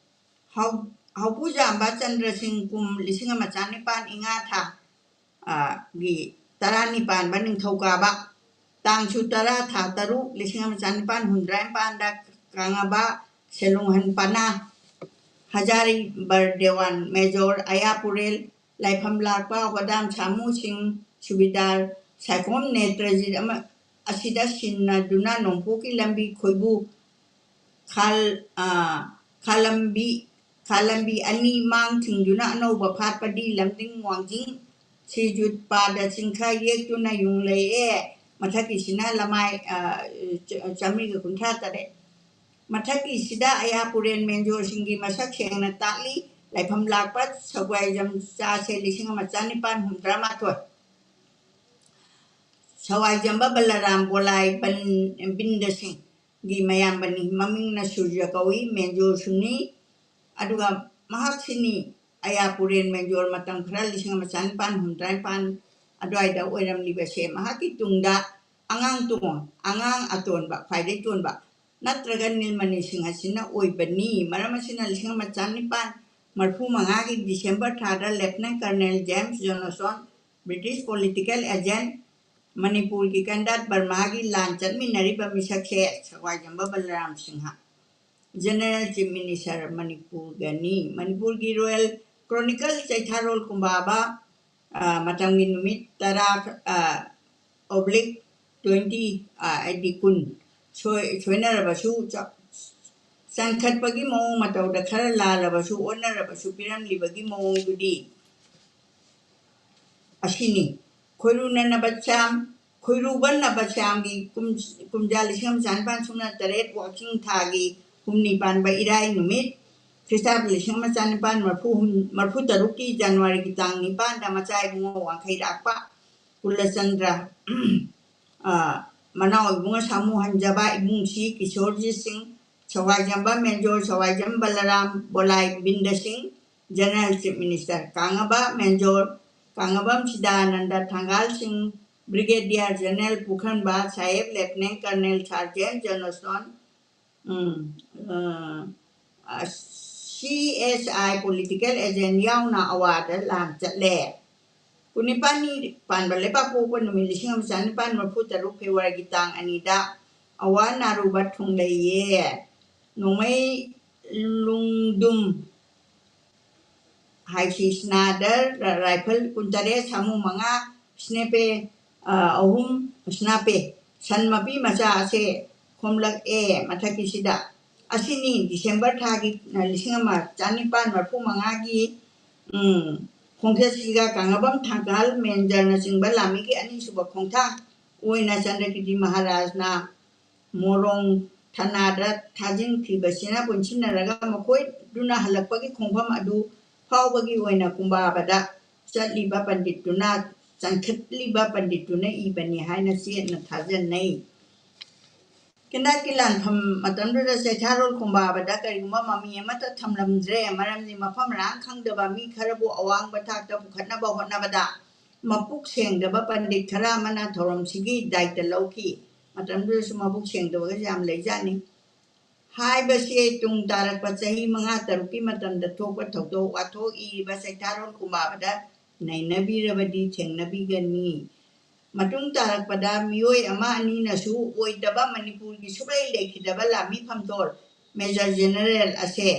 ꯍꯧ-, ꯍꯧꯄꯨꯖꯥꯝꯕ ꯆꯟꯗ꯭ꯔ ꯁꯤꯡ ꯀꯨꯝ ꯂꯤꯁꯤꯡ ꯑꯃ ꯆꯅꯤꯄꯥꯟ ꯏꯉꯥ ꯊꯥ, ꯑ, ꯒꯤ ꯇꯔꯥꯅꯤꯄꯥꯟꯕ ꯅꯤꯡꯊꯧꯀꯥꯕ, ꯇꯥꯡꯁꯨ ꯇꯔꯥ, ꯊꯥ ꯇꯔꯨꯛ, ꯂꯤꯁꯤꯡ ꯑꯃ ꯆꯅꯤꯄꯥꯟ ꯍꯨꯝꯗ꯭ꯔꯥ ꯅꯤꯄꯥꯟꯗ ꯀꯥꯡꯉꯕ ꯁꯦꯂꯨꯡꯍꯟ ꯄꯅꯥ ꯍꯖꯥꯔꯤ ꯕꯔꯗꯦꯋꯥꯟ, ꯃꯦꯖꯣꯔ ꯑꯌꯥꯄꯨꯔꯦꯜ, ꯂꯥꯏꯐꯝ ꯂꯥꯛꯄ ꯍꯣꯗꯥꯝ ꯁꯥꯃꯨꯁꯤꯡ, ꯁꯨꯕꯤꯗꯥꯔ ꯁꯥꯏꯈꯣꯝ ꯅꯦꯇ꯭ꯔꯖꯤꯠ ꯑꯃ ꯑꯁꯤꯗ ꯁꯤꯟꯅꯗꯨꯅ ꯅꯣꯡꯄꯣꯛꯀꯤ ꯂꯝꯕꯤ ꯈꯣꯏꯕꯨ ꯈꯥꯜ-, ꯑ, ꯈꯥꯂꯝꯕꯤ, ꯈꯥꯂꯝꯕꯤ ꯑꯅꯤ ꯃꯥꯡ ꯊꯤꯡꯗꯨꯅ ꯑꯅꯧꯕ ꯐꯥꯠꯄꯗꯤ ꯂꯝꯖꯤꯡ ꯋꯥꯡꯖꯤꯡ ꯁꯤꯖꯨꯠ ꯄꯥꯗ ꯆꯤꯡꯈ ꯌꯦꯛꯇꯨꯅ ꯌꯨꯡꯂꯛꯑꯦ꯫ ꯃꯊꯛꯀꯤꯁꯤꯅ ꯂꯃꯥꯏ, ꯑ, ꯆ-, ꯆꯥꯃꯔꯤꯒ ꯀꯨꯟꯊ꯭ꯔꯥ ꯇꯔꯦꯠ꯫ ꯃꯊꯛꯀꯤꯁꯤꯗ ꯑꯌꯥꯄꯨꯔꯦꯟ ꯃꯦꯟꯖꯣꯔꯁꯤꯡꯒꯤ ꯃꯁꯛ ꯁꯦꯡꯅ ꯇꯥꯛꯂꯤ꯫ ꯂꯥꯏꯐꯝ ꯂꯥꯛꯄ ꯁꯒ꯭ꯋꯥꯏꯖꯝ ꯆꯥꯁꯦ ꯂꯤꯁꯤꯡ ꯑꯃ ꯆꯅꯤꯄꯥꯟ ꯍꯨꯝꯗ꯭ꯔꯥ ꯃꯥꯊꯣꯏ꯫ ꯁꯋꯥꯏꯖꯝꯕ ꯕꯂꯔꯥꯝ ꯒꯣꯂꯥꯏ ꯕꯟ-, ꯕꯤꯟꯗ ꯁꯤꯡꯒꯤ ꯃꯌꯥꯝꯕꯅꯤ꯫ ꯃꯃꯤꯡꯅ ꯁꯨꯔꯖ ꯀꯧꯏ, ꯃꯦꯟꯖꯣꯔꯁꯨꯅꯤ꯫ ꯑꯗꯨꯒ ꯃꯍꯥꯛꯁꯤꯅꯤ ꯑꯌꯥꯄꯨꯔꯦꯟ ꯃꯦꯟꯖꯣꯔ ꯃꯇꯝ ꯈꯔ ꯂꯤꯁꯤꯡ ꯑꯃ ꯆꯅꯤꯄꯥꯟ ꯍꯨꯝꯗ꯭ꯔꯥ ꯅꯤꯄꯥꯟ ꯑꯗꯨꯋꯥꯏꯗ ꯑꯣꯏꯔꯝꯂꯤꯕꯁꯦ ꯃꯍꯥꯛꯀꯤ ꯇꯨꯡꯗ ꯑꯉꯥꯡ ꯇꯣꯟ-, ꯑꯉꯥꯡ ꯑꯇꯣꯟꯕ, ꯈ꯭ꯋꯥꯏꯗꯒꯤ ꯇꯣꯟꯕ ꯅꯠꯇ꯭ꯔꯒ ꯅꯤꯜꯃꯅꯤ ꯁꯤꯡꯍ ꯑꯁꯤꯅ ꯑꯣꯏꯕꯅꯤ꯫ ꯃꯔꯝ ꯑꯁꯤꯅ ꯂꯤꯁꯤꯡ ꯑꯃ ꯆꯅꯤꯄꯥꯟ ꯃꯔꯤꯐꯨ ꯃꯉꯥꯒꯤ ꯗꯤꯁꯦꯝꯕꯔ ꯊꯥꯗ lieutenant colonel James Johnson, British political agent, ꯃꯅꯤꯄꯨꯔꯒꯤ ꯀꯟꯗꯥꯠ ꯕꯔꯃꯥꯒꯤ ꯂꯥꯟ ꯆꯠꯃꯤꯟꯅꯔꯤꯕ ꯃꯤꯁꯛꯁꯦ ꯁꯒ꯭ꯋꯥꯏꯖꯝꯕ Balram Singh, general chief minister ꯃꯅꯤꯄꯨꯔꯒꯅꯤ꯫ ꯃꯅꯤꯄꯨꯔꯒꯤ ꯔꯣꯌꯦꯜ ꯀ꯭ꯔꯣꯅꯤꯀꯜ ꯆꯩꯊꯥꯔꯣꯜ ꯀꯨꯝꯕꯥꯕ, ꯑ, ꯃꯇꯝꯒꯤ ꯅꯨꯃꯤꯠ ꯇꯔꯥ, ꯑ, oblique twenty, ꯑ, ꯍꯥꯏꯗꯤ ꯀꯨꯟ, ꯁꯣꯏ-, ꯁꯣꯏꯅꯔꯕꯁꯨ ꯆ-, ꯆꯟꯈꯠꯄꯒꯤ ꯃꯑꯣꯡ ꯃꯇꯧꯗ ꯈꯔ ꯂꯥꯜꯂꯕꯁꯨ, ꯑꯣꯟꯅꯔꯕꯁꯨ ꯄꯤꯔꯝꯂꯤꯕꯒꯤ ꯃꯑꯣꯡꯗꯨꯗꯤ ꯑꯁꯤꯅꯤ꯫ ꯈꯣꯏꯔꯨꯅꯅꯕ ꯁ꯭ꯌꯥꯝ, ꯈꯣꯏꯔꯨꯕꯅꯕ ꯁ꯭ꯌꯥꯝꯒꯤ ꯀꯨꯝ-, ꯀꯨꯝꯖꯥ ꯂꯤꯁꯤꯡ ꯑꯃ ꯆꯥꯅꯤꯄꯥꯟ ꯁꯨꯞꯅ ꯇꯔꯦꯠ ꯋꯥꯛꯆꯤꯡ ꯊꯥꯒꯤ ꯍꯨꯝꯅꯤ ꯄꯥꯟꯕ ꯏꯔꯥꯏ ꯅꯨꯃꯤꯠ, ꯈ꯭ꯔꯤꯁꯇꯥꯕ ꯂꯤꯁꯤꯡ ꯑꯃ ꯆꯥꯅꯤꯄꯥꯟ ꯃꯔꯤꯐꯨ ꯍꯨꯝ-, ꯃꯔꯤꯐꯨ ꯇꯔꯨꯛꯀꯤ ꯖꯅꯋꯥꯔꯤꯒꯤ ꯇꯥꯡ ꯅꯤꯄꯥꯟꯗ ꯃꯆꯥ ꯏꯕꯨꯡꯉꯣ ꯋꯥꯡꯈꯩꯔꯥꯛꯄ ꯀꯨꯂꯆꯟꯗ꯭ꯔ, ꯑ, ꯃꯅꯥꯎ ꯏꯕꯨꯡꯉꯣ ꯁꯥꯃꯨ ꯍꯟꯖꯕ, ꯏꯕꯨꯡꯁꯤ ꯀꯤꯁꯣꯔꯖꯤꯠ ꯁꯤꯡ, ꯁꯋꯥꯏꯖꯝꯕ ꯃꯦꯟꯖꯣꯔ ꯁꯋꯥꯏꯖꯝ ꯕꯂꯔꯥꯝ ꯕꯣꯂꯥꯏ ꯕꯤꯟꯗ ꯁꯤꯡ, ꯖꯦꯅꯔꯦꯜ ꯆꯤꯐ ꯃꯤꯅꯤꯁꯇꯔ ꯀꯥꯡꯉꯕ ꯃꯦꯟꯖꯣꯔ ꯀꯥꯡꯉꯕꯝ ꯁꯤꯗꯥꯅꯟꯗ ꯊꯥꯡꯒꯥꯜ ꯁꯤꯡ, ꯕ꯭ꯔꯤꯒꯦꯗꯤꯌꯔ ꯖꯦꯅꯔꯦꯜ ꯄꯨꯈꯟꯕ ꯁꯥꯍꯦꯕ, ꯂꯦꯐꯇꯤꯅꯦꯟ ꯀꯔꯅꯦꯜ ꯁꯥꯔꯖꯦꯟ ꯖꯣꯅꯁꯇꯣꯟ, ꯎꯝ, ꯑ, ꯑ, ꯁꯤ ꯑꯦꯁ ꯑꯥꯏ ꯄꯣꯂꯤꯇꯤꯀꯦꯜ ꯑꯦꯖꯦꯟꯠ ꯌꯥꯎꯅ ꯑꯋꯥꯗ ꯂꯥꯟ ꯆꯠꯂꯦ꯫ ꯀꯨꯟꯅꯤꯄꯥꯟꯅꯤ ꯄꯥꯟꯕ ꯂꯩꯕꯥꯛꯄꯣꯛꯄ ꯅꯨꯃꯤꯠ ꯂꯤꯁꯤꯡ ꯑꯃ ꯆꯥꯅꯤꯄꯥꯟ ꯃꯔꯤꯐꯨ ꯇꯔꯨꯛ ꯐꯦꯕ꯭ꯔꯨꯋꯥꯔꯤꯒꯤ ꯇꯥꯡ ꯑꯅꯤꯗ ꯑꯋꯥ ꯅꯥꯔꯨꯕ ꯊꯨꯡꯂꯩꯌꯦ꯫ ꯅꯣꯡꯃꯩ ꯂꯨꯡꯗꯨꯝ ꯍꯥꯏꯁꯤ ꯁ꯭ꯅꯥꯗꯔ ꯔꯥꯏꯐꯜ ꯀꯨꯟꯇꯔꯦꯠ, ꯁꯥꯃꯨ ꯃꯉꯥ, ꯁ꯭ꯅꯦꯄꯦ, ꯑ, ꯑꯍꯨꯝ, ꯁ꯭ꯅꯥꯄꯦ, ꯁꯟ ꯃꯄꯤ ꯃꯆꯥ ꯑꯁꯦ ꯈꯣꯝꯂꯛꯑꯦ ꯃꯊꯛꯀꯤꯁꯤꯗ꯫ ꯑꯁꯤꯅꯤ ꯗꯤꯁꯦꯝꯕꯔ ꯊꯥꯒꯤ, ꯑ, ꯂꯤꯁꯤꯡ ꯑꯃ ꯆꯥꯅꯤꯄꯥꯟ ꯃꯔꯤꯐꯨ ꯃꯉꯥꯒꯤ, ꯎꯝ, ꯈꯣꯡꯆꯠꯁꯤꯒ ꯀꯪꯂꯥꯕꯝ ꯊꯥꯡꯒꯥꯜ ꯃꯦꯟꯖꯔꯅꯆꯤꯡꯕ ꯂꯥꯟꯃꯤꯒꯤ ꯑꯅꯤꯁꯨꯕ ꯈꯣꯡꯊꯥꯡ ꯑꯣꯏꯅ ꯆꯟꯗ꯭ꯔꯀꯤꯔꯇꯤ ꯃꯍꯥꯔꯥꯖꯅ ꯃꯣꯔꯣꯡ ꯊꯅꯥꯗ ꯊꯥꯖꯤꯟꯈꯤꯕꯁꯤꯅ ꯄꯨꯟꯁꯤꯟꯅꯔꯒ ꯃꯈꯣꯏꯗꯨꯅ ꯍꯜꯂꯛꯄꯒꯤ ꯈꯣꯡꯐꯝ ꯑꯗꯨ ꯐꯥꯎꯕꯒꯤ ꯑꯣꯏꯅ ꯀꯨꯝꯕꯥꯕꯗ ꯆꯠꯂꯤꯕ ꯄꯟꯗꯤꯠꯇꯨꯅ, ꯆꯪꯈꯠꯂꯤꯕ ꯄꯟꯗꯤꯠꯇꯨꯅ ꯏꯕꯅꯤ ꯍꯥꯏꯅ ꯆꯦꯠꯅ ꯊꯥꯖꯅꯩ꯫ ꯀꯦꯟꯗꯥꯠꯀꯤ ꯂꯥꯟꯐꯝ ꯃꯇꯝꯗꯨꯗ ꯆꯩꯊꯥꯔꯣꯜ ꯀꯨꯝꯕꯥꯕꯗ ꯀꯔꯤꯒꯨꯝꯕ ꯃꯃꯤ ꯑꯃꯠꯇ ꯊꯝꯂꯝꯗ꯭ꯔꯦ, ꯃꯔꯝꯗꯤ ꯃꯐꯝ ꯃꯔꯥꯡ ꯈꯪꯗꯕ ꯃꯤ ꯈꯔꯕꯨ ꯑꯋꯥꯡꯕ ꯊꯥꯛꯇ ꯄꯨꯈꯠꯅꯕ ꯍꯣꯠꯅꯕꯗ ꯃꯄꯨꯛ ꯁꯦꯡꯗꯕ ꯄꯟꯗꯤꯠ ꯈꯔ ꯑꯃꯅ ꯊꯧꯔꯝꯁꯤꯒꯤ ꯗꯥꯏꯇ ꯂꯧꯈꯤ꯫ ꯃꯇꯝꯗꯨꯗꯁꯨ ꯃꯕꯨꯛ ꯁꯦꯡꯗꯕꯒꯁꯦ ꯌꯥꯝ ꯂꯩꯖꯥꯠꯅꯤ꯫ ꯍꯥꯏꯕꯁꯦ ꯇꯨꯡ ꯇꯥꯔꯛꯄ ꯆꯍꯤ ꯃꯉꯥ ꯇꯔꯨꯛꯀꯤ ꯃꯇꯝꯗ ꯊꯣꯛꯄ ꯊꯧꯗꯣꯛ ꯋꯥꯊꯣꯛ ꯏꯔꯤꯕ ꯆꯩꯊꯥꯔꯣꯜ ꯀꯨꯝꯕꯥꯕꯗ ꯅꯩꯅꯕꯤꯔꯕꯗꯤ ꯊꯦꯡꯅꯕꯤꯒꯅꯤ꯫ ꯃꯇꯨꯡ ꯇꯥꯔꯛꯄꯗ ꯃꯤꯑꯣꯏ ꯑꯃ ꯑꯅꯤꯅꯁꯨ ꯑꯣꯏꯗꯕ ꯃꯅꯤꯄꯨꯔꯒꯤ ꯁꯨꯛꯂꯩ ꯂꯩꯈꯤꯗꯕ ꯂꯥꯟꯃꯤ ꯐꯝꯗꯣꯜ ꯃꯦꯖꯔ ꯖꯦꯅꯔꯦꯜ ꯑꯁꯦ,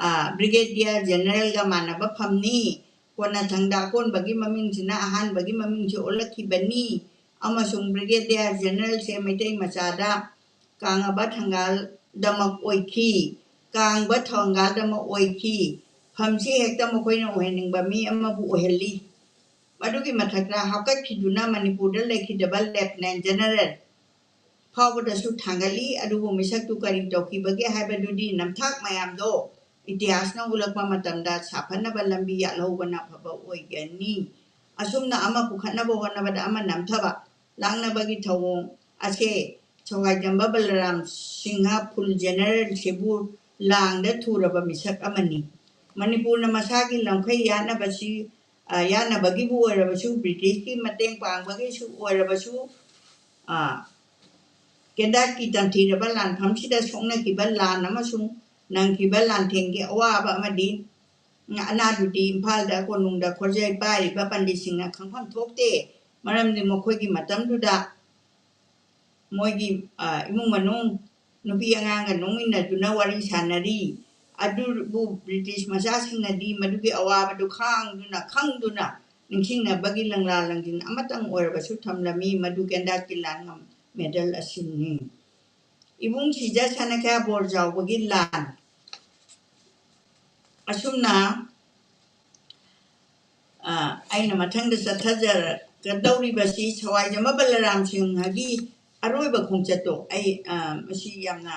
ꯑ, ꯕ꯭ꯔꯤꯒꯦꯗꯤꯌꯔ ꯖꯦꯅꯔꯦꯜꯒ ꯃꯥꯟꯅꯕ ꯐꯝꯅꯤ꯫ ꯀꯣꯟꯅꯊꯪꯗ ꯑꯀꯣꯟꯕꯒꯤ ꯃꯃꯤꯡꯁꯤꯅ ꯑꯍꯥꯟꯕꯒꯤ ꯃꯃꯤꯡꯁꯤ ꯑꯣꯜꯂꯛꯈꯤꯕꯅꯤ꯫ ꯑꯃꯁꯨꯡ ꯕ꯭ꯔꯤꯒꯦꯗꯤꯌꯔ ꯖꯦꯅꯔꯦꯜꯁꯦ ꯃꯩꯇꯩ ꯃꯆꯥꯗ ꯀꯥꯡꯉꯕ ꯊꯪꯒꯥꯜꯗꯃꯛ ꯑꯣꯏꯈꯤ꯫ ꯀꯥꯡꯕ ꯊꯪꯒꯥꯜꯗꯃꯛ ꯑꯣꯏꯈꯤ꯫ ꯐꯝꯁꯤ ꯍꯦꯛꯇ ꯃꯈꯣꯏꯅ ꯑꯣꯏꯍꯟꯅꯤꯡꯕ ꯃꯤ ꯑꯃꯕꯨ ꯑꯣꯏꯍꯜꯂꯤ꯫ ꯃꯗꯨꯒꯤ ꯃꯊꯛꯇ ꯍꯥꯞꯀꯠꯈꯤꯗꯨꯅ ꯃꯅꯤꯄꯨꯔꯗ ꯂꯩꯈꯤꯗꯕ ꯂꯦꯐꯇꯤꯅꯦꯟ ꯖꯦꯅꯔꯦꯜ ꯐꯥꯎꯕꯗꯁꯨ ꯊꯥꯡꯒꯠꯂꯤ꯫ ꯑꯗꯨꯕꯨ ꯃꯤꯁꯛꯇꯨ ꯀꯔꯤ ꯇꯧꯈꯤꯕꯒꯦ ꯍꯥꯏꯕꯗꯨꯗꯤ ꯅꯝꯊꯥꯛ ꯃꯌꯥꯝꯗꯣ ꯏꯇꯤꯍꯥꯁꯅ ꯎꯠꯂꯛꯄ ꯃꯇꯝꯗ ꯁꯥꯐꯅꯕ ꯂꯝꯕꯤ ꯌꯥꯠꯍꯧꯕꯅ ꯑꯐꯕ ꯑꯣꯏꯒꯅꯤ꯫ ꯑꯁꯨꯝꯅ ꯑꯃ ꯄꯨꯈꯠꯅꯕ ꯍꯣꯠꯅꯕꯗ ꯑꯃ ꯅꯝꯊꯕ, ꯂꯥꯛꯅꯕꯒꯤ ꯊꯧꯑꯣꯡ ꯑꯁꯦ ꯁꯣꯒꯥꯏꯖꯝꯕ ꯕꯂꯔꯥꯝ ꯁꯤꯡꯍ ꯐꯨꯜ ꯖꯦꯅꯔꯦꯜꯁꯤꯕꯨ ꯂꯥꯡꯗ ꯊꯨꯔꯕ ꯃꯤꯁꯛ ꯑꯃꯅꯤ꯫ ꯃꯅꯤꯄꯨꯔꯅ ꯃꯁꯥꯒꯤ ꯂꯝꯈꯩ ꯌꯥꯠꯅꯕꯁꯤ, ꯑ, ꯌꯥꯠꯅꯕꯒꯤꯕꯨ ꯑꯣꯏꯔꯕꯁꯨ, ꯕ꯭ꯔꯤꯇꯤꯁꯀꯤ ꯃꯇꯦꯡ ꯄꯥꯡꯕꯒꯤꯁꯨ ꯑꯣꯏꯔꯕꯁꯨ, ꯑ, ꯀꯦꯟꯗꯥꯠꯀꯤ ꯇꯝꯊꯤꯔꯕ ꯂꯥꯟꯐꯝꯁꯤꯗ ꯁꯣꯛꯅꯈꯤꯕ ꯂꯥꯟ ꯑꯃꯁꯨꯡ ꯅꯪꯈꯤꯕ ꯂꯥꯟꯊꯦꯡꯒꯤ ꯑꯋꯥꯕ ꯑꯃꯗꯤ ꯑꯅꯥꯗꯨꯗꯤ ꯏꯝꯐꯥꯜꯗ ꯀꯣꯅꯨꯡꯗ ꯈꯣꯔꯖꯩ ꯄꯥꯏꯔꯤꯕ ꯄꯟꯗꯤꯠꯁꯤꯡꯅ ꯈꯪꯐꯝ ꯊꯣꯛꯇꯦ꯫ ꯃꯔꯝꯗꯤ ꯃꯈꯣꯏꯒꯤ ꯃꯇꯝꯗꯨꯗ ꯃꯣꯏꯒꯤ, ꯑ, ꯏꯃꯨꯡ ꯃꯅꯨꯡ, ꯅꯨꯄꯤ ꯑꯉꯥꯡꯒ ꯅꯣꯛꯃꯤꯟꯅꯗꯨꯅ ꯋꯥꯔꯤ ꯁꯥꯟꯅꯔꯤ꯫ ꯑꯗꯨꯕꯨ ꯕ꯭ꯔꯤꯇꯤꯁ ꯃꯆꯥꯁꯤꯡꯅꯗꯤ ꯃꯗꯨꯒꯤ ꯑꯋꯥꯕꯗꯨ ꯈꯥꯡꯗꯨꯅ, ꯈꯪꯗꯨꯅ, ꯅꯤꯡꯁꯤꯡꯅꯕꯒꯤ ꯂꯪꯂꯥ ꯂꯪꯖꯤꯟ ꯑꯃꯇꯪ ꯑꯣꯏꯔꯕꯁꯨ ꯊꯝꯂꯝꯃꯤ꯫ ꯃꯗꯨ ꯀꯦꯟꯗꯥꯠꯀꯤ ꯂꯥꯟ ꯃꯦꯗꯜ ꯑꯁꯤꯅꯤ꯫ ꯏꯕꯨꯡ ꯁꯤꯖ ꯁꯅꯈ꯭ꯌꯥ ꯕꯣꯔ ꯖꯥꯎꯕꯒꯤ ꯂꯥꯟ꯫ ꯑꯁꯨꯝꯅ, ꯑ, ꯑꯩꯅ ꯃꯊꯪꯗ ꯆꯠꯊꯖꯔꯛꯀꯗꯧꯔꯤꯕꯁꯤ ꯁꯋꯥꯏꯖꯃ ꯕꯂꯔꯥꯝ ꯁꯤꯡꯍꯒꯤ ꯑꯔꯣꯏꯕ ꯈꯣꯡꯆꯠꯇꯣ꯫ ꯑꯩ, ꯑ, ꯃꯁꯤ ꯌꯥꯝꯅ,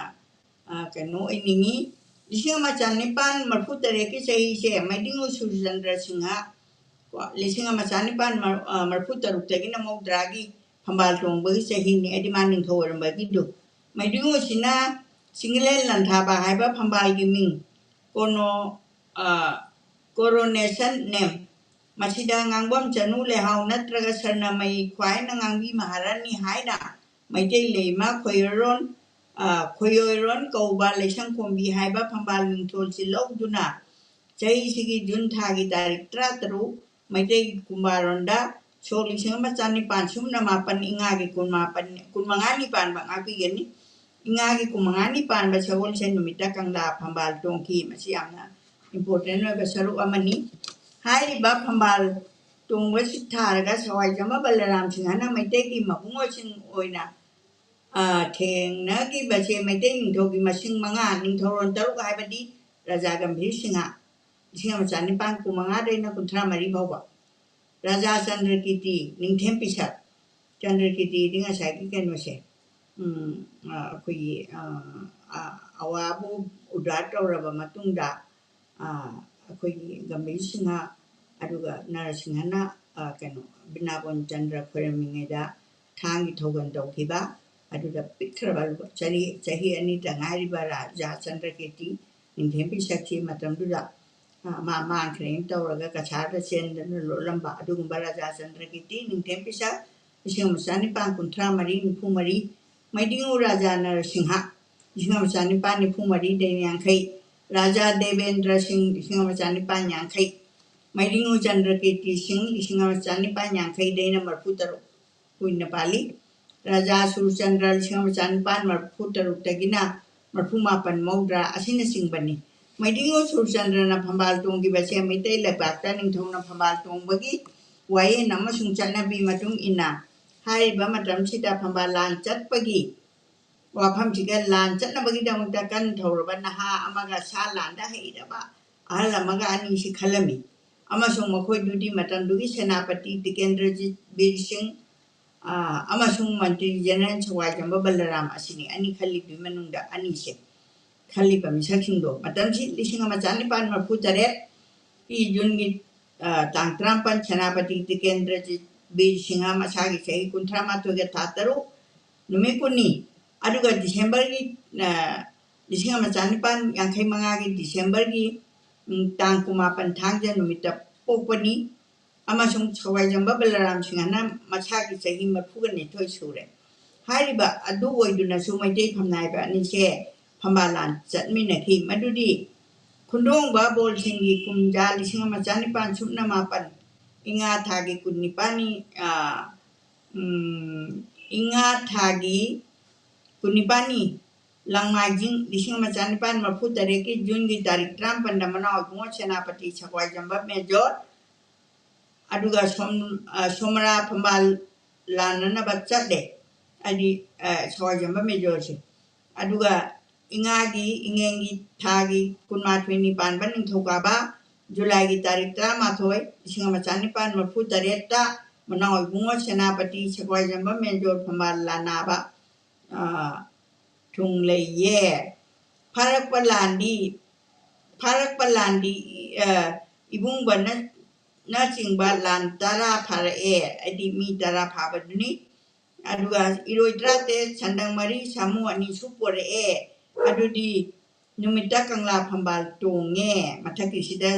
ꯑ, ꯀꯩꯅꯣ ꯑꯣꯏꯅꯤꯡꯉꯤ꯫ ꯂꯤꯁꯤꯡ ꯑꯃ ꯆꯅꯤꯄꯥꯟ ꯃꯔꯤꯐꯨ ꯇꯔꯦꯠꯀꯤ ꯆꯍꯤꯁꯦ ꯃꯩꯗꯤꯡꯉꯨ ꯁꯨꯔꯆꯟꯗ꯭ꯔ ꯁꯤꯡꯍ ꯀꯣ, ꯂꯤꯁꯤꯡ ꯑꯃ ꯆꯅꯤꯄꯥꯟ ꯃꯔ-, ꯑ, ꯃꯔꯤꯐꯨ ꯇꯔꯨꯛꯇꯒꯤꯅ ꯃꯧꯗ꯭ꯔꯥꯒꯤ ꯐꯝꯕꯥꯜ ꯇꯣꯡꯕꯒꯤ ꯆꯍꯤꯅꯤ, ꯍꯥꯏꯗꯤ ꯃꯥ ꯅꯤꯡꯊꯧ ꯑꯣꯏꯔꯝꯕꯒꯤꯗꯨ꯫ ꯃꯩꯗꯤꯡꯉꯨꯁꯤꯅ ꯁꯤꯡꯒꯂꯦꯟ ꯂꯥꯟꯊꯥꯕ ꯍꯥꯏꯕ ꯐꯝꯕꯥꯜꯒꯤ ꯃꯤꯡ꯫ ꯀꯣꯅꯣ-, ꯑ, coronation name꯫ ꯃꯁꯤꯗ ꯉꯥꯡꯐꯝ ꯆꯅꯨ ꯂꯩꯍꯥꯎ ꯅꯠꯇ꯭ꯔꯒ ꯁꯔꯅꯃꯌꯤ ꯈ꯭ꯋꯥꯏꯅ ꯉꯥꯡꯕꯤ ꯃꯍꯥꯔꯥꯅꯤ ꯍꯥꯏꯅ ꯃꯩꯇꯩ ꯂꯩꯃ ꯈꯣꯏꯔꯣꯟ, ꯑ, ꯈꯣꯏꯔꯣꯟ ꯀꯧꯕ ꯂꯩꯁꯪꯈꯣꯝꯕꯤ ꯍꯥꯏꯕ ꯐꯝꯕꯥꯜ ꯃꯤꯡꯊꯣꯜꯁꯤ ꯂꯧꯗꯨꯅ ꯆꯍꯤꯁꯤꯒꯤ ꯖꯨꯟ ꯊꯥꯒꯤ ꯇꯥꯔꯤꯛ ꯇꯔꯥꯇꯔꯨꯛ, ꯃꯩꯇꯩꯒꯤ ꯀꯨꯝꯕꯥꯔꯣꯟꯗ ꯁꯣꯛ ꯂꯤꯁꯤꯡ ꯑꯃ ꯆꯅꯤꯄꯥꯟ ꯁꯨꯞꯅ ꯃꯥꯄꯟ, ꯏꯉꯥꯒꯤ ꯀꯨꯟꯃꯥꯄꯟ, ꯀꯨꯟꯃꯉꯥꯅꯤ ꯄꯥꯟꯕ ꯉꯥꯛꯄꯤꯒꯅꯤ꯫ ꯏꯉꯥꯒꯤ ꯀꯨꯟꯃꯉꯥꯅꯤ ꯄꯥꯟꯕ ꯁꯒꯣꯜꯁꯦꯟ ꯅꯨꯃꯤꯠꯇ ꯀꯪꯂꯥ ꯐꯝꯕꯥꯜ ꯇꯣꯡꯈꯤ꯫ ꯃꯁꯤ ꯌꯥꯝꯅ important ꯑꯣꯏꯕ ꯁꯔꯨꯛ ꯑꯃꯅꯤ꯫ ꯍꯥꯏꯔꯤꯕ ꯐꯝꯕꯥꯜ ꯇꯣꯡꯕꯁꯤ ꯊꯥꯔꯒ ꯁꯋꯥꯏꯖꯃ ꯕꯂꯔꯥꯝ ꯁꯤꯡꯍꯅ ꯃꯩꯇꯩꯒꯤ ꯃꯕꯨꯡꯉꯣꯏꯁꯤꯡ ꯑꯣꯏꯅ, ꯑ, ꯊꯦꯡꯅꯈꯤꯕꯁꯦ ꯃꯩꯇꯩ ꯅꯤꯡꯊꯧꯒꯤ ꯃꯁꯤꯡ ꯃꯉꯥ, ꯅꯤꯡꯊꯧꯔꯣꯟ ꯇꯔꯨꯛ ꯍꯥꯏꯕꯗꯤ ꯔꯥꯖꯥ ꯒꯝꯚꯤꯔ ꯁꯤꯡꯍ, ꯂꯤꯁꯤꯡ ꯑꯃ ꯆꯅꯤꯄꯥꯟ ꯀꯨꯟꯃꯉꯥꯗꯩꯅ ꯀꯨꯟꯊ꯭ꯔꯥ ꯃꯔꯤ ꯐꯥꯎꯕ, ꯔꯥꯖꯥ ꯆꯟꯗ꯭ꯔꯀꯤꯔꯇꯤ, ꯅꯤꯡꯊꯦꯝ ꯄꯤꯁꯛ꯫ ꯆꯟꯗ꯭ꯔꯀꯤꯔꯇꯤꯗꯤ ꯉꯁꯥꯏꯒꯤ ꯀꯩꯅꯣꯁꯦ, ꯎꯝ, ꯑ, ꯑꯩꯈꯣꯏꯒꯤ, ꯑ, ꯑ, ꯑꯋꯥꯕꯨ ꯎꯗꯥꯔ ꯇꯧꯔꯕ ꯃꯇꯨꯡꯗ, ꯑ, ꯑꯩꯈꯣꯏꯒꯤ ꯒꯝꯚꯤꯔ ꯁꯤꯡꯍ ꯑꯗꯨꯒ ꯅꯔꯁꯤꯡꯍꯅ, ꯑ, ꯀꯩꯅꯣ, ꯕꯤꯅꯥꯄꯣꯟ ꯆꯟꯗ꯭ꯔ ꯈꯣꯏꯔꯝꯃꯤꯉꯩꯗ ꯊꯥꯡꯒꯤ ꯊꯧꯒꯜ ꯇꯧꯈꯤꯕ, ꯑꯗꯨꯗ ꯄꯤꯛꯈ꯭ꯔꯕ ꯆꯍꯤ, ꯆꯍꯤ ꯑꯅꯤꯇ ꯉꯥꯏꯔꯤꯕ ꯔꯥꯖꯥ ꯆꯟꯗ꯭ꯔꯀꯤꯔꯇꯤ ꯅꯤꯡꯊꯦꯝ ꯄꯤꯁꯛꯁꯤ ꯃꯇꯝꯗꯨꯗ, ꯑ, ꯃꯥ ꯃꯥꯡꯈ꯭ꯔꯦꯅ ꯇꯧꯔꯒ ꯀꯁꯥꯔꯗ ꯆꯦꯟꯗꯅ ꯂꯣꯠꯂꯝꯕ ꯑꯗꯨꯒꯨꯝꯕ ꯔꯥꯖꯥ ꯆꯟꯗ꯭ꯔꯀꯤꯔꯇꯤ ꯅꯤꯡꯊꯦꯝ ꯄꯤꯁꯛ ꯂꯤꯁꯤꯡ ꯑꯃ ꯆꯅꯤꯄꯥꯟ ꯀꯨꯟꯊ꯭ꯔꯥ ꯃꯔꯤ ꯅꯤꯐꯨ ꯃꯔꯤ, ꯃꯩꯗꯤꯡꯉꯨ ꯔꯥꯖꯥ ꯅꯔꯁꯤꯡꯍ ꯂꯤꯁꯤꯡ ꯑꯃ ꯆꯅꯤꯄꯥꯟ ꯅꯤꯐꯨ ꯃꯔꯤꯗꯩꯅ ꯌꯥꯡꯈꯩ, ꯔꯥꯖꯥ ꯗꯦꯕꯦꯟꯗ꯭ꯔ ꯁꯤꯡ ꯂꯤꯁꯤꯡ ꯑꯃ ꯆꯥꯅꯤꯄꯥꯟ ꯌꯥꯡꯈꯩ, ꯃꯩꯗꯤꯉꯨ ꯆꯟꯗ꯭ꯔ ꯀꯤꯔꯇꯤ ꯁꯤꯡ ꯂꯤꯁꯤꯡ ꯑꯃ ꯆꯥꯅꯤꯄꯥꯟ ꯌꯥꯡꯈꯩꯗꯩꯅ ꯃꯔꯐꯨ ꯇꯔꯨꯛ ꯀꯨꯏꯅ ꯄꯥꯜꯂꯤ꯫ ꯔꯥꯖꯥ ꯁꯨꯔꯆꯟꯗ꯭ꯔ ꯂꯤꯁꯤꯡ ꯑꯃ ꯆꯥꯅꯤꯄꯥꯟ ꯃꯔꯐꯨ ꯇꯔꯨꯛꯇꯒꯤꯅ ꯃꯔꯐꯨ ꯃꯥꯄꯟ ꯃꯧꯗ꯭ꯔꯥ ꯑꯁꯤꯅꯆꯤꯡꯕꯅꯤ꯫ ꯃꯩꯗꯤꯉꯨ ꯁꯨꯔꯆꯟꯗ꯭ꯔꯅ ꯐꯝꯕꯥꯜ ꯇꯣꯡꯈꯤꯕꯁꯦ ꯃꯩꯇꯩ ꯂꯩꯕꯥꯛꯇ ꯅꯤꯡꯊꯧꯅ ꯐꯝꯕꯥꯜ ꯇꯣꯡꯕꯒꯤ ꯋꯥꯌꯦꯜ ꯑꯃꯁꯨꯡ ꯆꯠꯅꯕꯤ ꯃꯇꯨꯡ ꯏꯟꯅ ꯍꯥꯏꯔꯤꯕ ꯃꯇꯝꯁꯤꯗ ꯐꯝꯕꯥꯜ ꯂꯥꯟ ꯆꯠꯄꯒꯤ ꯋꯥꯐꯝꯁꯤꯒ ꯂꯥꯟ ꯆꯠꯅꯕꯒꯤꯗꯃꯛꯇ ꯀꯟ ꯊꯧꯔꯕ ꯅꯍꯥ ꯑꯃꯒ ꯁꯥ ꯂꯥꯟꯗ ꯍꯩꯔꯕ ꯑꯍꯜ ꯑꯃꯒ ꯑꯅꯤꯁꯤ ꯈꯜꯂꯝꯃꯤ ꯑꯃꯁꯨꯡ ꯃꯈꯣꯏꯗꯨꯗꯤ ꯃꯇꯝꯗꯨꯒꯤ ꯁꯦꯅꯥꯄꯇꯤ ꯇꯤꯀꯦꯟꯗ꯭ꯔꯖꯤꯠ ꯕꯤꯔ ꯁꯤꯡ, ꯑ, ꯑꯃꯁꯨꯡ ꯃꯟꯇ꯭ꯔꯤ ꯖꯦꯅꯔꯦꯜ ꯁꯋꯥꯏꯖꯝꯕ ꯕꯂꯔꯥꯝ ꯑꯁꯤꯅꯤ꯫ ꯑꯅꯤ ꯈꯜꯂꯤꯗꯨꯒꯤ ꯃꯅꯨꯡꯗ ꯑꯅꯤꯁꯦ ꯈꯜꯂꯤꯕ ꯃꯤꯁꯛꯁꯤꯡꯗꯣ꯫ ꯃꯇꯝꯁꯤ ꯂꯤꯁꯤꯡ ꯑꯃ ꯆꯥꯅꯤꯄꯥꯟ ꯃꯔꯐꯨ ꯇꯔꯦꯠꯀꯤ ꯖꯨꯟꯒꯤ, ꯑ, ꯇꯥꯡ ꯇꯔꯥꯃꯥꯄꯟ ꯁꯦꯅꯥꯄꯇꯤ ꯇꯤꯀꯦꯟꯗ꯭ꯔꯖꯤꯠ ꯕꯤꯔ ꯁꯤꯡꯍ ꯃꯁꯥꯒꯤ ꯆꯍꯤ ꯀꯨꯟꯊ꯭ꯔꯥ ꯃꯥꯊꯣꯏꯒ ꯊꯥ ꯇꯔꯨꯛ ꯅꯨꯃꯤꯠ ꯀꯨꯟꯅꯤ꯫ ꯑꯗꯨꯒ ꯗꯤꯁꯦꯝꯕꯔꯒꯤ, ꯑ, ꯂꯤꯁꯤꯡ ꯑꯃ ꯆꯥꯅꯤꯄꯥꯟ ꯌꯥꯡꯈꯩ ꯃꯉꯥꯒꯤ ꯗꯤꯁꯦꯝꯕꯔꯒꯤ, ꯎꯝ, ꯇꯥꯡ ꯀꯨꯟꯃꯥꯄꯟ ꯊꯥꯡꯖ ꯅꯨꯃꯤꯠꯇ ꯄꯣꯛꯄꯅꯤ꯫ ꯑꯃꯁꯨꯡ ꯁꯋꯥꯏꯖꯝꯕ ꯕꯂꯔꯥꯝ ꯁꯤꯡꯍꯅ ꯃꯁꯥꯒꯤ ꯆꯍꯤ ꯃꯔꯐꯨꯒ ꯅꯤꯊꯣꯏ ꯁꯨꯔꯦ꯫ ꯍꯥꯏꯔꯤꯕ ꯑꯗꯨ ꯑꯣꯏꯗꯨꯅꯁꯨ ꯃꯩꯇꯩ ꯐꯝꯅꯥꯏꯕ ꯑꯅꯤꯁꯦ ꯐꯝꯕꯥꯜ ꯂꯥꯟ ꯆꯠꯃꯤꯟꯅꯈꯤ꯫ ꯃꯗꯨꯗꯤ ꯈꯨꯟꯗꯣꯡꯕ ꯕꯣꯜꯁꯤꯡꯒꯤ ꯀꯨꯝꯖꯥ ꯂꯤꯁꯤꯡ ꯑꯃ ꯆꯥꯅꯤꯄꯥꯟ ꯁꯨꯞꯅ ꯃꯥꯄꯟ ꯏꯉꯥ ꯊꯥꯒꯤ ꯀꯨꯟꯅꯤꯄꯥꯟꯅꯤ, ꯑ, ꯎꯝ, ꯏꯉꯥ ꯊꯥꯒꯤ ꯀꯨꯟꯅꯤꯄꯥꯟꯅꯤ, ꯂꯥꯡꯃꯥꯏꯖꯤꯡ ꯂꯤꯁꯤꯡ ꯑꯃ ꯆꯥꯅꯤꯄꯥꯟ ꯃꯔꯐꯨ ꯇꯔꯦꯠꯀꯤ ꯖꯨꯟꯒꯤ ꯇꯥꯔꯤꯛ ꯇꯔꯥꯃꯥꯄꯟꯗ ꯃꯅꯥꯎ ꯏꯕꯨꯡꯉꯣ ꯁꯦꯅꯥꯄꯇꯤ ꯁꯒ꯭ꯋꯥꯏꯖꯝꯕ ꯃꯦꯖꯣꯔ, ꯑꯗꯨꯒ ꯁꯣꯝ-, ꯑ, ꯁꯣꯃꯔꯥ ꯐꯝꯕꯥꯜ ꯂꯥꯟꯅꯅꯕ ꯆꯠꯂꯦ꯫ ꯍꯥꯏꯗꯤ, ꯑ, ꯁꯒ꯭ꯋꯥꯏꯖꯝꯕ ꯃꯦꯖꯣꯔꯁꯦ꯫ ꯑꯗꯨꯒ ꯏꯉꯥꯒꯤ, ꯏꯉꯦꯟꯒꯤ ꯊꯥꯒꯤ ꯀꯨꯟꯃꯥꯊꯣꯏꯅꯤ ꯄꯥꯟꯕ ꯅꯤꯡꯊꯧꯀꯥꯕ, ꯖꯨꯂꯥꯏꯒꯤ ꯇꯥꯔꯤꯛ ꯇꯔꯥꯃꯥꯊꯣꯏ, ꯂꯤꯁꯤꯡ ꯑꯃ ꯆꯥꯅꯤꯄꯥꯟ ꯃꯔꯐꯨ ꯇꯔꯦꯠꯇ ꯃꯅꯥꯎ ꯏꯕꯨꯡꯉꯣ ꯁꯦꯅꯥꯄꯇꯤ ꯁꯒ꯭ꯋꯥꯏꯖꯝꯕ ꯃꯦꯖꯣꯔ ꯐꯝꯕꯥꯜ ꯂꯥꯟꯅꯕ, ꯑ, ꯊꯨꯡꯂꯩꯌꯦ꯫ ꯐꯥꯔꯛꯄ ꯂꯥꯟꯗꯤ, ꯐꯥꯔꯛꯄ ꯂꯥꯟꯗꯤ, ꯑ, ꯏꯕꯨꯡꯕꯅ, ꯅꯆꯤꯡꯕ ꯂꯥꯟ ꯇꯔꯥ ꯐꯥꯔꯛꯑꯦ, ꯍꯥꯏꯗꯤ ꯃꯤ ꯇꯔꯥ ꯐꯥꯕꯗꯨꯅꯤ꯫ ꯑꯗꯨꯒ ꯏꯔꯣꯏ ꯇꯔꯥꯇꯔꯦꯠ, ꯁꯟꯗꯪ ꯃꯔꯤ, ꯁꯥꯃꯨ ꯑꯅꯤꯁꯨ ꯄꯣꯔꯛꯑꯦ꯫ ꯑꯗꯨꯗꯤ ꯅꯨꯃꯤꯠꯇ ꯀꯪꯂꯥ ꯐꯝꯕꯥꯜ ꯇꯣꯡꯉꯦ꯫ ꯃꯊꯛꯀꯤꯁꯤꯗ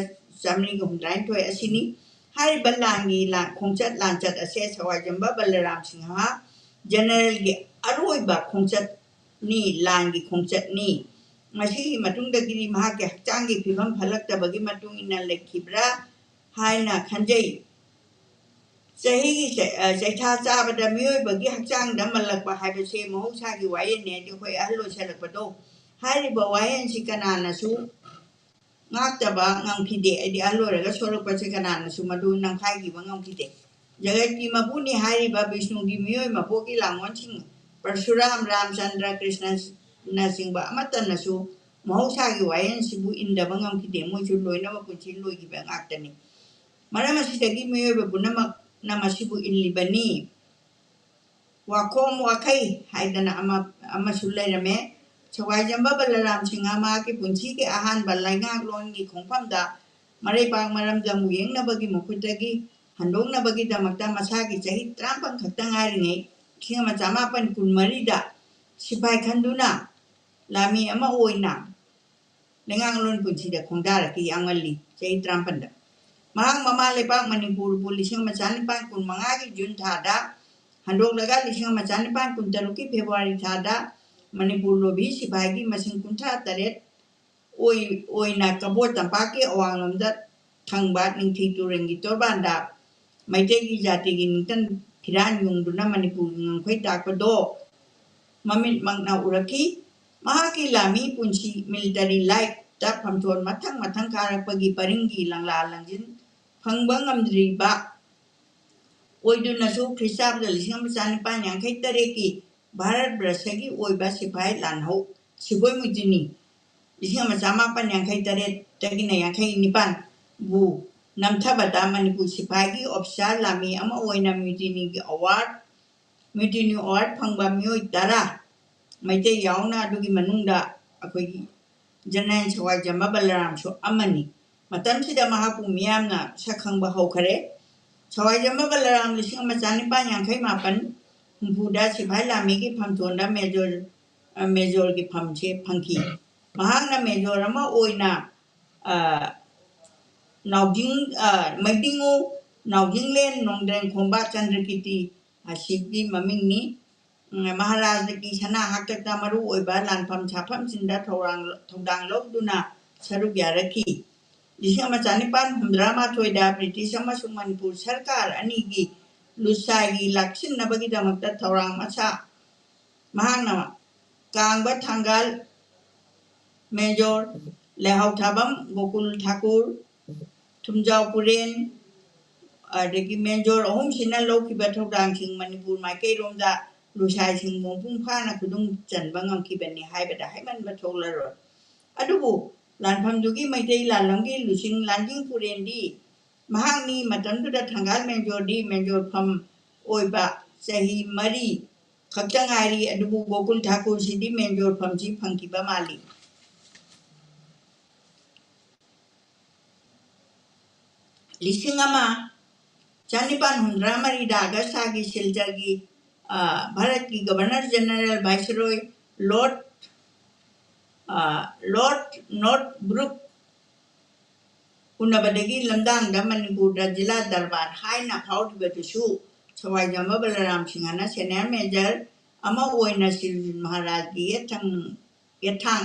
ꯆꯥꯃꯔꯤꯒ ꯍꯨꯝꯗ꯭ꯔꯥꯅꯤꯊꯣꯏ ꯑꯁꯤꯅꯤ꯫ ꯍꯥꯏꯔꯤꯕ ꯂꯥꯟꯒꯤ ꯂꯥꯟ-, ꯈꯣꯡꯆꯠ ꯂꯥꯟꯆꯠ ꯑꯁꯦ ꯁꯋꯥꯏꯖꯝꯕ ꯕꯂꯔꯥꯝ ꯁꯤꯡꯍ ꯖꯦꯅꯔꯦꯜꯒꯤ ꯑꯔꯣꯏꯕ ꯈꯣꯡꯆꯠꯅꯤ, ꯂꯥꯟꯒꯤ ꯈꯣꯡꯆꯠꯅꯤ꯫ ꯃꯁꯤꯒꯤ ꯃꯇꯨꯡꯗꯒꯤꯗꯤ ꯃꯍꯥꯛꯀꯤ ꯍꯛꯆꯥꯡꯒꯤ ꯐꯤꯕꯝ ꯐꯠꯂꯛꯇꯕꯒꯤ ꯃꯇꯨꯡ ꯏꯟꯅ ꯂꯩꯈꯤꯕ꯭ꯔꯥ ꯍꯥꯏꯅ ꯈꯟꯖꯩ꯫ ꯆꯍꯤꯒꯤ ꯆꯩ-, ꯑ, ꯆꯩꯊꯥ ꯆꯥꯕꯗ ꯃꯤꯑꯣꯏꯕꯒꯤ ꯍꯛꯆꯥꯡꯗ ꯃꯜꯂꯛꯄ ꯍꯥꯏꯕꯁꯦ ꯃꯍꯧꯁꯥꯒꯤ ꯋꯥꯌꯦꯜꯅꯤ, ꯍꯥꯏꯗꯤ ꯑꯩꯈꯣꯏ ꯑꯍꯜ ꯑꯣꯏꯁꯜꯂꯛꯄꯗꯣ꯫ ꯍꯥꯏꯔꯤꯕ ꯋꯥꯌꯦꯜꯁꯤ ꯀꯅꯥꯅꯁꯨ ꯉꯥꯛꯇꯕ ꯉꯝꯈꯤꯗꯦ, ꯍꯥꯏꯗꯤ ꯑꯍꯜ ꯑꯣꯏꯔꯒ ꯁꯣꯛꯂꯛꯄꯁꯦ ꯀꯅꯥꯅꯁꯨ ꯃꯗꯨ ꯅꯝꯈꯥꯏꯈꯤꯕ ꯉꯝꯈꯤꯗꯦ꯫ ꯖꯒꯠꯀꯤ ꯃꯄꯨꯅꯤ ꯍꯥꯏꯔꯤꯕ ꯕꯤꯁꯅꯨꯒꯤ ꯃꯤꯑꯣꯏ ꯃꯄꯣꯛꯀꯤ ꯂꯥꯡꯑꯣꯟꯁꯤꯡ ꯄꯔꯁꯨꯔꯥꯝ, ꯔꯥꯝꯆꯟꯗ꯭ꯔ, ꯀ꯭ꯔꯤꯁꯅꯅꯆꯤꯡꯕ ꯑꯃꯠꯇꯅꯁꯨ ꯃꯍꯧꯁꯥꯒꯤ ꯋꯥꯌꯦꯜꯁꯤꯕꯨ ꯏꯟꯗꯕ ꯉꯝꯈꯤꯗꯦ꯫ ꯃꯣꯏꯁꯨ ꯂꯣꯏꯅꯃꯛ ꯄꯨꯟꯁꯤ ꯂꯣꯏꯈꯤꯕ ꯉꯥꯛꯇꯅꯤ꯫ ꯃꯔꯝ ꯑꯁꯤꯗꯒꯤ ꯃꯤꯑꯣꯏꯕ ꯄꯨꯝꯅꯃꯛꯅ ꯃꯁꯤꯕꯨ ꯏꯜꯂꯤꯕꯅꯤ꯫ ꯋꯥꯈꯣꯝ ꯋꯥꯈꯩ ꯍꯥꯏꯗꯅ ꯑꯃ, ꯑꯃꯁꯨ ꯂꯩꯔꯝꯃꯦ꯫ ꯁꯋꯥꯏꯖꯝꯕ ꯕꯂꯔꯥꯝ ꯁꯤꯡꯍ ꯃꯍꯥꯛꯀꯤ ꯄꯨꯟꯁꯤꯒꯤ ꯑꯍꯥꯟꯕ ꯂꯩꯉꯥꯛꯂꯣꯟꯒꯤ ꯈꯣꯡꯐꯝꯗ ꯃꯔꯩꯕꯥꯛ ꯃꯔꯝꯗ ꯑꯃꯨꯛ ꯌꯦꯡꯅꯕꯒꯤ ꯃꯈꯨꯠꯇꯒꯤ ꯍꯟꯗꯣꯛꯅꯕꯒꯤꯗꯃꯛꯇ ꯃꯁꯥꯒꯤ ꯆꯍꯤ ꯇꯔꯥꯃꯥꯄꯟ ꯈꯛꯇ ꯉꯥꯏꯔꯤꯉꯩ ꯂꯤꯁꯤꯡ ꯑꯃ ꯆꯃꯥꯄꯟ ꯀꯨꯟꯃꯔꯤꯗ ꯁꯤꯐꯥꯏ ꯈꯟꯗꯨꯅ ꯂꯥꯟꯃꯤ ꯑꯃ ꯑꯣꯏꯅ ꯂꯩꯉꯥꯛꯂꯣꯟ ꯄꯨꯟꯁꯤꯗ ꯈꯣꯡꯗꯥꯔꯛꯈꯤ꯫ ꯌꯥꯝ ꯉꯜꯂꯤ, ꯆꯍꯤ ꯇꯔꯥꯃꯥꯄꯟꯗ꯫ ꯃꯍꯥꯛ ꯃꯃꯥ ꯂꯩꯄꯥꯛ ꯃꯅꯤꯄꯨꯔꯕꯨ ꯂꯤꯁꯤꯡ ꯑꯃ ꯆꯥꯅꯤꯄꯥꯟ ꯀꯨꯟꯃꯉꯥꯒꯤ ꯖꯨꯟ ꯊꯥꯗ ꯍꯟꯗꯣꯛꯂꯒ ꯂꯤꯁꯤꯡ ꯑꯃ ꯆꯥꯅꯤꯄꯥꯟ ꯀꯨꯟꯇꯔꯨꯛꯀꯤ ꯐꯦꯕ꯭ꯔꯨꯋꯥꯔꯤ ꯊꯥꯗ ꯃꯅꯤꯄꯨꯔ ꯂꯣꯕꯤ ꯁꯤꯐꯥꯏꯒꯤ ꯃꯁꯤꯡ ꯀꯨꯟꯊ꯭ꯔꯥ ꯇꯔꯦꯠ ꯑꯣꯏ-, ꯑꯣꯏꯅ ꯀꯕꯣ ꯇꯝꯄꯥꯛꯀꯤ ꯑꯋꯥꯡꯂꯣꯝꯗ ꯊꯪꯕ ꯅꯤꯡꯊꯤ ꯇꯨꯔꯦꯜꯒꯤ ꯇꯣꯔꯕꯥꯟꯗ ꯃꯩꯇꯩꯒꯤ ꯖꯥꯇꯤꯒꯤ ꯅꯤꯡꯇꯝ ꯐꯤꯔꯥꯟ ꯌꯨꯡꯗꯨꯅ ꯃꯅꯤꯄꯨꯔꯒꯤ ꯉꯝꯈꯩ ꯇꯥꯛꯄꯗꯣ ꯃꯃꯤꯠꯃꯛꯅ ꯎꯔꯛꯈꯤ꯫ ꯃꯍꯥꯛꯀꯤ ꯂꯥꯟꯃꯤ ꯄꯨꯟꯁꯤ military life ꯇ ꯐꯝꯊꯣꯟ ꯃꯊꯪ ꯃꯊꯪ ꯀꯥꯔꯛꯄꯒꯤ ꯄꯔꯤꯡꯒꯤ ꯂꯪꯂꯥ ꯂꯪꯖꯤꯟ ꯐꯪꯕ ꯉꯝꯗ꯭ꯔꯤꯕ ꯑꯣꯏꯗꯨꯅꯁꯨ ꯈ꯭ꯔꯤꯁꯇꯥꯕꯗ ꯂꯤꯁꯤꯡ ꯑꯃ ꯆꯥꯅꯤꯄꯥꯟ ꯌꯥꯡꯈꯩ ꯇꯔꯦꯠꯀꯤ ꯚꯥꯔꯠ ꯕꯔꯁꯒꯤ ꯑꯣꯏꯕ ꯁꯤꯐꯥꯏ ꯂꯥꯟꯍꯧ, ꯁꯤꯕꯣꯏ ꯃꯨꯇꯤꯅꯤ ꯂꯤꯁꯤꯡ ꯑꯃ ꯆꯥꯃꯥꯄꯟ ꯌꯥꯡꯈꯩ ꯇꯔꯦꯠꯇꯒꯤꯅ ꯌꯥꯡꯈꯩ ꯅꯤꯄꯥꯟꯕꯨ ꯅꯝꯊꯕꯗ ꯃꯅꯤꯄꯨꯔ ꯁꯤꯐꯥꯏꯒꯤ officer ꯂꯥꯟꯃꯤ ꯑꯃ ꯑꯣꯏꯅ ꯃ꯭ꯌꯨꯇꯤꯅꯤꯒꯤ award, ꯃ꯭ꯌꯨꯇꯤꯅꯤ award ꯐꯪꯕ ꯃꯤꯑꯣꯏ ꯇꯔꯥ, ꯃꯩꯇꯩ ꯌꯥꯎꯅ, ꯑꯗꯨꯒꯤ ꯃꯅꯨꯡꯗ ꯑꯩꯈꯣꯏꯒꯤ General ꯁꯋꯥꯏꯖꯝꯕ ꯕꯂꯔꯥꯝꯁꯨ ꯑꯃꯅꯤ꯫ ꯃꯇꯝꯁꯤꯗ ꯃꯍꯥꯛꯄꯨ ꯃꯤꯌꯥꯝꯅ ꯁꯛ ꯈꯪꯕ ꯍꯧꯈꯔꯦ꯫ ꯁꯋꯥꯏꯖꯝꯕ ꯕꯂꯔꯥꯝ ꯂꯤꯁꯤꯡ ꯑꯃ ꯆꯥꯅꯤꯄꯥꯟ ꯌꯥꯡꯈꯩ ꯃꯥꯄꯟ ꯍꯨꯝꯐꯨꯗ ꯁꯤꯐꯥꯏ ꯂꯥꯟꯃꯤꯒꯤ ꯐꯝꯊꯣꯟꯗ major, ꯑ, majorꯒꯤ ꯐꯝꯁꯦ ꯐꯪꯈꯤ꯫ ꯃꯍꯥꯛꯅ major ꯑꯃ ꯑꯣꯏꯅ, ꯑ, ꯅꯥꯎꯖꯤꯡ, ꯑ, ꯃꯩꯗꯤꯡꯉꯨ, ꯅꯥꯎꯖꯤꯡꯂꯦꯟ, ꯅꯣꯡꯗ꯭ꯔꯦꯟ ꯈꯣꯝꯕ, ꯆꯟꯗ꯭ꯔꯀꯤꯔꯇꯤ ꯑꯁꯤꯒꯤ ꯃꯃꯤꯡꯅꯤ꯫ ꯎꯝ, ꯃꯍꯥꯔꯥꯖꯒꯤ ꯁꯅꯥ ꯍꯥꯛꯇꯛꯇ ꯃꯔꯨ ꯑꯣꯏꯕ ꯂꯥꯟꯐꯝ ꯁꯥꯐꯝꯁꯤꯡꯗ ꯊꯧꯔꯥꯡ-, ꯊꯧꯗꯥꯡ ꯂꯧꯗꯨꯅ ꯁꯔꯨꯛ ꯌꯥꯔꯛꯈꯤ꯫ ꯂꯤꯁꯤꯡ ꯑꯃ ꯆꯥꯅꯤꯄꯥꯟ ꯍꯨꯝꯗ꯭ꯔꯥ ꯃꯥꯊꯣꯏꯗ ꯕ꯭ꯔꯤꯇꯤꯁ ꯑꯃꯁꯨꯡ ꯃꯅꯤꯄꯨꯔ ꯁꯔꯀꯥꯔ ꯑꯅꯤꯒꯤ ꯂꯨꯁꯥꯏꯒꯤ ꯂꯥꯛꯁꯤꯟꯅꯕꯒꯤꯗꯃꯛꯇ ꯊꯧꯔꯥꯡ ꯃꯁꯥ ꯃꯍꯥꯛꯅ ꯀꯥꯡꯕ ꯊꯥꯡꯒꯥꯜ ꯃꯦꯖꯣꯔ, ꯂꯩꯍꯥꯎꯊꯥꯕꯝ ꯒꯣꯀꯨꯜ ꯊꯥꯀꯨꯔ, ꯊꯨꯝꯖꯥꯎ ꯄꯨꯔꯦꯟ, ꯑꯗꯒꯤ ꯃꯦꯖꯣꯔ ꯑꯍꯨꯝꯁꯤꯅ ꯂꯧꯈꯤꯕ ꯊꯧꯗꯥꯡꯁꯤꯡ ꯃꯅꯤꯄꯨꯔ ꯃꯥꯏꯀꯩꯔꯣꯝꯗ ꯂꯨꯁꯥꯏꯁꯤꯡꯕꯨ ꯃꯄꯨꯡ ꯐꯥꯅ ꯈꯨꯗꯨꯝ ꯆꯟꯕ ꯉꯝꯈꯤꯕꯅꯤ ꯍꯥꯏꯕꯗ ꯍꯥꯏꯃꯟꯕ ꯊꯣꯛꯂꯔꯣꯏ꯫ ꯑꯗꯨꯕꯨ ꯂꯥꯟꯐꯝꯗꯨꯒꯤ ꯃꯩꯇꯩ ꯂꯥꯟꯂꯝꯒꯤ ꯂꯨꯆꯤꯡ ꯂꯥꯟꯖꯤꯡ ꯄꯨꯔꯦꯟꯗꯤ ꯃꯍꯥꯛꯅꯤ ꯃꯇꯝꯗꯨꯗ ꯊꯪꯒꯥꯜ ꯃꯦꯖꯣꯔꯗꯤ ꯃꯦꯖꯣꯔ ꯐꯝ ꯑꯣꯏꯕ ꯆꯍꯤ ꯃꯔꯤ ꯈꯛꯇ ꯉꯥꯏꯔꯤ, ꯑꯗꯨꯕꯨ ꯒꯣꯀꯨꯜ ꯊꯥꯀꯨꯔꯁꯤꯗꯤ ꯃꯦꯖꯣꯔ ꯐꯝꯁꯤ ꯐꯪꯈꯤꯕ ꯃꯥꯜꯂꯤ꯫ ꯂꯤꯁꯤꯡ ꯑꯃ ꯆꯥꯅꯤꯄꯥꯟ ꯍꯨꯝꯗ꯭ꯔꯥ ꯃꯔꯤꯗ ꯑꯒꯁꯥꯒꯤ ꯁꯤꯜꯆꯔꯒꯤ, ꯑ, ꯚꯥꯔꯠꯀꯤ ꯒꯕꯔꯅꯔ ꯖꯦꯅꯔꯦꯜ ꯚꯥꯏꯁꯔꯣꯏ ꯂꯣꯔꯗ, ꯑ, ꯂꯣꯔꯗ ꯅꯣꯔꯠꯕ꯭ꯔꯨꯛ ꯎꯅꯕꯗꯒꯤ ꯂꯝꯗꯥꯡꯗ ꯃꯅꯤꯄꯨꯔꯗ ꯖꯤꯂꯥ ꯗꯔꯕꯥꯔ ꯍꯥꯏꯅ ꯐꯥꯎꯔꯤꯕꯗꯨꯁꯨ ꯁꯋꯥꯏꯖꯝꯕ ꯕꯂꯔꯥꯝ ꯁꯤꯡꯍꯅ ꯁꯦꯅꯤꯌꯔ ꯃꯦꯖꯔ ꯑꯃ ꯑꯣꯏꯅ ꯁꯤꯔꯖꯨ ꯃꯍꯥꯔꯥꯖꯒꯤ ꯌꯦꯠꯊꯪ-, ꯌꯦꯠꯊꯥꯡ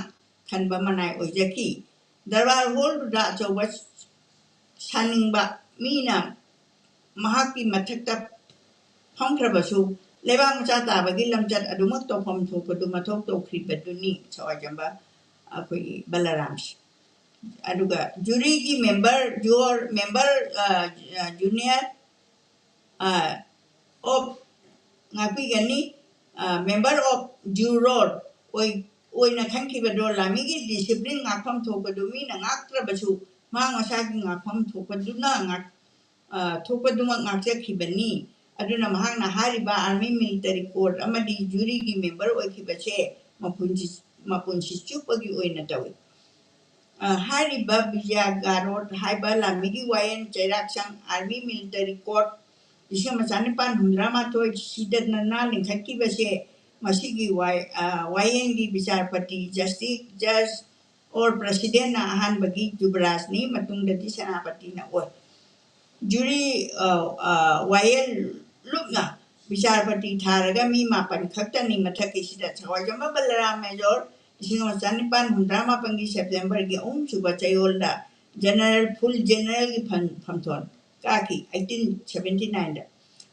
ꯈꯟꯕ ꯃꯅꯥꯏ ꯑꯣꯏꯖꯈꯤ꯫ ꯗꯔꯕꯥꯔ ꯍꯣꯜꯗꯨꯗ ꯑꯆꯧꯕ ꯁꯥꯅꯤꯡꯕ ꯃꯤꯅ ꯃꯍꯥꯛꯀꯤ ꯃꯊꯛꯇ ꯐꯝꯈ꯭ꯔꯕꯁꯨ, ꯂꯩꯕꯥꯛ ꯃꯆꯥ ꯇꯥꯕꯒꯤ ꯂꯝꯆꯠ ꯑꯗꯨꯃꯛ ꯇꯧꯐꯝ ꯊꯣꯛꯄꯗꯨ ꯃꯊꯧ ꯇꯧꯈ꯭ꯔꯤꯕꯗꯨꯅꯤ ꯁꯋꯥꯏꯖꯝꯕ ꯑꯩꯈꯣꯏꯒꯤ ꯕꯂꯔꯥꯝꯁꯤ꯫ ꯑꯗꯨꯒ ꯖꯨꯔꯤꯒꯤ ꯃꯦꯝꯕꯔ, ꯖꯨꯑꯣꯔ ꯃꯦꯝꯕꯔ, ꯑ, ꯑ, ꯖꯨꯅꯤꯌꯔ, ꯑ, ꯑꯣꯐ ꯉꯥꯛꯄꯤꯒꯅꯤ, ꯑ, ꯃꯦꯝꯕꯔ ꯑꯣꯐ ꯖꯨꯔꯣꯔ ꯑꯣꯏ-, ꯑꯣꯏꯅ ꯈꯟꯈꯤꯕꯗꯣ ꯂꯥꯟꯃꯤꯒꯤ ꯗꯤꯁꯤꯄ꯭ꯂꯤꯟ ꯉꯥꯛꯐꯝ ꯊꯣꯛꯄꯗꯨ ꯃꯤꯅ ꯉꯥꯛꯇ꯭ꯔꯕꯁꯨ, ꯃꯍꯥꯛ ꯃꯁꯥꯒꯤ ꯉꯥꯛꯐꯝ ꯊꯣꯛꯄꯗꯨꯅ ꯉꯥꯛ-, ꯑ, ꯊꯣꯛꯄꯗꯨꯃꯛ ꯉꯥꯛꯆꯈꯤꯕꯅꯤ꯫ ꯑꯗꯨꯅ ꯃꯍꯥꯛꯅ ꯍꯥꯏꯔꯤꯕ ꯑꯥꯔꯃꯤ ꯃꯤꯂꯤꯇꯔꯤ ꯀꯣꯔꯠ ꯑꯃꯗꯤ ꯖꯨꯔꯤꯒꯤ ꯃꯦꯝꯕꯔ ꯑꯣꯏꯈꯤꯕꯁꯦ ꯃꯄꯨꯟꯁꯤ, ꯃꯄꯨꯟꯁꯤ ꯆꯨꯞꯄꯒꯤ ꯑꯣꯏꯅ ꯇꯧꯏ꯫ ꯑ, ꯍꯥꯏꯔꯤꯕ ꯕꯤꯖꯌ ꯒꯥꯔꯣꯠ ꯍꯥꯏꯕ ꯂꯥꯟꯃꯤꯒꯤ ꯋꯥꯌꯦꯜ ꯆꯩꯔꯥꯛꯁꯪ ꯑꯥꯔꯃꯤ ꯃꯤꯂꯤꯇꯔꯤ ꯀꯣꯔꯠ ꯂꯤꯁꯤꯡ ꯑꯃ ꯆꯥꯅꯤꯄꯥꯟ ꯍꯨꯝꯗ꯭ꯔꯥ ꯃꯥꯊꯣꯏ ꯁꯤꯗꯅꯅ ꯂꯤꯡꯈꯠꯈꯤꯕꯁꯦ ꯃꯁꯤꯒꯤ ꯋꯥ-, ꯑ, ꯋꯥꯌꯦꯜꯒꯤ ꯕꯤꯆꯥꯔꯄꯇꯤ ꯖꯁꯇꯤꯁ ꯖꯖ ꯑꯣꯔ ꯄ꯭ꯔꯁꯤꯗꯦꯟꯅ ꯑꯍꯥꯟꯕꯒꯤ ꯖꯨꯕꯔꯥꯖꯅꯤ, ꯃꯇꯨꯡꯗꯗꯤ ꯁꯦꯅꯥꯄꯇꯤꯅ ꯑꯣꯏ꯫ ꯖꯨꯔꯤ, ꯑ, ꯑ, ꯋꯥꯌꯦꯜ ꯂꯨꯞꯅ ꯕꯤꯆꯥꯔꯄꯇꯤ ꯊꯥꯔꯒ ꯃꯤ ꯃꯥꯄꯟ ꯈꯛꯇꯅꯤ ꯃꯊꯛꯀꯤꯁꯤꯗ꯫ ꯁꯋꯥꯏꯖꯝꯕ ꯕꯂꯔꯥꯝ ꯃꯦꯖꯣꯔ ꯂꯤꯁꯤꯡ ꯑꯃ ꯆꯥꯅꯤꯄꯥꯟ ꯍꯨꯝꯗ꯭ꯔꯥ ꯃꯥꯄꯟꯒꯤ ꯁꯦꯞꯇꯦꯝꯕꯔꯒꯤ ꯑꯍꯨꯝ ꯁꯨꯕ ꯆꯌꯣꯜꯗ ꯖꯦꯅꯔꯦꯜ, ꯐꯨꯜ ꯖꯦꯅꯔꯦꯜꯒꯤ ꯐꯝ-, ꯐꯝꯊꯣꯟ ꯀꯥꯈꯤ, ꯑꯩꯠꯇꯤꯟ ꯁꯚꯦꯟꯇꯤ ꯅꯥꯏꯟꯗ꯫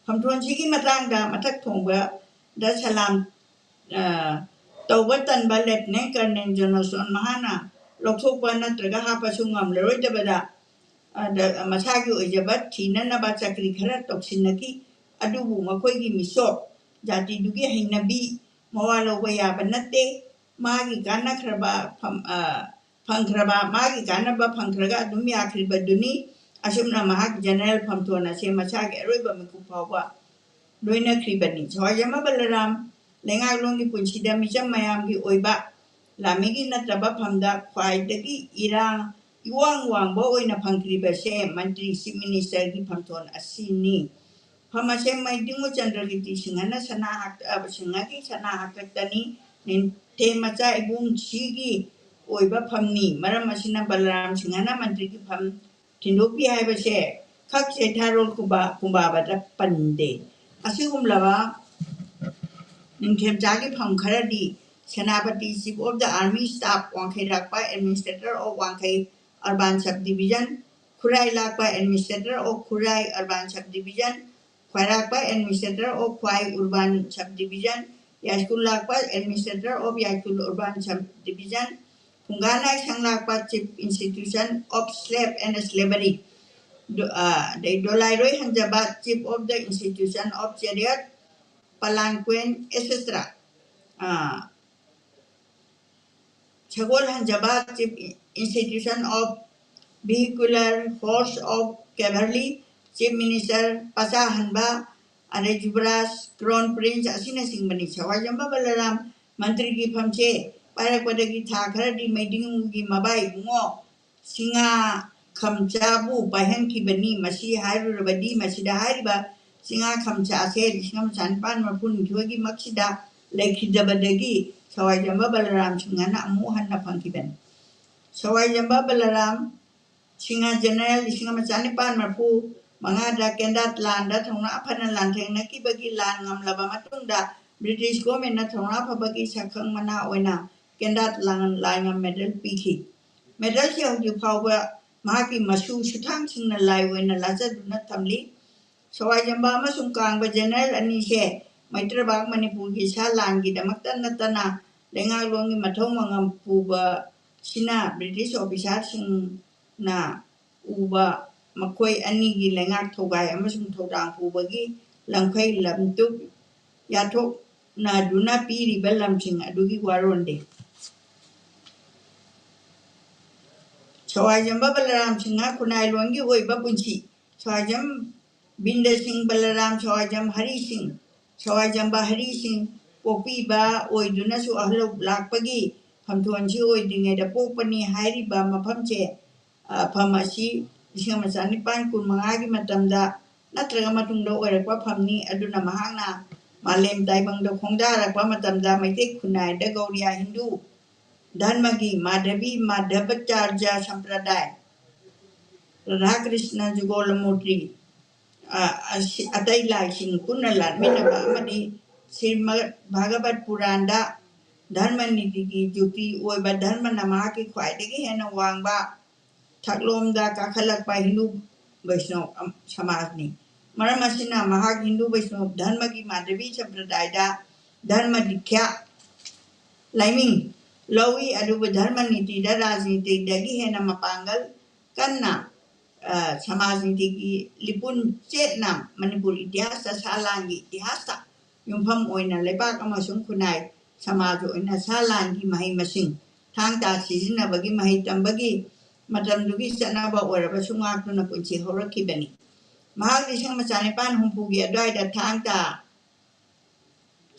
ꯐꯝꯊꯣꯟꯁꯤꯒꯤ ꯃꯇꯥꯡꯗ ꯃꯊꯛ ꯊꯣꯡꯕꯗ ꯁꯂꯥꯝ, ꯑ, ꯇꯧꯕ ꯇꯟꯕ ꯂꯦꯐꯇꯤꯅꯦꯟ ꯀꯔꯅꯦꯜ ꯖꯣꯟꯁꯇꯣꯟ ꯃꯍꯥꯛꯅ ꯂꯧꯊꯣꯛꯄ ꯅꯠꯇ꯭ꯔꯒ ꯍꯥꯞꯄꯁꯨ ꯉꯝꯂꯔꯣꯏꯗꯕꯗ, ꯑ, ꯗ-, ꯃꯁꯥꯒꯤ ꯑꯣꯏꯖꯕ ꯊꯤꯅꯅꯕ ꯆꯀ꯭ꯔꯤ ꯈꯔ ꯇꯧꯁꯤꯟꯅꯈꯤ꯫ ꯑꯗꯨꯕꯨ ꯃꯈꯣꯏꯒꯤ ꯃꯤꯁꯣꯞ ꯖꯥꯇꯤꯗꯨꯒꯤ ꯍꯩꯅꯕꯤ ꯃꯋꯥ ꯂꯧꯕ ꯌꯥꯕ ꯅꯠꯇꯦ꯫ ꯃꯥꯒꯤ ꯀꯥꯟꯅꯈ꯭ꯔꯕ ꯐꯝ-, ꯑ, ꯐꯪꯈ꯭ꯔꯕ, ꯃꯥꯒꯤ ꯀꯥꯟꯅꯕ ꯐꯪꯈ꯭ꯔꯒ ꯑꯗꯨꯝ ꯌꯥꯈ꯭ꯔꯤꯕꯗꯨꯅꯤ꯫ ꯑꯁꯨꯝꯅ ꯃꯍꯥꯛ ꯖꯦꯅꯔꯦꯜ ꯐꯝꯊꯣꯟ ꯑꯁꯦ ꯃꯁꯥꯒꯤ ꯑꯔꯣꯏꯕ ꯃꯤꯀꯨꯞ ꯐꯥꯎꯕ ꯂꯣꯏꯅꯈ꯭ꯔꯤꯕꯅꯤ꯫ ꯁꯋꯥꯏꯖꯝꯕ ꯕꯂꯔꯥꯝ ꯂꯩꯉꯥꯛꯂꯣꯟꯒꯤ ꯄꯨꯟꯁꯤꯗ ꯃꯤꯆꯝ ꯃꯌꯥꯝꯒꯤ ꯑꯣꯏꯕ ꯂꯥꯟꯃꯤꯒꯤ ꯅꯠꯇ꯭ꯔꯕ ꯐꯝꯗ ꯈ꯭ꯋꯥꯏꯗꯒꯤ ꯏꯔꯥꯡ ꯏꯋꯥꯡ ꯋꯥꯡꯕ ꯑꯣꯏꯅ ꯐꯪꯈ꯭ꯔꯤꯕꯁꯦ ꯃꯟꯇ꯭ꯔꯤ, ꯆꯤꯐ ꯃꯤꯅꯤꯁꯇꯔꯒꯤ ꯐꯝꯊꯣꯟ ꯑꯁꯤꯅꯤ꯫ ꯐꯝ ꯑꯁꯦ ꯃꯩꯗꯤꯡꯉꯨ ꯆꯟꯗ꯭ꯔꯀꯤꯔꯇꯤ ꯁꯤꯡꯍꯅ ꯁꯅꯥ ꯍꯥꯛ-, ꯑ, ꯁꯤꯡꯍꯒꯤ ꯁꯅꯥ ꯍꯥꯛꯇꯛꯇꯅꯤ꯫ ꯅꯤꯡꯊꯦꯝ ꯃꯆꯥ ꯏꯕꯨꯡ ꯁꯤꯒꯤ ꯑꯣꯏꯕ ꯐꯝꯅꯤ꯫ ꯃꯔꯝ ꯑꯁꯤꯅ ꯕꯂꯔꯥꯝ ꯁꯤꯡꯍꯅ ꯃꯟꯇ꯭ꯔꯤꯒꯤ ꯐꯝ ꯊꯤꯟꯗꯣꯛꯄꯤ ꯍꯥꯏꯕꯁꯦ ꯈꯛ ꯆꯩꯊꯥꯔꯣꯜ ꯀꯨꯝꯕꯥ-, ꯀꯨꯝꯕꯥꯕꯗ ꯄꯟꯗꯦ꯫ ꯑꯁꯤꯒꯨꯝꯂꯕ ꯅꯤꯡꯊꯦꯝꯆꯥꯒꯤ ꯐꯝ ꯈꯔꯗꯤ Senapati, Chief of the Army Staff, ꯋꯥꯡꯈꯩꯔꯥꯛꯄ, Administrator of ꯋꯥꯡꯈꯩ Urban Subdivision, ꯈꯨꯔꯥꯏ ꯂꯥꯛꯄ, Administrator of Khurai Urban Subdivision, ꯈ꯭ꯋꯥꯏꯔꯥꯛꯄ, Administrator of ꯈ꯭ꯋꯥꯏ Urban Subdivision, ꯌꯥꯏꯁ꯭ꯀꯨꯜ ꯂꯥꯛꯄ, Administrator of ꯌꯥꯏꯁ꯭ꯀꯨꯜ Urban Subdivision, ꯐꯨꯡꯒꯥ ꯅꯥꯏꯁꯪ ꯂꯥꯛꯄ, Chief Institution of Slave and Slavery, ꯗꯣ-, ꯑ, ꯑꯗꯩ ꯗꯣꯂꯥꯏꯔꯣꯏ ꯍꯟꯖꯕ, Chief of the Institution of Chariot, Palanquin, et cetera꯫ ꯑ, ꯁꯒꯣꯜ ꯍꯟꯖꯕ, Chief Institution of Vehicular Horse of Cavalry, Chief Minister ꯄꯆꯥ ꯍꯟꯕ, ꯑꯗꯩ ꯖꯨꯕꯔꯥꯖ, Crown Prince ꯑꯁꯤꯅꯆꯤꯡꯕꯅꯤ꯫ ꯁꯋꯥꯏꯖꯝꯕ ꯕꯂꯔꯥꯝ ꯃꯟꯇ꯭ꯔꯤꯒꯤ ꯐꯝꯁꯦ ꯄꯥꯏꯔꯛꯄꯗꯒꯤ ꯊꯥ ꯈꯔꯗꯤ ꯃꯩꯗꯤꯡꯒꯤ ꯃꯕꯥꯏ ꯏꯕꯨꯡꯉꯣ ꯁꯤꯡꯉꯥ ꯈꯝꯆꯥꯕꯨ ꯄꯥꯏꯍꯟꯈꯤꯕꯅꯤ꯫ ꯃꯁꯤ ꯍꯥꯏꯔꯨꯔꯕꯗꯤ ꯃꯁꯤꯗ ꯍꯥꯏꯔꯤꯕ ꯆꯤꯡꯉꯥ ꯈꯝꯆꯥ ꯑꯁꯦ ꯂꯤꯁꯤꯡ ꯑꯃ ꯆꯥꯅꯤꯄꯥꯟ ꯃꯔꯤꯐꯨ ꯅꯤꯊꯣꯏꯒꯤ ꯃꯛꯁꯤꯗ ꯂꯩꯈꯤꯗꯕꯗꯒꯤ ꯁꯋꯥꯏꯖꯝꯕ ꯕꯂꯔꯥꯝ ꯁꯤꯡꯍꯅ ꯑꯃꯨꯛ ꯍꯟꯅ ꯐꯪꯈꯤꯕꯅꯤ꯫ ꯁꯋꯥꯏꯖꯝꯕ ꯕꯂꯔꯥꯝ ꯁꯤꯡꯍ ꯖꯦꯅꯔꯦꯜ ꯂꯤꯁꯤꯡ ꯑꯃ ꯆꯥꯅꯤꯄꯥꯟ ꯃꯔꯤꯐꯨ ꯃꯉꯥꯗ ꯀꯦꯟꯗꯥꯠ ꯂꯥꯟꯗ ꯊꯧꯅꯥ ꯐꯅ ꯂꯥꯟꯊꯦꯡꯅꯈꯤꯕꯒꯤ ꯂꯥꯟ ꯉꯝꯂꯕ ꯃꯇꯨꯡꯗ British governmentꯅ ꯊꯧꯅꯥ ꯐꯕꯒꯤ ꯁꯛꯈꯪ ꯃꯅꯥ ꯑꯣꯏꯅ ꯀꯦꯟꯗꯥꯠ ꯂꯥꯟ ꯂꯥꯏꯉꯝ medal ꯄꯤꯈꯤ꯫ Medalꯁꯤ ꯍꯧꯖꯤꯛ ꯐꯥꯎꯕ ꯃꯍꯥꯛꯀꯤ ꯃꯁꯨ ꯁꯨꯊꯥꯡꯁꯤꯡꯅ ꯂꯥꯏ ꯑꯣꯏꯅ ꯂꯥꯠꯆꯗꯨꯅ ꯊꯝꯂꯤ꯫ ꯁꯋꯥꯏꯖꯝꯕ ꯑꯃꯁꯨꯡ ꯀꯥꯡꯕ general ꯑꯅꯤꯁꯦ ꯃꯩꯇ꯭ꯔꯕꯥꯛ ꯃꯅꯤꯄꯨꯔꯒꯤ ꯁꯥ ꯂꯥꯟꯒꯤꯗꯃꯛꯇ ꯅꯠꯇꯅ ꯂꯩꯉꯥꯛꯂꯣꯟꯒꯤ ꯃꯊꯧ ꯃꯉꯝ ꯄꯨꯕꯁꯤꯅ British officerꯁꯤꯡꯅ ꯎꯕ ꯃꯈꯣꯏ ꯑꯅꯤꯒꯤ ꯂꯩꯉꯥꯛ ꯊꯧꯒꯥꯏ ꯑꯃꯁꯨꯡ ꯊꯧꯗꯥꯡ ꯄꯨꯕꯒꯤ ꯂꯝꯈꯩ ꯂꯝꯇꯨꯞ ꯌꯥꯊꯣꯛꯅꯗꯨꯅ ꯄꯤꯔꯤꯕ ꯂꯝꯁꯤꯡ ꯑꯗꯨꯒꯤ ꯋꯥꯔꯣꯜꯗꯤ꯫ ꯁꯋꯥꯏꯖꯝꯕ ꯕꯂꯔꯥꯝ ꯁꯤꯡꯍ ꯈꯨꯟꯅꯥꯏꯂꯣꯟꯒꯤ ꯑꯣꯏꯕ ꯄꯨꯟꯁꯤ꯫ ꯁꯋꯥꯏꯖꯝ ꯕꯤꯟꯗ ꯁꯤꯡ ꯕꯂꯔꯥꯝ, ꯁꯋꯥꯏꯖꯝ ꯍꯔꯤ ꯁꯤꯡ, ꯁꯋꯥꯏꯖꯝꯕ ꯍꯔꯤ ꯁꯤꯡ ꯄꯣꯛꯄꯤꯕ ꯑꯣꯏꯗꯨꯅꯁꯨ ꯑꯍꯜ ꯂꯥꯛꯄꯒꯤ ꯐꯝꯊꯣꯟꯁꯤ ꯑꯣꯏꯗ꯭ꯔꯤꯉꯩꯗ ꯄꯣꯛꯄꯅꯤ ꯍꯥꯏꯔꯤꯕ ꯃꯐꯝꯁꯦ, ꯐꯝ ꯑꯁꯤ ꯂꯤꯁꯤꯡ ꯑꯃ ꯆꯅꯤꯄꯥꯟ ꯀꯨꯟꯃꯉꯥꯒꯤ ꯃꯇꯝꯗ ꯅꯠꯇ꯭ꯔꯒ ꯃꯇꯨꯡꯗ ꯑꯣꯏꯔꯛꯄ ꯐꯝꯅꯤ꯫ ꯑꯗꯨꯅ ꯃꯍꯥꯛꯅ ꯃꯥꯂꯦꯝ ꯇꯥꯏꯕꯪꯗ ꯈꯣꯡꯗꯥꯔꯛꯄ ꯃꯇꯝꯗ ꯃꯩꯇꯩ ꯈꯨꯟꯅꯥꯏꯗ ꯒꯧꯔꯤꯌꯥ ꯍꯤꯟꯗꯨ ꯙꯔꯃꯒꯤ ꯃꯥꯙꯕꯤ ꯃꯥꯙꯕꯆꯥꯔꯖ ꯁꯝꯄ꯭ꯔꯗꯥꯏ, ꯔꯥꯙꯥꯀ꯭ꯔꯤꯁꯅ ꯖꯨꯒꯣꯂꯃꯨꯔꯇꯤ, ꯑ, ꯑꯁꯤ-, ꯑꯇꯩ ꯂꯥꯏꯁꯤꯡ ꯄꯨꯟꯅ ꯂꯥꯠꯃꯤꯟꯅꯕ ꯑꯃꯗꯤ ꯁ꯭ꯔꯤꯃꯗ ꯚꯥꯒꯕꯠ ꯄꯨꯔꯥꯟꯗ ꯙꯔꯃ ꯅꯤꯇꯤꯒꯤ ꯖꯨꯛꯇꯤ ꯑꯣꯏꯕ ꯙꯔꯃꯅ ꯃꯍꯥꯛꯀꯤ ꯈ꯭ꯋꯥꯏꯗꯒꯤ ꯍꯦꯟꯅ ꯋꯥꯡꯕ ꯊꯥꯛꯂꯣꯝꯗ ꯀꯥꯈꯠꯂꯛꯄ ꯍꯤꯟꯗꯨ ꯕꯩꯁꯅꯣꯞ ꯑꯝ-, ꯁꯃꯥꯖꯅꯤ꯫ ꯃꯔꯝ ꯑꯁꯤꯅ ꯃꯍꯥꯛ ꯍꯤꯟꯗꯨ ꯕꯩꯁꯅꯣꯞ ꯙꯔꯃꯒꯤ ꯃꯥꯙꯕꯤ ꯁꯝꯄ꯭ꯔꯗꯥꯏꯗ ꯙꯔꯃ ꯗꯤꯛꯈ꯭ꯌꯥ ꯂꯥꯏꯃꯤꯡ ꯂꯧꯏ, ꯑꯗꯨꯕꯨ ꯙꯔꯃ ꯅꯤꯇꯤꯗ ꯔꯥꯖꯅꯤꯇꯤꯗꯒꯤ ꯍꯦꯟꯅ ꯃꯄꯥꯡꯒꯜ ꯀꯟꯅ, ꯑ, ꯁꯃꯥꯖ ꯅꯤꯇꯤꯒꯤ ꯂꯤꯄꯨꯟ ꯆꯦꯠꯅ ꯃꯅꯤꯄꯨꯔ ꯏꯇꯤꯍꯥꯁꯇ ꯁꯥ ꯂꯥꯟꯒꯤ ꯏꯇꯤꯍꯥꯁꯇ ꯌꯨꯝꯐꯝ ꯑꯣꯏꯅ ꯂꯩꯕꯥꯛ ꯑꯃꯁꯨꯡ ꯈꯨꯟꯅꯥꯏ ꯁꯃꯥꯖ ꯑꯣꯏꯅ ꯁꯥ ꯂꯥꯟꯒꯤ ꯃꯍꯩ ꯃꯁꯤꯡ ꯊꯥꯡ ꯇꯥ ꯁꯤꯖꯤꯟꯅꯕꯒꯤ ꯃꯍꯩ ꯇꯝꯕꯒꯤ ꯃꯇꯝꯗꯨꯒꯤ ꯆꯠꯅꯕ ꯑꯣꯏꯔꯕꯁꯨ ꯉꯥꯛꯇꯨꯅ ꯄꯨꯟꯁꯤ ꯍꯧꯔꯛꯈꯤꯕꯅꯤ꯫ ꯃꯍꯥꯛ ꯂꯤꯁꯤꯡ ꯑꯃ ꯆꯅꯤꯄꯥꯟ ꯍꯨꯝꯐꯨꯒꯤ ꯑꯗꯨꯋꯥꯏꯗ ꯊꯥꯡ ꯇꯥ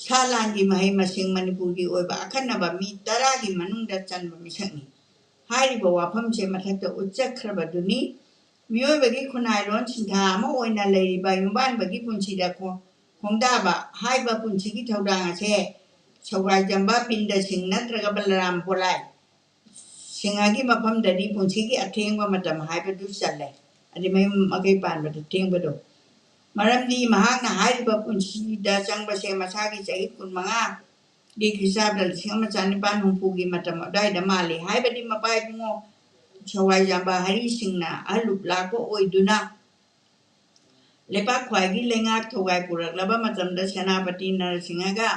ꯁꯥ ꯂꯥꯟꯒꯤ ꯃꯍꯩ ꯃꯁꯤꯡ ꯃꯅꯤꯄꯨꯔꯒꯤ ꯑꯣꯏꯕ ꯑꯈꯟꯅꯕ ꯃꯤ ꯇꯔꯥꯒꯤ ꯃꯅꯨꯡꯗ ꯆꯟꯕ ꯃꯤꯁꯛꯅꯤ꯫ ꯍꯥꯏꯔꯤꯕ ꯋꯥꯐꯝꯁꯦ ꯃꯊꯛꯇ ꯎꯠꯆꯈ꯭ꯔꯕꯗꯨꯅꯤ꯫ ꯃꯤꯑꯣꯏꯕꯒꯤ ꯈꯨꯟꯅꯥꯏꯂꯣꯟ ꯁꯤꯟꯊꯥ ꯑꯃ ꯑꯣꯏꯅ ꯂꯩꯔꯤꯕ ꯌꯨꯝꯕꯥꯟꯕꯒꯤ ꯄꯨꯟꯁꯤꯗ ꯈꯣ-, ꯈꯣꯡꯗꯥꯕ ꯍꯥꯏꯕ ꯄꯨꯟꯁꯤꯒꯤ ꯊꯧꯗꯥꯡ ꯑꯁꯦ ꯁꯧꯒ꯭ꯔꯥꯏꯖꯝꯕ ꯕꯤꯟꯗ ꯁꯤꯡ ꯅꯠꯇ꯭ꯔꯒ ꯕꯂꯔꯥꯝ ꯄꯣꯂꯥꯏ ꯁꯤꯡꯍꯒꯤ ꯃꯐꯝꯗꯗꯤ ꯄꯨꯟꯁꯤꯒꯤ ꯑꯊꯦꯡꯕ ꯃꯇꯝ ꯍꯥꯏꯕꯗꯨ ꯆꯜꯂꯦ꯫ ꯑꯗꯩ ꯃꯌꯨꯝ ꯃꯀꯩ ꯄꯥꯟꯕꯗ ꯊꯦꯡꯕꯗꯣ꯫ ꯃꯔꯝꯗꯤ ꯃꯍꯥꯛꯅ ꯍꯥꯏꯔꯤꯕ ꯄꯨꯟꯁꯤꯗ ꯆꯪꯕꯁꯦ ꯃꯁꯥꯒꯤ ꯆꯍꯤ ꯀꯨꯟꯃꯉꯥꯒꯤ ꯈ꯭ꯔꯤꯁꯇꯥꯕꯗ ꯂꯤꯁꯤꯡ ꯑꯃ ꯆꯅꯤꯄꯥꯟ ꯍꯨꯝꯐꯨꯒꯤ ꯃꯇꯝ ꯑꯗꯨꯋꯥꯏꯗ ꯃꯥꯜꯂꯤ꯫ ꯍꯥꯏꯕꯗꯤ ꯃꯄꯥ ꯏꯕꯨꯡꯉꯣ ꯁꯋꯥꯏꯖꯥꯝꯕ ꯍꯔꯤꯁꯤꯡꯅ ꯑꯍꯜ ꯂꯨꯞ ꯂꯥꯛꯄ ꯑꯣꯏꯗꯨꯅ ꯂꯩꯄꯥꯛ ꯈ꯭ꯋꯥꯏꯒꯤ ꯂꯩꯉꯥꯛ ꯊꯧꯒꯥꯏ ꯄꯨꯔꯛꯂꯕ ꯃꯇꯝꯗ ꯁꯦꯅꯥꯄꯇꯤ ꯅꯔꯁꯤꯡꯍꯒ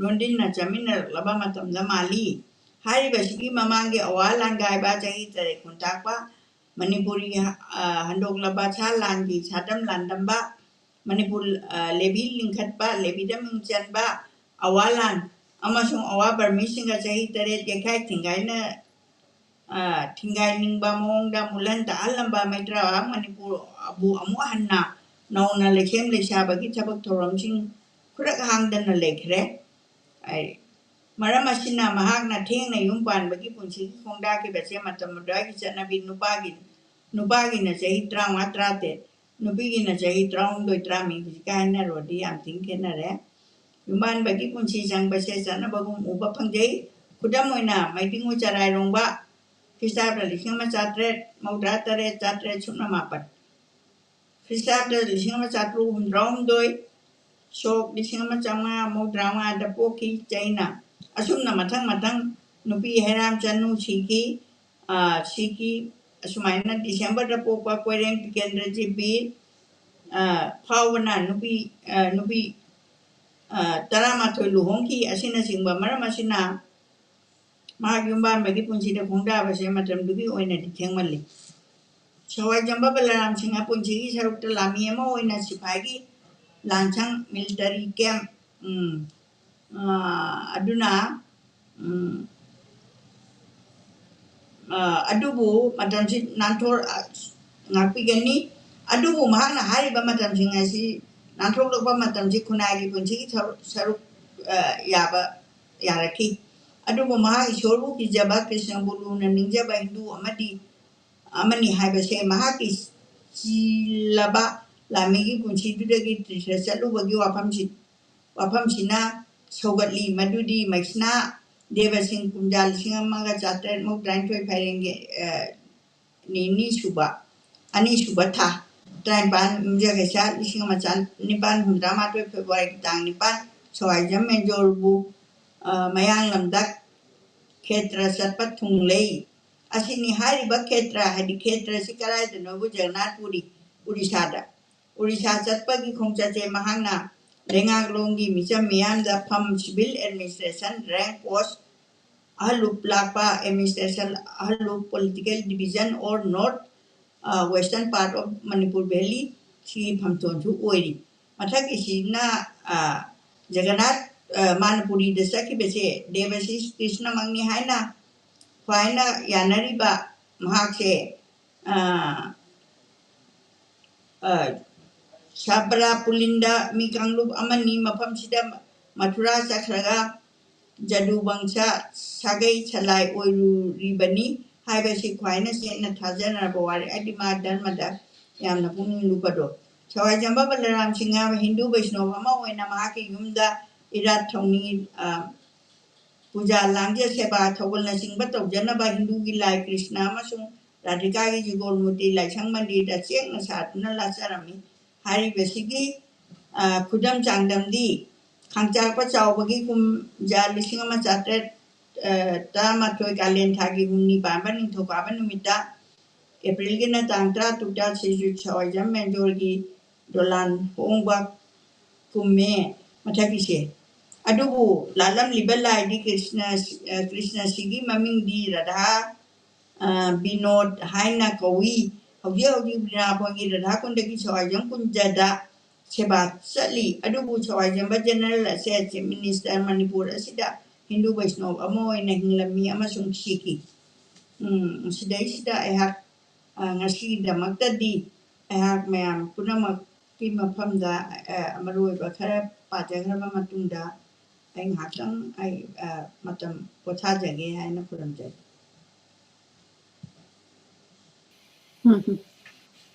ꯂꯣꯟꯗꯤꯟꯅ ꯆꯠꯃꯤꯟꯅꯔꯛꯂꯕ ꯃꯇꯝꯗ ꯃꯥꯜꯂꯤ꯫ ꯍꯥꯏꯔꯤꯕꯁꯤꯒꯤ ꯃꯃꯥꯡꯒꯤ ꯑꯋꯥ ꯂꯥꯟꯒꯥꯏꯕ ꯆꯍꯤ ꯇꯔꯦꯠ ꯈꯨꯟꯇꯥꯛꯄ ꯃꯅꯤꯄꯨꯔꯤ, ꯑ, ꯍꯟꯗꯣꯛꯂꯕ ꯁꯥ ꯂꯥꯟꯒꯤ ꯁꯥꯗꯝ ꯂꯥꯟꯗꯝꯕ, ꯃꯅꯤꯄꯨꯔ, ꯑ, ꯂꯦꯕꯤ ꯂꯤꯡꯈꯠꯄ, ꯂꯦꯕꯤꯗ ꯃꯤꯡ ꯆꯟꯕ, ꯑꯋꯥ ꯂꯥꯟ ꯑꯃꯁꯨꯡ ꯑꯋꯥ ꯕꯔꯃꯤꯁꯤꯡꯒ ꯆꯍꯤ ꯇꯔꯦꯠ ꯌꯩꯈꯥꯏ ꯊꯤꯡꯒꯥꯏꯅ ꯑ, ꯊꯤꯡꯒꯥꯏꯅꯤꯡꯕ ꯃꯑꯣꯡꯗ ꯃꯨꯜꯍꯟ ꯇꯥꯍꯜꯂꯝꯕ ꯃꯩꯇ꯭ꯔꯥ ꯃꯅꯤꯄꯨꯔꯕꯨ ꯑꯃꯨꯛ ꯍꯟꯅ ꯅꯧꯅ ꯂꯩꯁꯦꯝ ꯂꯩꯁꯥꯕꯒꯤ ꯊꯕꯛ ꯊꯧꯔꯝꯁꯤꯡ ꯈꯨꯔꯛ ꯍꯥꯡꯗꯅ ꯂꯩꯈ꯭ꯔꯦ꯫ ꯑꯩ, ꯃꯔꯝ ꯑꯁꯤꯅ ꯃꯍꯥꯛꯅ ꯊꯦꯡꯅ ꯌꯨꯝ ꯄꯥꯟꯕꯒꯤ ꯄꯨꯟꯁꯤꯒꯤ ꯈꯣꯡꯗꯥꯈꯤꯕꯁꯦ ꯃꯇꯝ ꯑꯗꯨꯋꯥꯏꯒꯤ ꯆꯠꯅꯕꯤ ꯅꯨꯄꯥꯒꯤ, ꯅꯨꯄꯥꯒꯤꯅ ꯆꯍꯤ ꯇꯔꯥꯃꯉꯥ ꯇꯔꯥꯇꯔꯦꯠ, ꯅꯨꯄꯤꯒꯤꯅ ꯆꯍꯤ ꯇꯔꯥꯍꯨꯝꯗꯣꯏ ꯇꯔꯥꯃꯔꯤ ꯍꯧꯖꯤꯛꯀ ꯍꯥꯏꯅꯔꯨꯔꯗꯤ ꯌꯥꯝ ꯊꯤꯅ ꯈꯦꯠꯅꯔꯦ꯫ ꯌꯨꯝꯕꯥꯟꯕꯒꯤ ꯄꯨꯟꯁꯤ ꯆꯪꯕꯁꯦ ꯆꯠꯅꯕꯒꯨꯝ ꯎꯕ ꯐꯪꯖꯩ꯫ ꯈꯨꯗꯝ ꯑꯣꯏꯅ ꯃꯩꯗꯤꯡꯉꯨ ꯆꯔꯥꯏꯔꯣꯡꯕ, ꯈ꯭ꯔꯤꯁꯇꯥꯕꯗ ꯂꯤꯁꯤꯡ ꯑꯃ ꯆꯥꯇꯔꯦꯠ ꯃꯧꯗ꯭ꯔꯥ ꯇꯔꯦꯠ, ꯆꯥꯇꯔꯦꯠ ꯁꯨꯞꯅ ꯃꯥꯄꯟ, ꯈ꯭ꯔꯤꯁꯇꯥꯕꯗ ꯂꯤꯁꯤꯡ ꯑꯃ ꯆꯥꯇꯔꯨꯛ ꯍꯨꯝꯗ꯭ꯔꯥ ꯍꯨꯝꯗꯣꯏ, ꯁꯣꯛ ꯂꯤꯁꯤꯡ ꯑꯃ ꯆꯥꯝꯃꯉꯥ ꯃꯧꯗ꯭ꯔꯥ ꯃꯉꯥꯗ ꯄꯣꯛꯈꯤ ꯆꯩꯅ꯫ ꯑꯁꯨꯝꯅ ꯃꯊꯪ ꯃꯊꯪ ꯅꯨꯄꯤ ꯍꯩꯔꯥꯝ ꯆꯅꯨ ꯁꯤꯈꯤ, ꯑ, ꯁꯤꯈꯤ꯫ ꯑꯁꯨꯃꯥꯏꯅ ꯗꯤꯁꯦꯝꯕꯔꯗ ꯄꯣꯛꯄ ꯀꯣꯏꯔꯦꯡ ꯇꯤꯀꯦꯟꯗ꯭ꯔꯖꯤꯠ ꯕꯤꯔ, ꯑ, ꯐꯥꯎꯕꯅ ꯅꯨꯄꯤ, ꯑ, ꯅꯨꯄꯤ, ꯑ, ꯇꯔꯥꯃꯥꯊꯣꯏ ꯂꯨꯍꯣꯡꯈꯤ꯫ ꯑꯁꯤꯅꯆꯤꯡꯕ ꯃꯔꯝ ꯑꯁꯤꯅ ꯃꯍꯥꯛ ꯌꯨꯝꯕꯥꯟꯕꯒꯤ ꯄꯨꯟꯁꯤꯗ ꯈꯣꯡꯗꯥꯕꯁꯦ ꯃꯇꯝꯗꯨꯒꯤ ꯑꯣꯏꯅꯗꯤ ꯊꯦꯡꯃꯜꯂꯤ꯫ ꯁꯋꯥꯏꯖꯝꯕ ꯕꯂꯔꯥꯝ ꯁꯤꯡꯍ ꯄꯨꯟꯁꯤꯒꯤ ꯁꯔꯨꯛꯇ ꯂꯥꯟꯃꯤ ꯑꯃ ꯑꯣꯏꯅ ꯁꯤꯐꯥꯏꯒꯤ ꯂꯥꯟꯁꯪ, military camp, ꯎꯝ, ꯑ, ꯑꯗꯨꯅ, ꯎꯝ, ꯑ, ꯑꯗꯨꯕꯨ ꯃꯇꯝꯁꯤ ꯅꯥꯟꯊꯣꯔ-, ꯑ, ꯉꯥꯛꯄꯤꯒꯅꯤ꯫ ꯑꯗꯨꯕꯨ ꯃꯍꯥꯛꯅ ꯍꯥꯏꯔꯤꯕ ꯃꯇꯝꯁꯤꯡ ꯑꯁꯤ ꯅꯥꯟꯊꯣꯛꯂꯛꯄ ꯃꯇꯝꯁꯤ ꯈꯨꯟꯅꯥꯏꯒꯤ ꯄꯨꯟꯁꯤꯒꯤ ꯁꯔꯨꯛ, ꯁꯔꯨꯛ, ꯑ, ꯌꯥꯕ, ꯌꯥꯔꯛꯈꯤ꯫ ꯑꯗꯨꯕꯨ ꯃꯍꯥꯛ ꯏꯁꯣꯔꯕꯨ ꯀꯤꯖꯕ, ꯀ꯭ꯔꯤꯁꯅꯕꯨ ꯂꯨꯅ ꯅꯤꯡꯖꯕ ꯍꯤꯟꯗꯨ ꯑꯃꯗꯤ, ꯑꯃꯅꯤ ꯍꯥꯏꯕꯁꯦ ꯃꯍꯥꯛꯀꯤ ꯆꯤꯜꯂꯕ ꯂꯥꯟꯃꯤꯒꯤ ꯄꯨꯟꯁꯤꯗꯨꯗꯒꯤ ꯇꯤꯔꯊ ꯆꯠꯂꯨꯕꯒꯤ ꯋꯥꯐꯝꯁꯤ, ꯋꯥꯐꯝꯁꯤꯅ ꯁꯧꯒꯠꯂꯤ꯫ ꯃꯗꯨꯗꯤ ꯃꯩꯁꯅꯥ ꯗꯦꯕꯁꯤꯡ ꯀꯨꯝꯖꯥ ꯂꯤꯁꯤꯡ ꯑꯃꯒ ꯆꯥꯇꯔꯦꯠ ꯃꯧꯗ꯭ꯔꯥꯅꯤꯊꯣꯏ ꯐꯥꯏꯔꯦꯟꯒꯤ, ꯑ, ꯅꯤꯅꯤ ꯁꯨꯕ꯫ ꯑꯅꯤꯁꯨꯕ ꯊꯥ, ꯇꯔꯥꯅꯤꯄꯥꯟ ꯌꯨꯝꯖꯀꯩꯁꯥ ꯂꯤꯁꯤꯡ ꯑꯃ ꯆꯥꯅꯤꯄꯥꯟ ꯍꯨꯝꯗ꯭ꯔꯥ ꯃꯥꯊꯣꯏ, ꯐꯦꯕ꯭ꯔꯨꯋꯥꯔꯤꯒꯤ ꯇꯥꯡ ꯅꯤꯄꯥꯟ, ꯁꯋꯥꯏꯖꯝ ꯃꯦꯟꯖꯣꯔꯕꯨ, ꯑ, ꯃꯌꯥꯡ ꯂꯝꯗ ꯈꯦꯇ꯭ꯔ ꯆꯠꯄ ꯊꯨꯡꯂꯩ꯫ ꯑꯁꯤꯅꯤ ꯍꯥꯏꯔꯤꯕ ꯈꯦꯇ꯭ꯔ, ꯍꯥꯏꯗꯤ ꯈꯦꯇ꯭ꯔꯁꯤ ꯀꯗꯥꯏꯗꯅꯣꯕꯨ? ꯖꯒꯟꯅꯥꯊ ꯄꯨꯔꯤ, ꯎꯔꯤꯁꯥꯗ꯫ ꯎꯔꯤꯁꯥ ꯆꯠꯄꯒꯤ ꯈꯣꯡꯆꯠꯁꯦ ꯃꯍꯥꯛꯅ ꯂꯩꯉꯥꯛꯂꯣꯟꯒꯤ ꯃꯤꯆꯝ ꯃꯤꯌꯥꯝꯗ ꯐꯝ, civil administration rank post, ꯑꯍꯜꯂꯨꯞ ꯂꯥꯛꯄ administration, ꯑꯍꯜꯂꯨꯞ political division or north, ꯑ, western part of Manipur Valley ꯁꯤꯒꯤ ꯐꯝꯊꯣꯟꯁꯨ ꯑꯣꯏꯔꯤ꯫ ꯃꯊꯛꯀꯤꯁꯤꯅ, ꯑ, ꯖꯒꯟꯅꯥꯊ, ꯑ, ꯃꯥꯅ ꯄꯨꯔꯤꯗ ꯆꯠꯈꯤꯕꯁꯦ ꯗꯦꯕꯥꯁꯤꯁ ꯀ꯭ꯔꯤꯁꯅꯃꯛꯅꯤ ꯍꯥꯏꯅ ꯈ꯭ꯋꯥꯏꯅ ꯌꯥꯅꯔꯤꯕ ꯃꯍꯥꯛꯁꯦ, ꯑ, ꯑ, ꯁꯕ꯭ꯔꯥ ꯄꯨꯂꯤꯟꯗ ꯃꯤ ꯀꯥꯡꯂꯨꯞ ꯑꯃꯅꯤ꯫ ꯃꯐꯝꯁꯤꯗ ꯃꯊꯨꯔꯥ ꯆꯠꯈ꯭ꯔꯒ ꯖꯗꯨ ꯕꯪꯁ ꯁꯥꯒꯩ ꯁꯂꯥꯏ ꯑꯣꯏꯔꯨꯔꯤꯕꯅꯤ ꯍꯥꯏꯕꯁꯤ ꯈ꯭ꯋꯥꯏꯅ ꯁꯦꯡꯅ ꯊꯥꯖꯅꯔꯕ ꯋꯥꯔꯤ꯫ ꯍꯥꯏꯗꯤ ꯃꯥ ꯙꯔꯃꯗ ꯌꯥꯝꯅ ꯄꯨꯛꯅꯤꯡ ꯂꯨꯕꯗꯣ꯫ ꯁꯋꯥꯏꯖꯝꯕ ꯕꯂꯔꯥꯝ ꯁꯤꯡꯍ ꯍꯤꯟꯗꯨ ꯕꯩꯁꯅꯣꯕ ꯑꯃ ꯑꯣꯏꯅ ꯃꯍꯥꯛꯀꯤ ꯌꯨꯝꯗ ꯏꯔꯥꯠ ꯊꯧꯅꯤ, ꯑ, ꯄꯨꯖꯥ ꯂꯥꯡꯖ ꯁꯦꯕꯥ ꯊꯧꯒꯜꯅꯆꯤꯡꯕ ꯇꯧꯖꯅꯕ ꯍꯤꯟꯗꯨꯒꯤ ꯂꯥꯏ ꯀ꯭ꯔꯤꯁꯅ ꯑꯃꯁꯨꯡ ꯔꯥꯙꯤꯀꯥꯒꯤ ꯖꯨꯒꯣꯜ ꯃꯨꯔꯇꯤ ꯂꯥꯏꯁꯪ ꯃꯟꯗꯤꯔꯗ ꯆꯦꯛꯅ ꯁꯥꯗꯨꯅ ꯂꯥꯠꯆꯔꯝꯃꯤ꯫ ꯍꯥꯏꯔꯤꯕꯁꯤꯒꯤ, ꯑ, ꯈꯨꯗꯝ ꯆꯥꯡꯗꯝꯗꯤ ꯈꯥꯡꯆꯥꯛꯄ ꯆꯥꯎꯕꯒꯤ ꯀꯨꯝꯖꯥ ꯂꯤꯁꯤꯡ ꯑꯃ ꯆꯥꯇ꯭ꯔꯦꯠ, ꯑ, ꯇꯔꯥꯃꯥꯊꯣꯏ ꯀꯥꯂꯦꯟ ꯊꯥꯒꯤ ꯍꯨꯝꯅꯤ ꯄꯥꯟꯕ ꯅꯤꯡꯊꯧꯀꯥꯕ ꯅꯨꯃꯤꯠꯇ, ꯑꯦꯄ꯭ꯔꯤꯜꯒꯤꯅ ꯇꯥꯡ ꯇꯔꯥꯇꯔꯨꯛꯇ ꯁ꯭ꯔꯤ ꯁꯋꯥꯏꯖꯝ ꯃꯦꯟꯖꯣꯔꯒꯤ ꯗꯣꯂꯥꯟ ꯍꯣꯡꯕ ꯀꯨꯝꯃꯦ ꯃꯊꯛꯀꯤꯁꯦ꯫ ꯑꯗꯨꯕꯨ ꯂꯥꯠꯂꯝꯂꯤꯕ ꯂꯥꯏꯗꯤ ꯀ꯭ꯔꯤꯁꯅ, ꯑ, ꯀ꯭ꯔꯤꯁꯅꯁꯤꯒꯤ ꯃꯃꯤꯡꯗꯤ ꯔꯥꯙꯥ, ꯑ, ꯕꯤꯅꯣꯗ ꯍꯥꯏꯅ ꯀꯧꯏ꯫ ꯍꯧꯖꯤꯛ ꯍꯧꯖꯤꯛ ꯕ꯭ꯔꯤꯟꯗꯥꯕꯣꯟꯒꯤ ꯔꯥꯙꯥꯀꯨꯟꯗꯒꯤ ꯁꯋꯥꯏꯖꯝ ꯀꯨꯟꯖꯗ ꯁꯦꯕꯥ ꯆꯠꯂꯤ꯫ ꯑꯗꯨꯕꯨ ꯁꯋꯥꯏꯖꯝꯕ ꯖꯦꯅꯔꯦꯜ ꯑꯁꯦ ꯆꯤꯐ ꯃꯤꯅꯤꯁꯇꯔ ꯃꯅꯤꯄꯨꯔ ꯑꯁꯤꯗ ꯍꯤꯟꯗꯨ ꯕꯩꯁꯅꯣꯕ ꯑꯃ ꯑꯣꯏꯅ ꯍꯤꯡꯂꯝꯃꯤ ꯑꯃꯁꯨꯡ ꯁꯤꯈꯤ꯫ ꯎꯝ, ꯁꯤꯗꯩꯁꯤꯗ ꯑꯩꯍꯥꯛ, ꯑ, ꯉꯁꯤꯒꯤꯗꯃꯛꯇꯗꯤ ꯑꯩꯍꯥꯛ ꯃꯌꯥꯝ ꯄꯨꯝꯅꯃꯛꯀꯤ ꯃꯐꯝꯗ, ꯑ, ꯃꯔꯨꯑꯣꯏꯕ ꯈꯔ ꯄꯥꯖꯈ꯭ꯔꯕ ꯃꯇꯨꯡꯗ ꯑꯩ ꯉꯥꯏꯍꯥꯛꯇꯪ ꯑꯩ, ꯑ, ꯃꯇꯝ ꯄꯣꯊꯥꯖꯒꯦ ꯍꯥꯏꯅ ꯈꯨꯔꯨꯝꯖꯔꯤ꯫ ꯎꯝ꯫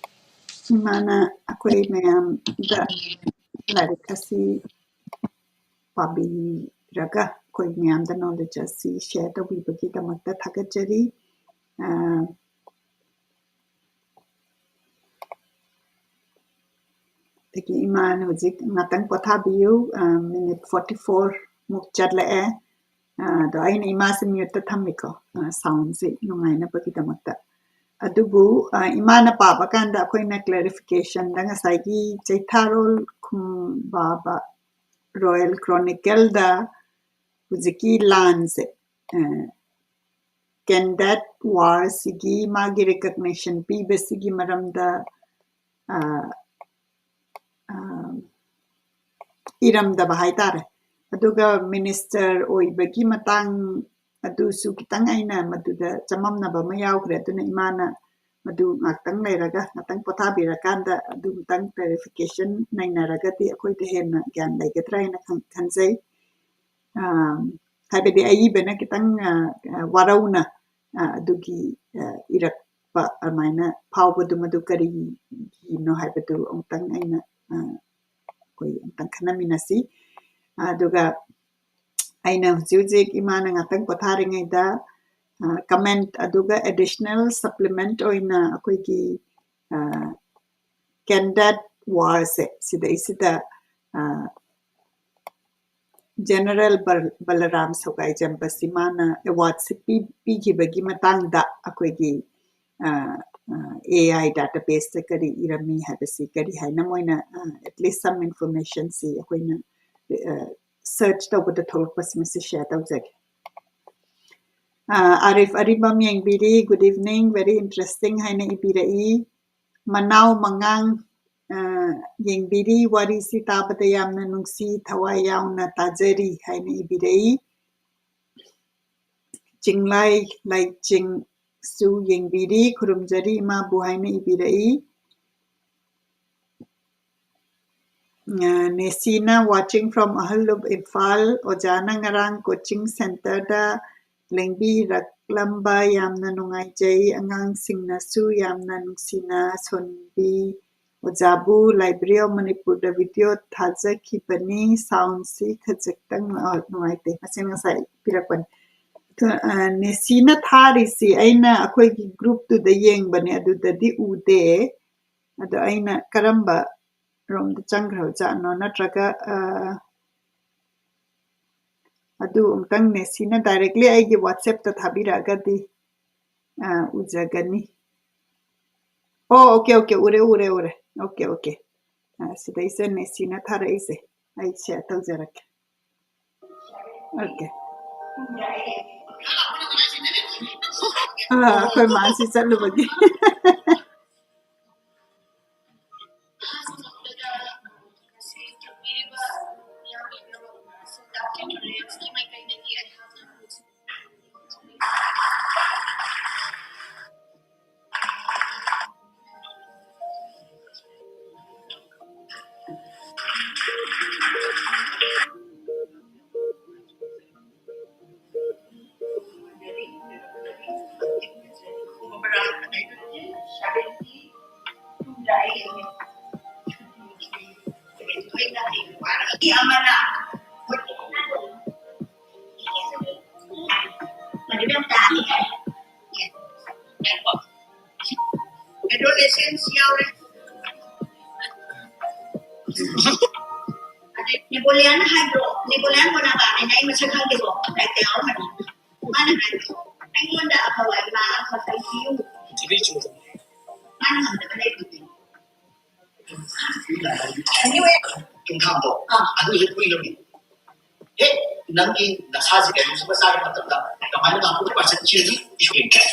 ꯏꯃꯥꯅ ꯑꯩꯈꯣꯏ ꯃꯌꯥꯝꯗ ꯂꯥꯏꯔꯤꯛ ꯑꯁꯤ ꯄꯥꯕꯤꯔꯒ ꯑꯩꯈꯣꯏ ꯃꯌꯥꯝꯗ knowledge ꯑꯁꯤ share ꯇꯧꯕꯤꯕꯒꯤꯗꯃꯛꯇ ꯊꯥꯒꯠꯆꯔꯤ꯫ ꯑ, ꯑꯗꯒꯤ ꯏꯃꯥꯅ ꯍꯧꯖꯤꯛ ꯉꯥꯛꯇꯪ ꯄꯣꯊꯥꯕꯤꯌꯨ, ꯑ, minute forty four ꯃꯨꯛ ꯆꯠꯂꯛꯑꯦ꯫ ꯑ, ꯑꯗꯣ ꯑꯩꯅ ꯏꯃꯥꯁꯦ mute ꯊꯝꯃꯤꯀꯣ, ꯑ, sound ꯁꯦ ꯅꯨꯡꯉꯥꯏꯅꯕꯒꯤꯗꯃꯛꯇ꯫ ꯑꯗꯨꯕꯨ, ꯑ, ꯏꯃꯥꯅ ꯄꯥꯕ ꯀꯥꯟꯗ ꯑꯩꯈꯣꯏꯅ clarification ꯗ ꯉꯁꯥꯏꯒꯤ ꯆꯩꯊꯥꯔꯣꯜ ꯈꯨꯝꯕꯥꯕ Royal Chronicle ꯗ ꯍꯧꯖꯤꯛꯀꯤ ꯂꯥꯟꯁꯦ, ꯑ, Candide War ꯁꯤꯒꯤ ꯃꯥꯒꯤ recognition ꯄꯤꯕꯁꯤꯒꯤ ꯃꯔꯝꯗ, ꯑ, ꯑ, ꯏꯔꯝꯗꯕ ꯍꯥꯏꯇꯥꯔꯦ꯫ ꯑꯗꯨꯒ minister ꯑꯣꯏꯕꯒꯤ ꯃꯇꯥꯡ ꯑꯗꯨꯁꯨ ꯈꯤꯇꯪ ꯑꯩꯅ ꯃꯗꯨꯗ ꯆꯃꯝꯅꯕ ꯑꯃ ꯌꯥꯎꯈ꯭ꯔꯦ꯫ ꯑꯗꯨꯅ ꯏꯃꯥꯅ ꯃꯗꯨ ꯉꯥꯛꯇꯪ ꯂꯩꯔꯒ, ꯉꯥꯛꯇꯪ ꯄꯣꯊꯥꯕꯤꯔꯀꯥꯟꯗ ꯑꯗꯨ ꯑꯃꯇꯪ clarification ꯅꯩꯅꯔꯒꯗꯤ ꯑꯩꯈꯣꯏꯗ ꯍꯦꯟꯅ ꯒ꯭ꯌꯥꯟ ꯂꯩꯒꯗ꯭ꯔꯥ ꯍꯥꯏꯅ ꯈꯟ-, ꯈꯟꯖꯩ꯫ ꯑ, ꯍꯥꯏꯕꯗꯤ ꯑꯏꯕꯅ ꯈꯤꯇꯪ, ꯑ, ꯑ, ꯋꯥꯔꯧꯅ, ꯑ, ꯑꯗꯨꯒꯤ, ꯑ, ꯏꯔꯛꯄ ꯑꯗꯨꯃꯥꯏꯅ ꯐꯥꯎꯕꯗꯨ ꯃꯗꯨ ꯀꯔꯤꯒꯤꯅꯣ ꯍꯥꯏꯕꯗꯨ ꯑꯃꯨꯛꯇꯪ ꯑꯩꯅ, ꯑ, ꯑꯩꯈꯣꯏ ꯑꯃꯨꯛꯇꯪ ꯈꯟꯅꯃꯤꯟꯅꯁꯤ꯫ ꯑꯗꯨꯒ ꯑꯩꯅ ꯍꯧꯖꯤꯛ ꯍꯧꯖꯤꯛ ꯏꯃꯥꯅ ꯉꯥꯛꯇꯪ ꯄꯣꯊꯥꯔꯤꯉꯩꯗ, ꯑ, comment ꯑꯗꯨꯒ additional supplement ꯑꯣꯏꯅ ꯑꯩꯈꯣꯏꯒꯤ, ꯑ, Candide War ꯁꯦ ꯁꯤꯗꯩꯁꯤꯗ, ꯑ, General ꯕꯜ-, ꯕꯂꯔꯥꯝ ꯁꯧꯒꯥꯏꯖꯝꯕꯁꯤ ꯃꯥꯅ award ꯁꯦ ꯄꯤ-, ꯄꯤꯈꯤꯕꯒꯤ ꯃꯇꯥꯡꯗ ꯑꯩꯈꯣꯏꯒꯤ, ꯑ, ꯑ, A I database ꯇ ꯀꯔꯤ ꯏꯔꯝꯃꯤ ꯍꯥꯏꯕꯁꯤ ꯀꯔꯤ ꯍꯥꯏꯅ ꯃꯣꯏꯅ, ꯑ, at least some information ꯁꯤ ꯑꯩꯈꯣꯏꯅ, ꯑ, search ꯇꯧꯕꯗ ꯊꯣꯛꯂꯛꯄꯁꯤ ꯃꯁꯤ share ꯇꯧꯖꯒꯦ꯫ ꯑ, ꯑꯥꯔꯤꯐ ꯑꯔꯤꯕꯝ ꯌꯦꯡꯕꯤꯔꯤ, "Good evening, very interesting" ꯍꯥꯏꯅ ꯏꯕꯤꯔꯛꯏ꯫ ꯃꯅꯥꯎ ꯃꯉꯥꯡ, ꯑ, ꯌꯦꯡꯕꯤꯔꯤ, "ꯋꯥꯔꯤꯁꯤ ꯇꯥꯕꯗ ꯌꯥꯝꯅ ꯅꯨꯡꯁꯤ, ꯊꯋꯥꯏ ꯌꯥꯎꯅ ꯇꯥꯖꯔꯤ" ꯍꯥꯏꯅ ꯏꯕꯤꯔꯛꯏ꯫ ꯆꯤꯡꯂꯥꯏ ꯂꯥꯏꯆꯤꯡꯁꯨ ꯌꯦꯡꯕꯤꯔꯤ, "ꯈꯨꯔꯨꯝꯖꯔꯤ ꯏꯃꯥꯕꯨ" ꯍꯥꯏꯅ ꯏꯕꯤꯔꯛꯏ꯫ ꯑ, ꯅꯦꯁꯤꯅ, "Watching from ꯑꯍꯜꯂꯨꯞ ꯏꯝꯐꯥꯜ, ꯑꯣꯖꯥꯅ ꯉꯔꯥꯡ coaching centre ꯗ ꯂꯦꯡꯕꯤꯔꯛꯂꯝꯕ ꯌꯥꯝꯅ ꯅꯨꯡꯉꯥꯏꯖꯩ, ꯑꯉꯥꯡꯁꯤꯡꯅꯁꯨ ꯌꯥꯝꯅ ꯅꯨꯡꯁꯤꯅ ꯁꯣꯟꯕꯤ꯫ ꯑꯣꯖꯥꯕꯨ Library of ꯃꯅꯤꯄꯨꯔꯗ video ꯊꯥꯖꯈꯤꯕꯅꯤ, sound ꯁꯤ ꯈꯖꯤꯛꯇꯪ, ꯑ, ꯅꯨꯡꯉꯥꯏꯇꯦ, ꯃꯁꯤ ꯉꯁꯥꯏ ꯄꯤꯔꯛꯄꯅꯤ꯫ ꯑꯗꯣ, ꯑ, ꯅꯦꯁꯤꯅ ꯊꯥꯔꯤꯁꯤ ꯑꯩꯅ ꯑꯩꯈꯣꯏꯒꯤ group ꯇꯨꯗ ꯌꯦꯡꯕꯅꯦ, ꯑꯗꯨꯗꯗꯤ ꯎꯗꯦ꯫ ꯑꯗꯣ ꯑꯩꯅ ꯀꯔꯝꯕ ꯔꯣꯝꯗ ꯆꯪꯈ꯭ꯔꯕꯖꯥꯠꯅꯣ? ꯅꯠꯇ꯭ꯔꯒ, ꯑ, ꯑꯗꯨ ꯑꯃꯨꯛꯇꯪ ꯅꯦꯁꯤꯅ directly ꯑꯩꯒꯤ WhatsApp-ꯇ ꯊꯥꯕꯤꯔꯛꯑꯒꯗꯤ, ꯑ, ꯎꯖꯒꯅꯤ꯫ ꯑꯣ, okay, okay, ꯎꯔꯦ, ꯎꯔꯦ, ꯎꯔꯦ꯫ Okay, okay. ꯑ, ꯁꯤꯗꯩꯁꯦ ꯅꯦꯁꯤꯅ ꯊꯥꯔꯛꯏꯁꯦ꯫ ꯑꯩ share ꯇꯧꯖꯔꯛꯀꯦ꯫ Okay. ꯑ, ꯑꯩꯈꯣꯏ ꯃꯥꯁꯤ ꯆꯠꯂꯨꯕꯒꯤ꯫ Adolescence ꯌꯥꯎꯔꯦ꯫ ꯑꯗꯩ ꯅꯦꯄꯣꯂꯤꯌꯟ ꯍꯥꯏꯕ꯭ꯔꯣ? ꯅꯦꯄꯣꯂꯤꯌꯟ ꯕꯣꯅꯥꯄꯥꯔꯠꯅꯦꯅ ꯑꯩ ꯃꯁꯛ ꯈꯪꯗꯦꯀꯣ, ꯂꯥꯏꯔꯤꯛꯇ ꯌꯥꯎꯔꯝꯃꯅꯤ꯫ ꯃꯥꯅ ꯍꯥꯏꯕꯗꯣ, "ꯑꯩꯉꯣꯟꯗ ꯑꯐꯕ ꯏꯃꯥ ꯑꯃꯈꯛꯇꯪ ꯄꯤꯌꯨ꯫" ꯃꯥꯅ ꯉꯝꯗꯕ ꯂꯩꯕꯗꯤ꯫ Anyway. ꯈꯣꯡꯊꯥꯡꯗꯣ ꯑꯥ꯫ ꯑꯗꯨ ꯍꯦꯛ ꯄꯨꯏꯔꯝꯃꯤ꯫ ꯍꯦꯛ ꯅꯪꯒꯤ ꯅꯁꯥꯁꯦ ꯀꯩꯅꯣꯝ ꯁꯨꯝꯕ ꯆꯥꯕ ꯃꯇꯝꯗ ꯀꯃꯥꯏꯅ ꯉꯥꯛꯊꯣꯛꯄ ꯄꯥꯁꯟ ꯁꯤꯔꯗꯤ issue ꯂꯩꯇ꯭ꯔꯦ꯫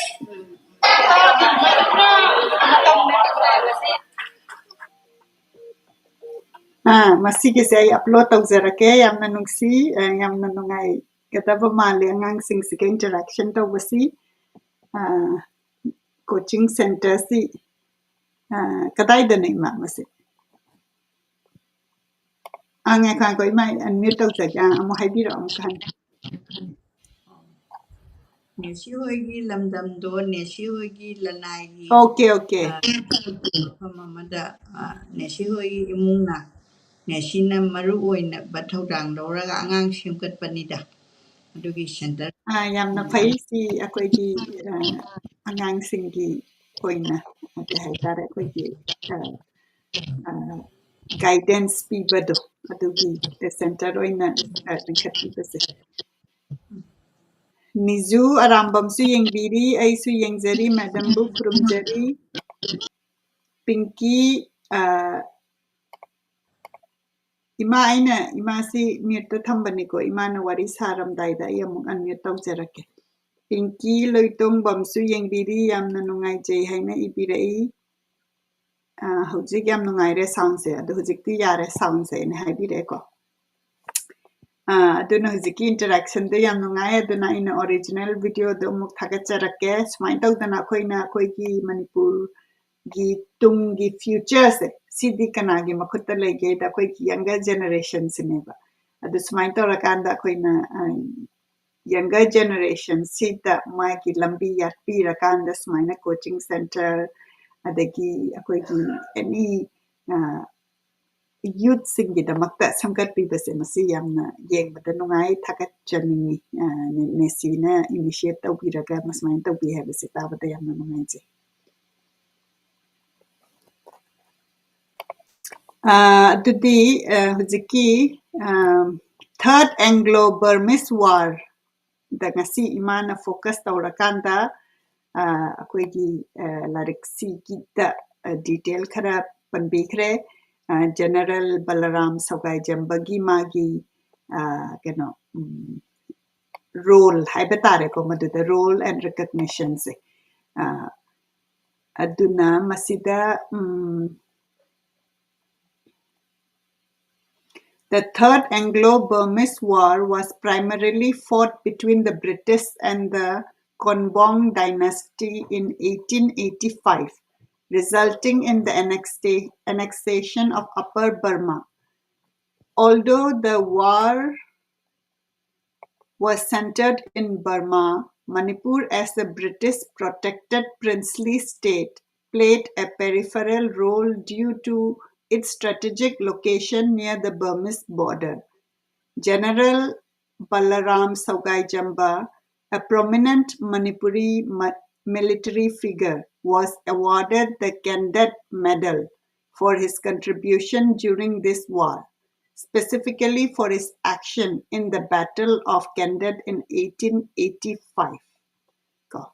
ꯑꯥ, ꯃꯁꯤꯒꯤꯁꯦ ꯑꯩ upload ꯇꯧꯖꯔꯛꯀꯦ꯫ ꯌꯥꯝꯅ ꯅꯨꯡꯁꯤ, ꯑ, ꯌꯥꯝꯅ ꯅꯨꯡꯉꯥꯏꯒꯗꯕ ꯃꯥꯜꯂꯦ ꯑꯉꯥꯡꯁꯤꯡꯁꯤꯒ interaction ꯇꯧꯕꯁꯤ꯫ ꯑ, coaching centre-ꯁꯤ, ꯑ, ꯀꯗꯥꯏꯗꯅꯣ ꯏꯃꯥ ꯃꯁꯤ? ꯑ, ꯉꯥꯏꯈꯣ, ꯉꯥꯏꯈꯣ, ꯏꯃꯥ, unmute ꯇꯧꯖꯒꯦ꯫ ꯑ, ꯑꯃꯨꯛ ꯍꯥꯏꯕꯤꯔꯛꯑꯣ, ꯑꯃꯨꯛꯀ ꯍꯟꯅ꯫ ꯅꯦꯁꯤ ꯍꯣꯏꯒꯤ ꯂꯝꯗꯝꯗꯣ, ꯅꯦꯁꯤ ꯍꯣꯏꯒꯤ ꯂꯅꯥꯏꯒꯤ, Okay, okay. ꯑ, ꯃꯐꯝ ꯑꯃꯗ, ꯑ, ꯅꯦꯁꯤ ꯍꯣꯏꯒꯤ ꯏꯃꯨꯡꯅ, ꯅꯦꯁꯤꯅ ꯃꯔꯨ ꯑꯣꯏꯅ ꯊꯧꯗꯥꯡ ꯂꯧꯔꯒ ꯑꯉꯥꯡ ꯁꯦꯝꯒꯠꯄꯅꯤꯗ꯫ ꯑꯗꯨꯒꯤ centre ꯑ, ꯌꯥꯝꯅ ꯐꯩ꯫ ꯁꯤ ꯑꯩꯈꯣꯏꯒꯤ, ꯑ, ꯑꯉꯥꯡꯁꯤꯡꯒꯤ ꯑꯣꯏꯅ ꯀꯩ ꯍꯥꯏꯇꯥꯔꯦ, ꯑꯩꯈꯣꯏꯒꯤ, ꯑ, ꯑ, ꯒꯥꯏꯗꯦꯟꯁ ꯄꯤꯕꯗꯣ, ꯑꯗꯨꯒꯤ ꯁꯦꯟꯇꯔ ꯑꯣꯏꯅ ꯑ, ꯂꯤꯡꯈꯠꯄꯤꯕꯁꯦ꯫ ꯅꯤꯖꯨ ꯑꯔꯥꯝꯕꯝꯁꯨ ꯌꯦꯡꯕꯤꯔꯤ, ꯑꯩꯁꯨ ꯌꯦꯡꯖꯔꯤ, ꯃꯦꯗꯝꯕꯨ ꯈꯨꯔꯨꯝꯖꯔꯤ꯫ ꯄꯤꯡꯀꯤ ꯑ, ꯏꯃꯥ, ꯑꯩꯅ ꯏꯃꯥꯁꯤ ꯃ꯭ꯌꯨꯠꯇ ꯊꯝꯕꯅꯤꯀꯣ, ꯏꯃꯥꯅ ꯋꯥꯔꯤ ꯁꯥꯔꯝꯗꯥꯏꯗ ꯑꯩ ꯑꯃꯨꯛ ꯑꯟꯃ꯭ꯌꯨꯠ ꯇꯧꯖꯔꯛꯀꯦ꯫ ꯄꯤꯡꯀꯤ ꯂꯣꯏꯇꯣꯡꯕꯝꯁꯨ ꯌꯦꯡꯕꯤꯔꯤ, ꯌꯥꯝꯅ ꯅꯨꯡꯉꯥꯏꯖꯩ ꯍꯥꯏꯅ ꯏꯕꯤꯔꯛꯏ꯫ ꯑ, ꯍꯧꯖꯤꯛ ꯌꯥꯝ ꯅꯨꯡꯉꯥꯏꯔꯦ ꯁꯥꯎꯟꯁꯦ, ꯑꯗꯣ ꯍꯧꯖꯤꯛꯇꯤ ꯌꯥꯔꯦ ꯁꯥꯎꯟꯁꯦ ꯑꯩꯅ ꯍꯥꯏꯕꯤꯔꯛꯑꯦꯀꯣ꯫ ꯑ, ꯑꯗꯨꯅ ꯍꯧꯖꯤꯛꯀꯤ ꯏꯟꯇꯔꯦꯛꯁꯟꯗꯣ ꯌꯥꯝ ꯅꯨꯡꯉꯥꯏ, ꯑꯗꯨꯅ ꯑꯩꯅ ꯑꯣꯔꯤꯖꯤꯅꯦꯜ ꯚꯤꯗꯤꯑꯣꯗꯣ ꯑꯃꯨꯛ ꯊꯥꯒꯠꯆꯔꯛꯀꯦ꯫ ꯁꯨꯃꯥꯏꯅ ꯇꯧꯗꯅ ꯑꯩꯈꯣꯏꯅ ꯑꯩꯈꯣꯏꯒꯤ ꯃꯅꯤꯄꯨꯔꯒꯤ ꯇꯨꯡꯒꯤ ꯐ꯭ꯌꯨꯆꯔꯁꯦ ꯁꯤꯗꯤ ꯀꯅꯥꯒꯤ ꯃꯈꯨꯠꯇ ꯂꯩꯒꯦꯗ ꯑꯩꯈꯣꯏꯒꯤ ꯌꯪꯒꯔ ꯖꯦꯅꯦꯔꯦꯁꯟꯁꯤꯅꯦꯕ꯫ ꯑꯗꯨ ꯁꯨꯃꯥꯏꯅ ꯇꯧꯔꯀꯥꯟꯗ ꯑꯩꯈꯣꯏꯅ ꯌꯪꯒꯔ ꯖꯦꯅꯦꯔꯦꯁꯟꯁꯤꯗ ꯃꯥꯒꯤ ꯂꯝꯕꯤ ꯌꯥꯠꯄꯤꯔꯀꯥꯟꯗ ꯁꯨꯃꯥꯏꯅ ꯀꯣꯆꯤꯡ ꯁꯦꯟꯇꯔ ꯑꯗꯒꯤ ꯑꯩꯈꯣꯏꯒꯤ ꯑꯦꯅꯤ ꯌꯨꯠꯁꯤꯡꯒꯤꯗꯃꯛꯇ ꯁꯦꯝꯒꯠꯄꯤꯕꯁꯦ ꯃꯁꯤ ꯌꯥꯝꯅ ꯌꯦꯡꯕꯗ ꯅꯨꯡꯉꯥꯏ, ꯊꯥꯒꯠꯆꯅꯤꯡꯉꯤ꯫ ꯑ, ꯅꯦ-, ꯅꯦꯁꯤꯅ ꯏꯅꯤꯁꯤꯌꯦꯠ ꯇꯧꯕꯤꯔꯒ ꯃꯁꯨꯃꯥꯏꯅ ꯇꯧꯕꯤ ꯍꯥꯏꯕꯁꯦ ꯇꯥꯕꯗ ꯌꯥꯝꯅ ꯅꯨꯡꯉꯥꯏꯖꯩ꯫ ꯑ, ꯑꯗꯨꯗꯤ ꯑ, ꯍꯧꯖꯤꯛꯀꯤ ꯊꯥꯔꯠ ꯑꯦꯡꯒ꯭ꯂꯣ ꯕꯔꯃꯤꯁ ꯋꯥꯔꯗ ꯉꯁꯤ ꯏꯃꯥꯅ ꯐꯣꯀꯁ ꯇꯧꯔꯀꯥꯟꯗ ꯑ, ꯑꯩꯈꯣꯏꯒꯤ ꯑ, ꯂꯥꯏꯔꯤꯛꯁꯤꯒꯤꯗ ꯗꯤꯇꯦꯜ ꯈꯔ ꯄꯟꯕꯤꯈ꯭ꯔꯦ꯫ ꯖꯦꯅꯔꯦꯜ ꯕꯂꯔꯥꯝ ꯁꯧꯒꯥꯏꯖꯝꯕꯒꯤ ꯃꯥꯒꯤ ꯑ, ꯀꯩꯅꯣ ꯔꯣꯜ ꯍꯥꯏꯕ ꯇꯥꯔꯦꯀꯣ, ꯃꯗꯨꯗ ꯔꯣꯜ ꯑꯦꯟ ꯔꯤꯀꯛꯅꯤꯁꯟꯁꯦ꯫ ꯑꯗꯨꯅ ꯃꯁꯤꯗ ꯎꯝ, The Third Anglo-Burmese War was primarily fought between the British and the Konbong dynasty in eighteen eighty-five, resulting in the annexa- annexation of Upper Burma. Although the war was centered in Burma, Manipur, as the British protected princely state, played a peripheral role due to its strategic location near the Burmese border. General Balaram Saugai Jamba, a prominent Manipuri ma- military figure, was awarded the Khendet Medal for his contribution during this war, specifically for his action in the Battle of Khandat in eighteen eighty-five. ꯀꯣ,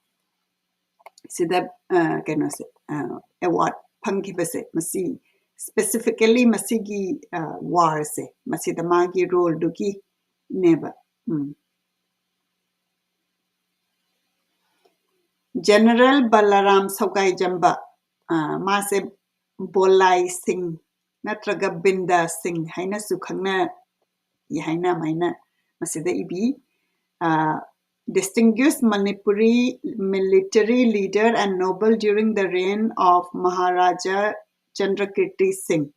ꯁꯤꯗ, ꯑ, ꯀꯩꯅꯣꯁꯦ, ꯑ, award ꯐꯪꯈꯤꯕꯁꯦ, ꯃꯁꯤ specifically ꯃꯁꯤꯒꯤ, ꯑ, war ꯁꯦ, ꯃꯁꯤꯗ ꯃꯥꯒꯤ role ꯗꯨꯒꯤꯅꯦꯕ꯫ ꯎꯝ꯫ General ꯕꯂꯔꯥꯝ ꯁꯧꯒꯥꯏꯖꯝꯕ, ꯑ, ꯃꯥꯁꯦ ꯕꯣꯂꯥꯏ ꯁꯤꯡ ꯅꯠꯇ꯭ꯔꯒ ꯕꯤꯟꯗꯥ ꯁꯤꯡ ꯍꯥꯏꯅꯁꯨ ꯈꯪꯅꯩ ꯍꯥꯏꯅ ꯑꯃꯥꯏꯅ ꯃꯁꯤꯗ ꯏꯕꯤ꯫ ꯑ, distinguished Manipuri military leader and noble during the reign of Maharaja Chandrakirti Singh.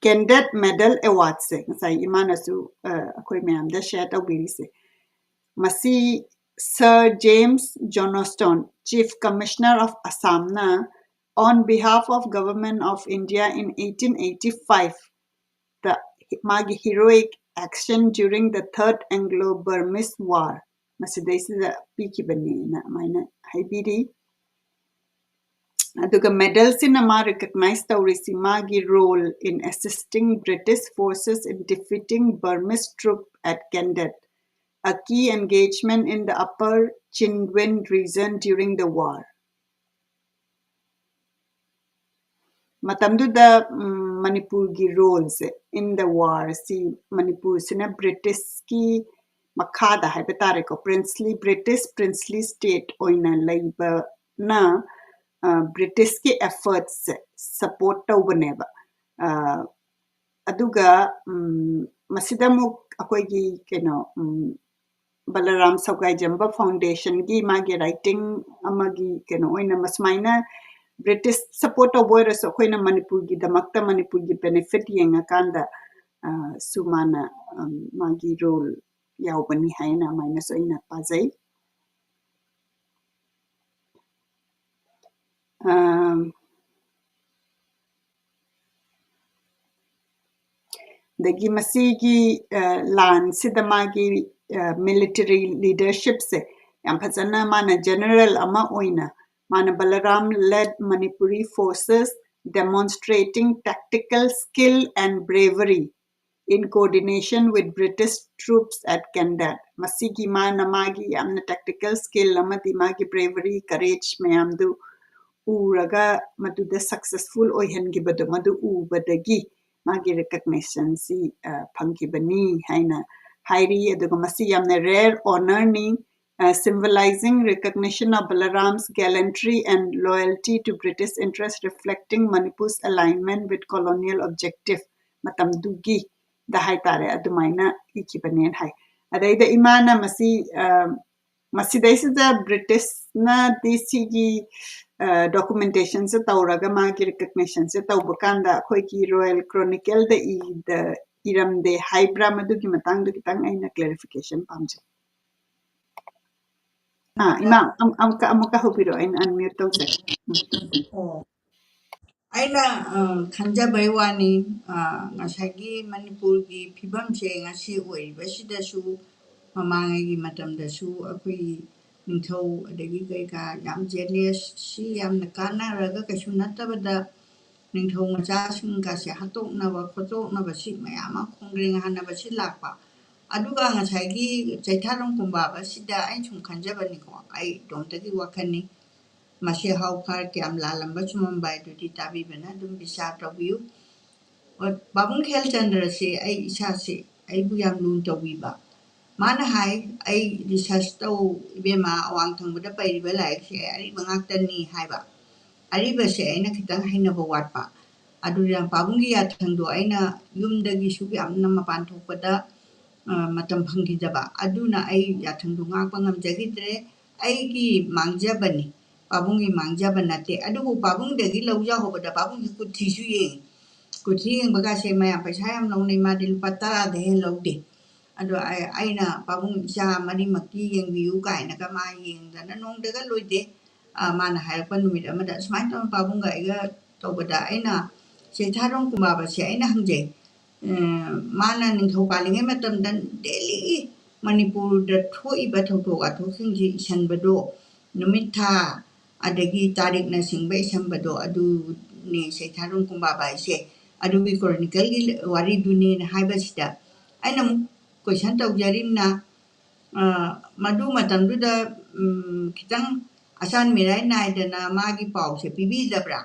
Khandat Medal Award ꯁꯦ ꯉꯁꯥꯏ ꯏꯃꯥꯅꯁꯨ, ꯑ, ꯑꯩꯈꯣꯏ ꯃꯌꯥꯝꯗ share ꯇꯧꯕꯤꯔꯤꯁꯦ꯫ ꯃꯁꯤ Sir James Johnstone, Chief Commissioner of Assam ꯅ on behalf of Government of India in eighteen eighty-five ꯗ ꯃꯥꯒꯤ heroic action during the Third Anglo-Burmese War ꯃꯁꯤꯗꯩꯁꯤꯗ ꯄꯤꯈꯤꯕꯅꯦꯅ ꯑꯗꯨꯃꯥꯏꯅ ꯍꯥꯏꯕꯤꯔꯤ꯫ ꯑꯗꯨꯒ medal ꯁꯤꯅ ꯃꯥ recognize ꯇꯧꯔꯤꯁꯤ ꯃꯥꯒꯤ role in assisting British forces in defeating Burmese troop at Khandat, a key engagement in the Upper Chindwin region during the war. ꯃꯇꯝꯗꯨꯗ, ꯎꯝ, ꯃꯅꯤꯄꯨꯔꯒꯤ role say in the war ꯁꯤ ꯃꯅꯤꯄꯨꯔꯁꯤꯅ British ꯀꯤ ꯃꯈꯥꯗ ꯍꯥꯏꯕ ꯇꯥꯔꯦꯀꯣ, princely, British princely state ꯑꯣꯏꯅ ꯂꯩꯕꯅ, ꯑ, British ꯀꯤ efforts ꯁꯦ support ꯇꯧꯕꯅꯦꯕ꯫ ꯑ, ꯑꯗꯨꯒ, ꯎꯝ, ꯃꯁꯤꯗ ꯑꯃꯨꯛ ꯑꯩꯈꯣꯏꯒꯤ ꯀꯩꯅꯣ, ꯎꯝ, ꯕꯂꯔꯥꯝ ꯁꯧꯒꯥꯏꯖꯝꯕ Foundation ꯒꯤ ꯃꯥꯒꯤ writing ꯑꯃꯒꯤ ꯀꯩꯅꯣ ꯑꯣꯏꯅ ꯃꯁꯨꯃꯥꯏꯅ British support ꯇꯧꯕ ꯑꯣꯏꯔꯁꯨ ꯑꯩꯈꯣꯏꯅ ꯃꯅꯤꯄꯨꯔꯒꯤꯗꯃꯛꯇ ꯃꯅꯤꯄꯨꯔꯒꯤ benefit ꯌꯦꯡꯉꯀꯥꯟꯗ, ꯑ, ꯁꯨ ꯃꯥꯅ, ꯎꯝ, ꯃꯥꯒꯤ role ꯌꯥꯎꯕꯅꯤ ꯍꯥꯏꯅ ꯑꯗꯨꯃꯥꯏꯅꯁꯨ ꯑꯩꯅ ꯄꯥꯖꯩ꯫ ꯑꯝ, ꯑꯗꯒꯤ ꯃꯁꯤꯒꯤ, ꯑ, ꯂꯥꯟꯁꯤꯗ ꯃꯥꯒꯤ, ꯑ, military leadership ꯁꯦ ꯌꯥꯝ ꯐꯖꯅ ꯃꯥꯅ general ꯑꯃ ꯑꯣꯏꯅ ꯃꯥꯅ Balaram led Manipuri forces demonstrating tactical skill and bravery in coordination with British troops at Kandat. ꯃꯁꯤꯒꯤ ꯃꯥꯅ ꯃꯥꯒꯤ ꯌꯥꯝꯅ tactical skill ꯑꯃꯗꯤ ꯃꯥꯒꯤ bravery, courage ꯃꯌꯥꯝꯗꯨ ꯎꯔꯒ ꯃꯗꯨꯗ successful ꯑꯣꯏꯍꯟꯈꯤꯕꯗꯣ, ꯃꯗꯨ ꯎꯕꯗꯒꯤ ꯃꯥꯒꯤ recognitionꯁꯤ, ꯑ, ꯐꯪꯈꯤꯕꯅꯤ ꯍꯥꯏꯅ ꯍꯥꯏꯔꯤ꯫ ꯑꯗꯨꯒ ꯃꯁꯤ ꯌꯥꯝꯅ rare honourꯅꯤ, uh, symbolizing recognition of Balaram's gallantry and loyalty to British interests, reflecting Manipur's alignment with colonial objective. ꯃꯇꯝꯗꯨꯒꯤ ꯗ ꯍꯥꯏꯇꯥꯔꯦ, ꯑꯗꯨꯃꯥꯏꯅ ꯏꯈꯤꯕꯅꯦꯅ ꯍꯥꯏ꯫ ꯑꯗꯩꯗ ꯏꯃꯥꯅ ꯃꯁꯤ, ꯑ, ꯃꯁꯤꯗꯩꯁꯤꯗ Britishꯅꯗꯤ ꯁꯤꯒꯤ, ꯑ, documentationꯁꯦ ꯇꯧꯔꯒ ꯃꯥꯒꯤ recognitionꯁꯦ ꯇꯧꯕ ꯀꯥꯟꯗ ꯑꯩꯈꯣꯏꯒꯤ Royal Chronicleꯗ ꯏꯗ, ꯏꯔꯝꯗꯦ ꯍꯥꯏꯕ꯭ꯔꯥ? ꯃꯗꯨꯒꯤ ꯃꯇꯥꯡꯗ ꯈꯤꯇꯪ ꯑꯩꯅ clarification ꯄꯥꯝꯖꯩ꯫ ꯑꯥ, ꯏꯃꯥ, ꯑꯝ-, ꯑꯃꯨꯛꯀ, ꯑꯃꯨꯛꯀ ꯍꯧꯕꯤꯔꯛꯑꯣ, ꯑꯩꯅ unmute ꯇꯧꯖꯒꯦ꯫ ꯎꯝ꯫ ꯑꯣ꯫ ꯑꯩꯅ, ꯑ, ꯈꯟꯖꯕꯩ ꯋꯥꯅꯤ, ꯑ, ꯉꯁꯥꯏꯒꯤ ꯃꯅꯤꯄꯨꯔꯒꯤ ꯐꯤꯕꯝꯁꯦ ꯉꯁꯤ ꯑꯣꯏꯔꯤꯕꯁꯤꯗꯁꯨ, ꯃꯃꯥꯡꯉꯩꯒꯤ ꯃꯇꯝꯗꯁꯨ ꯑꯩꯈꯣꯏꯒꯤ ꯅꯤꯡꯊꯧ ꯑꯗꯒꯤ ꯀꯩꯀꯥ ꯌꯥꯝ jealous, ꯁꯤ ꯌꯥꯝꯅ ꯀꯥꯟꯅꯔꯒ ꯀꯩꯁꯨ ꯅꯠꯇꯕꯗ ꯅꯤꯡꯊꯧ ꯃꯆꯥꯁꯤꯡꯒꯁꯦ ꯍꯥꯠꯇꯣꯛꯅꯕ ꯈꯣꯠꯇꯣꯛꯅꯕ ꯁꯤ ꯃꯌꯥꯝ ꯑꯃ ꯈꯣꯡꯗ꯭ꯔꯦꯡ ꯍꯥꯟꯅꯕꯁꯤ ꯂꯥꯛꯄ꯫ ꯑꯗꯨꯒ ꯉꯁꯥꯏꯒꯤ ꯆꯩꯊꯥꯔꯣꯡ ꯀꯨꯝꯕꯥꯕꯁꯤꯗ ꯑꯩꯅ ꯁꯨꯝ ꯈꯟꯖꯕꯅꯤꯀꯣ, ꯑꯩ ꯏꯇꯣꯝꯇꯒꯤ ꯋꯥꯈꯜꯅꯤ, ꯃꯁꯤ ꯍꯥꯎ ꯐꯥꯔ ꯀꯌꯥꯝ ꯂꯥꯜꯂꯝꯕ ꯆꯨꯝꯃꯝꯕ ꯍꯥꯏꯗꯨꯗꯤ ꯇꯥꯕꯤꯕꯅ ꯑꯗꯨꯝ ꯕꯤꯆꯥꯔ ꯇꯧꯕꯤꯌꯨ꯫ ꯑꯣ, ꯄꯥꯕꯨꯡ ꯈꯦꯜꯆꯟꯗ꯭ꯔꯁꯦ ꯑꯩ ꯏꯁꯥꯁꯦ, ꯑꯩꯕꯨ ꯌꯥꯝ ꯂꯨꯅ ꯇꯧꯕꯤꯕ꯫ ꯃꯥꯅ ꯍꯥꯏ, "ꯑꯩ research ꯇꯧ ꯏꯕꯦꯝꯃ, ꯑꯋꯥꯡ ꯊꯪꯕꯗ ꯄꯩꯔꯤꯕ ꯂꯥꯏꯔꯤꯛꯁꯦ ꯑꯔꯤꯕ ꯉꯥꯛꯇꯅꯤ" ꯍꯥꯏꯕ꯫ ꯑꯔꯤꯕꯁꯦ ꯑꯩꯅ ꯈꯤꯇꯪ ꯍꯩꯅꯕ ꯋꯥꯠꯄ꯫ ꯑꯗꯨꯅ ꯄꯥꯕꯨꯡꯒꯤ ꯌꯥꯊꯪꯗꯣ ꯑꯩꯅ ꯌꯨꯝꯗꯒꯤ ꯁꯨꯛ ꯌꯥꯝꯅ ꯃꯄꯥꯟ ꯊꯣꯛꯄꯗ, ꯑ, ꯃꯇꯝ ꯐꯪꯈꯤꯗꯕ꯫ ꯑꯗꯨꯅ ꯑꯩ ꯌꯥꯊꯪꯗꯣ ꯉꯥꯛꯄ ꯉꯝꯖꯈꯤꯗ꯭ꯔꯦ꯫ ꯑꯩꯒꯤ ꯃꯥꯡꯖꯕꯅꯤ, ꯄꯥꯕꯨꯡꯒꯤ ꯃꯥꯡꯖꯕ ꯅꯠꯇꯦ꯫ ꯑꯗꯨꯕꯨ ꯄꯥꯕꯨꯡꯗꯒꯤ ꯂꯧꯖꯍꯧꯕꯗ ꯄꯥꯕꯨꯡꯒꯤ ꯀꯨꯊꯤꯁꯨ ꯌꯦꯡꯉꯤ꯫ ꯀꯨꯊꯤ ꯌꯦꯡꯕꯒꯥꯁꯦ ꯃꯌꯥꯝ ꯄꯩꯁꯥ ꯌꯥꯝ ꯂꯧꯅꯩ, ꯃꯥꯗꯤ ꯂꯨꯄꯥ ꯇꯔꯥꯗꯩ ꯍꯦꯟꯅ ꯂꯧꯗꯦ꯫ ꯑꯗꯣ ꯑꯩ-, ꯑꯩꯅ "ꯄꯥꯕꯨꯡ, ꯏꯆꯥ ꯃꯔꯤꯃꯛꯇꯤ ꯌꯦꯡꯕꯤꯌꯨ" ꯀꯥꯏꯅꯒ ꯃꯥ ꯌꯦꯡꯗꯅ ꯅꯣꯡꯗꯒ ꯂꯣꯏꯗꯦ꯫ ꯑ, ꯃꯥꯅ ꯍꯥꯏꯔꯛꯄ ꯅꯨꯃꯤꯠ ꯑꯃꯗ ꯁꯨꯃꯥꯏꯅ ꯇꯧꯅ ꯄꯥꯕꯨꯡꯒ ꯑꯩꯒ ꯇꯧꯕꯗ ꯑꯩꯅ ꯆꯩꯊꯥꯔꯣꯡ ꯀꯨꯝꯕꯥꯕꯁꯦ ꯑꯩꯅ ꯍꯪꯖꯩ꯫ ꯑ, ꯃꯥꯅ ꯅꯤꯡꯊꯧ ꯄꯥꯜꯂꯤꯉꯩ ꯃꯇꯝꯗ daily ꯃꯅꯤꯄꯨꯔꯗ ꯊꯣꯛꯏꯕ ꯊꯧꯗꯣꯛ ꯋꯥꯊꯣꯛꯁꯤꯡꯁꯤ ꯏꯁꯟꯕꯗꯣ ꯅꯨꯃꯤꯠ ꯊꯥ ꯑꯗꯒꯤ ꯇꯥꯔꯤꯛꯅ ꯁꯤꯡꯕ ꯏꯁꯝꯕꯗꯣ ꯑꯗꯨꯅꯦ ꯁꯩꯊꯥꯔꯣꯟ ꯀꯨꯝꯕꯥꯕ ꯍꯥꯏꯁꯦ꯫ ꯑꯗꯨꯒꯤ ꯀ꯭ꯔꯣꯅꯤꯀꯜꯒꯤ ꯋꯥꯔꯤꯗꯨꯅꯦꯅ ꯍꯥꯏꯕꯁꯤꯗ ꯑꯩꯅ ꯑꯃꯨꯛ ꯀꯣꯏꯁꯟ ꯇꯧꯖꯔꯤꯝꯅ, ꯑ, ꯃꯗꯨ ꯃꯇꯝꯗꯨꯗ, ꯎꯝ, ꯈꯤꯇꯪ ꯑꯆꯥꯟ ꯃꯤꯔꯥꯏ ꯅꯥꯏꯗꯅ ꯃꯥꯒꯤ ꯄꯥꯎꯁꯦ ꯄꯤꯕꯤꯗꯕ꯭ꯔꯥ?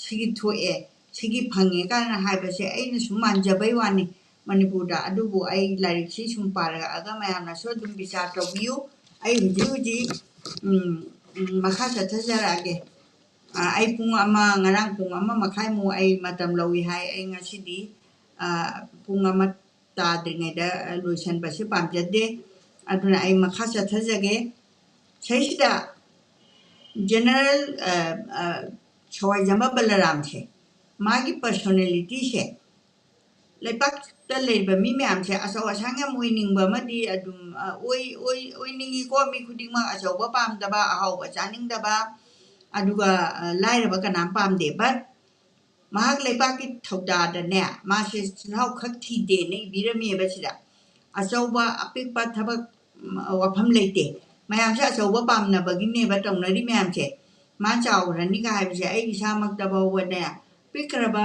ꯁꯤꯒꯤ ꯊꯣꯛꯑꯦ, ꯁꯤꯒꯤ ꯐꯪꯉꯦ ꯀꯥꯏꯅ ꯍꯥꯏꯕꯁꯦ ꯑꯩꯅ ꯁꯨꯝ ꯃꯥꯟꯖꯕꯩ ꯋꯥꯅꯤ ꯃꯅꯤꯄꯨꯔꯗ꯫ ꯑꯗꯨꯕꯨ ꯑꯩ ꯂꯥꯏꯔꯤꯛꯁꯤ ꯁꯨꯝ ꯄꯥꯔꯛꯑꯒ ꯃꯌꯥꯝꯅꯁꯨ ꯑꯗꯨꯝ ꯕꯤꯆꯥꯔ ꯇꯧꯕꯤꯌꯨ꯫ ꯑꯩ ꯍꯧꯖꯤꯛ ꯍꯧꯖꯤꯛ, ꯎꯝ, ꯎꯝ, ꯃꯈꯥ ꯆꯠꯊꯖꯔꯛꯑꯒꯦ꯫ ꯑ, ꯑꯩ ꯄꯨꯡ ꯑꯃ, ꯉꯔꯥꯡ ꯄꯨꯡ ꯑꯃ ꯃꯈꯥꯏꯃꯨꯛ ꯑꯩ ꯃꯇꯝ ꯂꯧꯏ ꯍꯥꯏ꯫ ꯑꯩ ꯉꯁꯤꯗꯤ, ꯑ, ꯄꯨꯡ ꯑꯃ ꯇꯥꯗ꯭ꯔꯤꯉꯩꯗ, ꯑ, ꯂꯣꯏꯁꯟꯕꯁꯦ ꯄꯥꯝꯖꯗꯦ꯫ ꯑꯗꯨꯅ ꯑꯩ ꯃꯈꯥ ꯆꯠꯊꯖꯒꯦ꯫ ꯁꯤꯁꯤꯗ ꯖꯦꯅꯔꯦꯜ, ꯑ, ꯑ, ꯁꯋꯥꯏꯖꯝꯕ ꯕꯂꯔꯥꯝꯁꯦ, ꯃꯥꯒꯤ ꯄꯔꯁꯣꯅꯦꯂꯤꯇꯤꯁꯦ, ꯂꯩꯄꯥꯛꯇ ꯂꯩꯔꯤꯕ ꯃꯤ ꯃꯌꯥꯝꯁꯦ ꯑꯆꯧ ꯑꯁꯥꯡ ꯌꯥꯝ ꯑꯣꯏꯅꯤꯡꯕ ꯑꯃꯗꯤ ꯑꯗꯨꯝ, ꯑ, ꯑꯣꯏ-, ꯑꯣꯏ-, ꯑꯣꯏꯅꯤꯡꯉꯤꯀꯣ꯫ ꯃꯤ ꯈꯨꯗꯤꯡꯃꯛ ꯑꯆꯧꯕ ꯄꯥꯝꯗꯕ, ꯑꯍꯥꯎꯕ ꯆꯥꯅꯤꯡꯗꯕ, ꯑꯗꯨꯒ, ꯑ, ꯂꯥꯏꯔꯕ ꯀꯅꯥꯝ ꯄꯥꯝꯗꯦ꯫ But ꯃꯍꯥꯛ ꯂꯩꯄꯥꯛꯀꯤ ꯊꯧꯗꯥꯗꯅꯦ, ꯃꯥꯁꯦ ꯆꯤꯜꯍꯥꯎ ꯈꯛ ꯊꯤꯗꯦꯅ ꯏꯕꯤꯔꯝꯃꯦꯕ ꯁꯤꯗ꯫ ꯑꯆꯧꯕ, ꯑꯄꯤꯛꯄ ꯊꯕꯛ, ꯎꯝ, ꯋꯥꯐꯝ ꯂꯩꯇꯦ꯫ ꯃꯌꯥꯝꯁꯦ ꯑꯆꯧꯕ ꯄꯥꯝꯅꯕꯒꯤꯅꯦꯕ ꯇꯧꯅꯔꯤ ꯃꯌꯥꯝꯁꯦ꯫ ꯃꯥ ꯆꯥꯎꯈ꯭ꯔꯅꯤꯒ ꯍꯥꯏꯕꯁꯦ ꯑꯩ ꯏꯁꯥꯃꯛꯇ ꯐꯥꯎꯕꯅꯦ, ꯄꯤꯛꯈ꯭ꯔꯕ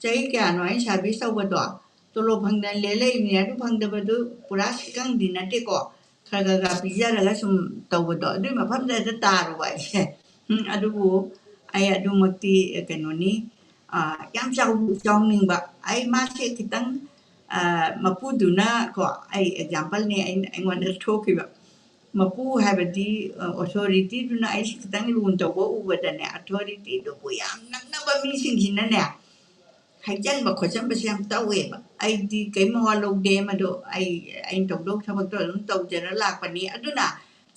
ꯆꯍꯤ ꯀꯌꯥꯅꯣ ꯑꯩꯅ ꯁꯥꯔꯚꯤꯁ ꯇꯧꯕꯗꯣ, ꯇꯣꯂꯣꯞ ꯐꯪꯗꯅ ꯂꯦꯜꯂꯛꯏꯅꯦ꯫ ꯑꯗꯨ ꯐꯪꯗꯕꯗꯨ ꯄꯨꯔꯥ ꯁꯤꯀꯪꯗꯤ ꯅꯠꯇꯦꯀꯣ, ꯈꯔ ꯈꯔ ꯈꯔ ꯄꯤꯖꯔꯒ ꯁꯨꯝ ꯇꯧꯕꯗꯣ, ꯑꯗꯨꯏ ꯃꯐꯝꯗ ꯍꯦꯛꯇ ꯇꯥꯔꯨꯕ ꯑꯩꯁꯦ꯫ ꯎꯝ, ꯑꯗꯨꯕꯨ ꯑꯩ ꯑꯗꯨꯃꯛꯇꯤ, ꯀꯩꯅꯣꯅꯤ, ꯑ, ꯌꯥꯝ ꯆꯥꯎ-, ꯆꯥꯎꯅꯤꯡꯕ꯫ ꯑꯩ ꯃꯥꯁꯦ ꯈꯤꯇꯪ, ꯑ, ꯃꯄꯨꯗꯨꯅ ꯀꯣ, ꯑꯩ ꯑꯦꯛꯖꯥꯝꯄꯜꯅꯦ ꯑꯩꯅ, ꯑꯩꯉꯣꯟꯗ ꯊꯣꯛꯈꯤꯕ꯫ ꯃꯄꯨ ꯍꯥꯏꯕꯗꯤ, ꯑ, ꯑꯣꯊꯣꯔꯤꯇꯤꯗꯨꯅ ꯑꯩꯁꯦ ꯈꯤꯇꯪ ꯂꯨꯅ ꯇꯧꯕ ꯎꯕꯗꯅꯦ, ꯑꯣꯊꯣꯔꯤꯇꯤꯗꯨꯕꯨ ꯌꯥꯝ ꯅꯛꯅꯕ ꯃꯤꯁꯤꯡꯁꯤꯅꯅꯦ, ꯍꯥꯏꯖꯟꯕ ꯈꯣꯠꯆꯟꯕꯁꯦ ꯌꯥꯝ ꯇꯧꯋꯦꯕ꯫ ꯑꯩꯗꯤ ꯀꯔꯤꯝ ꯃꯋꯥ ꯂꯧꯗꯦ, ꯃꯗꯨ ꯑꯩ, ꯑꯩꯅ ꯇꯧꯗꯧ ꯊꯕꯛꯇꯣ ꯑꯗꯨꯝ ꯇꯧꯖꯔ ꯂꯥꯛꯄꯅꯤ꯫ ꯑꯗꯨꯅ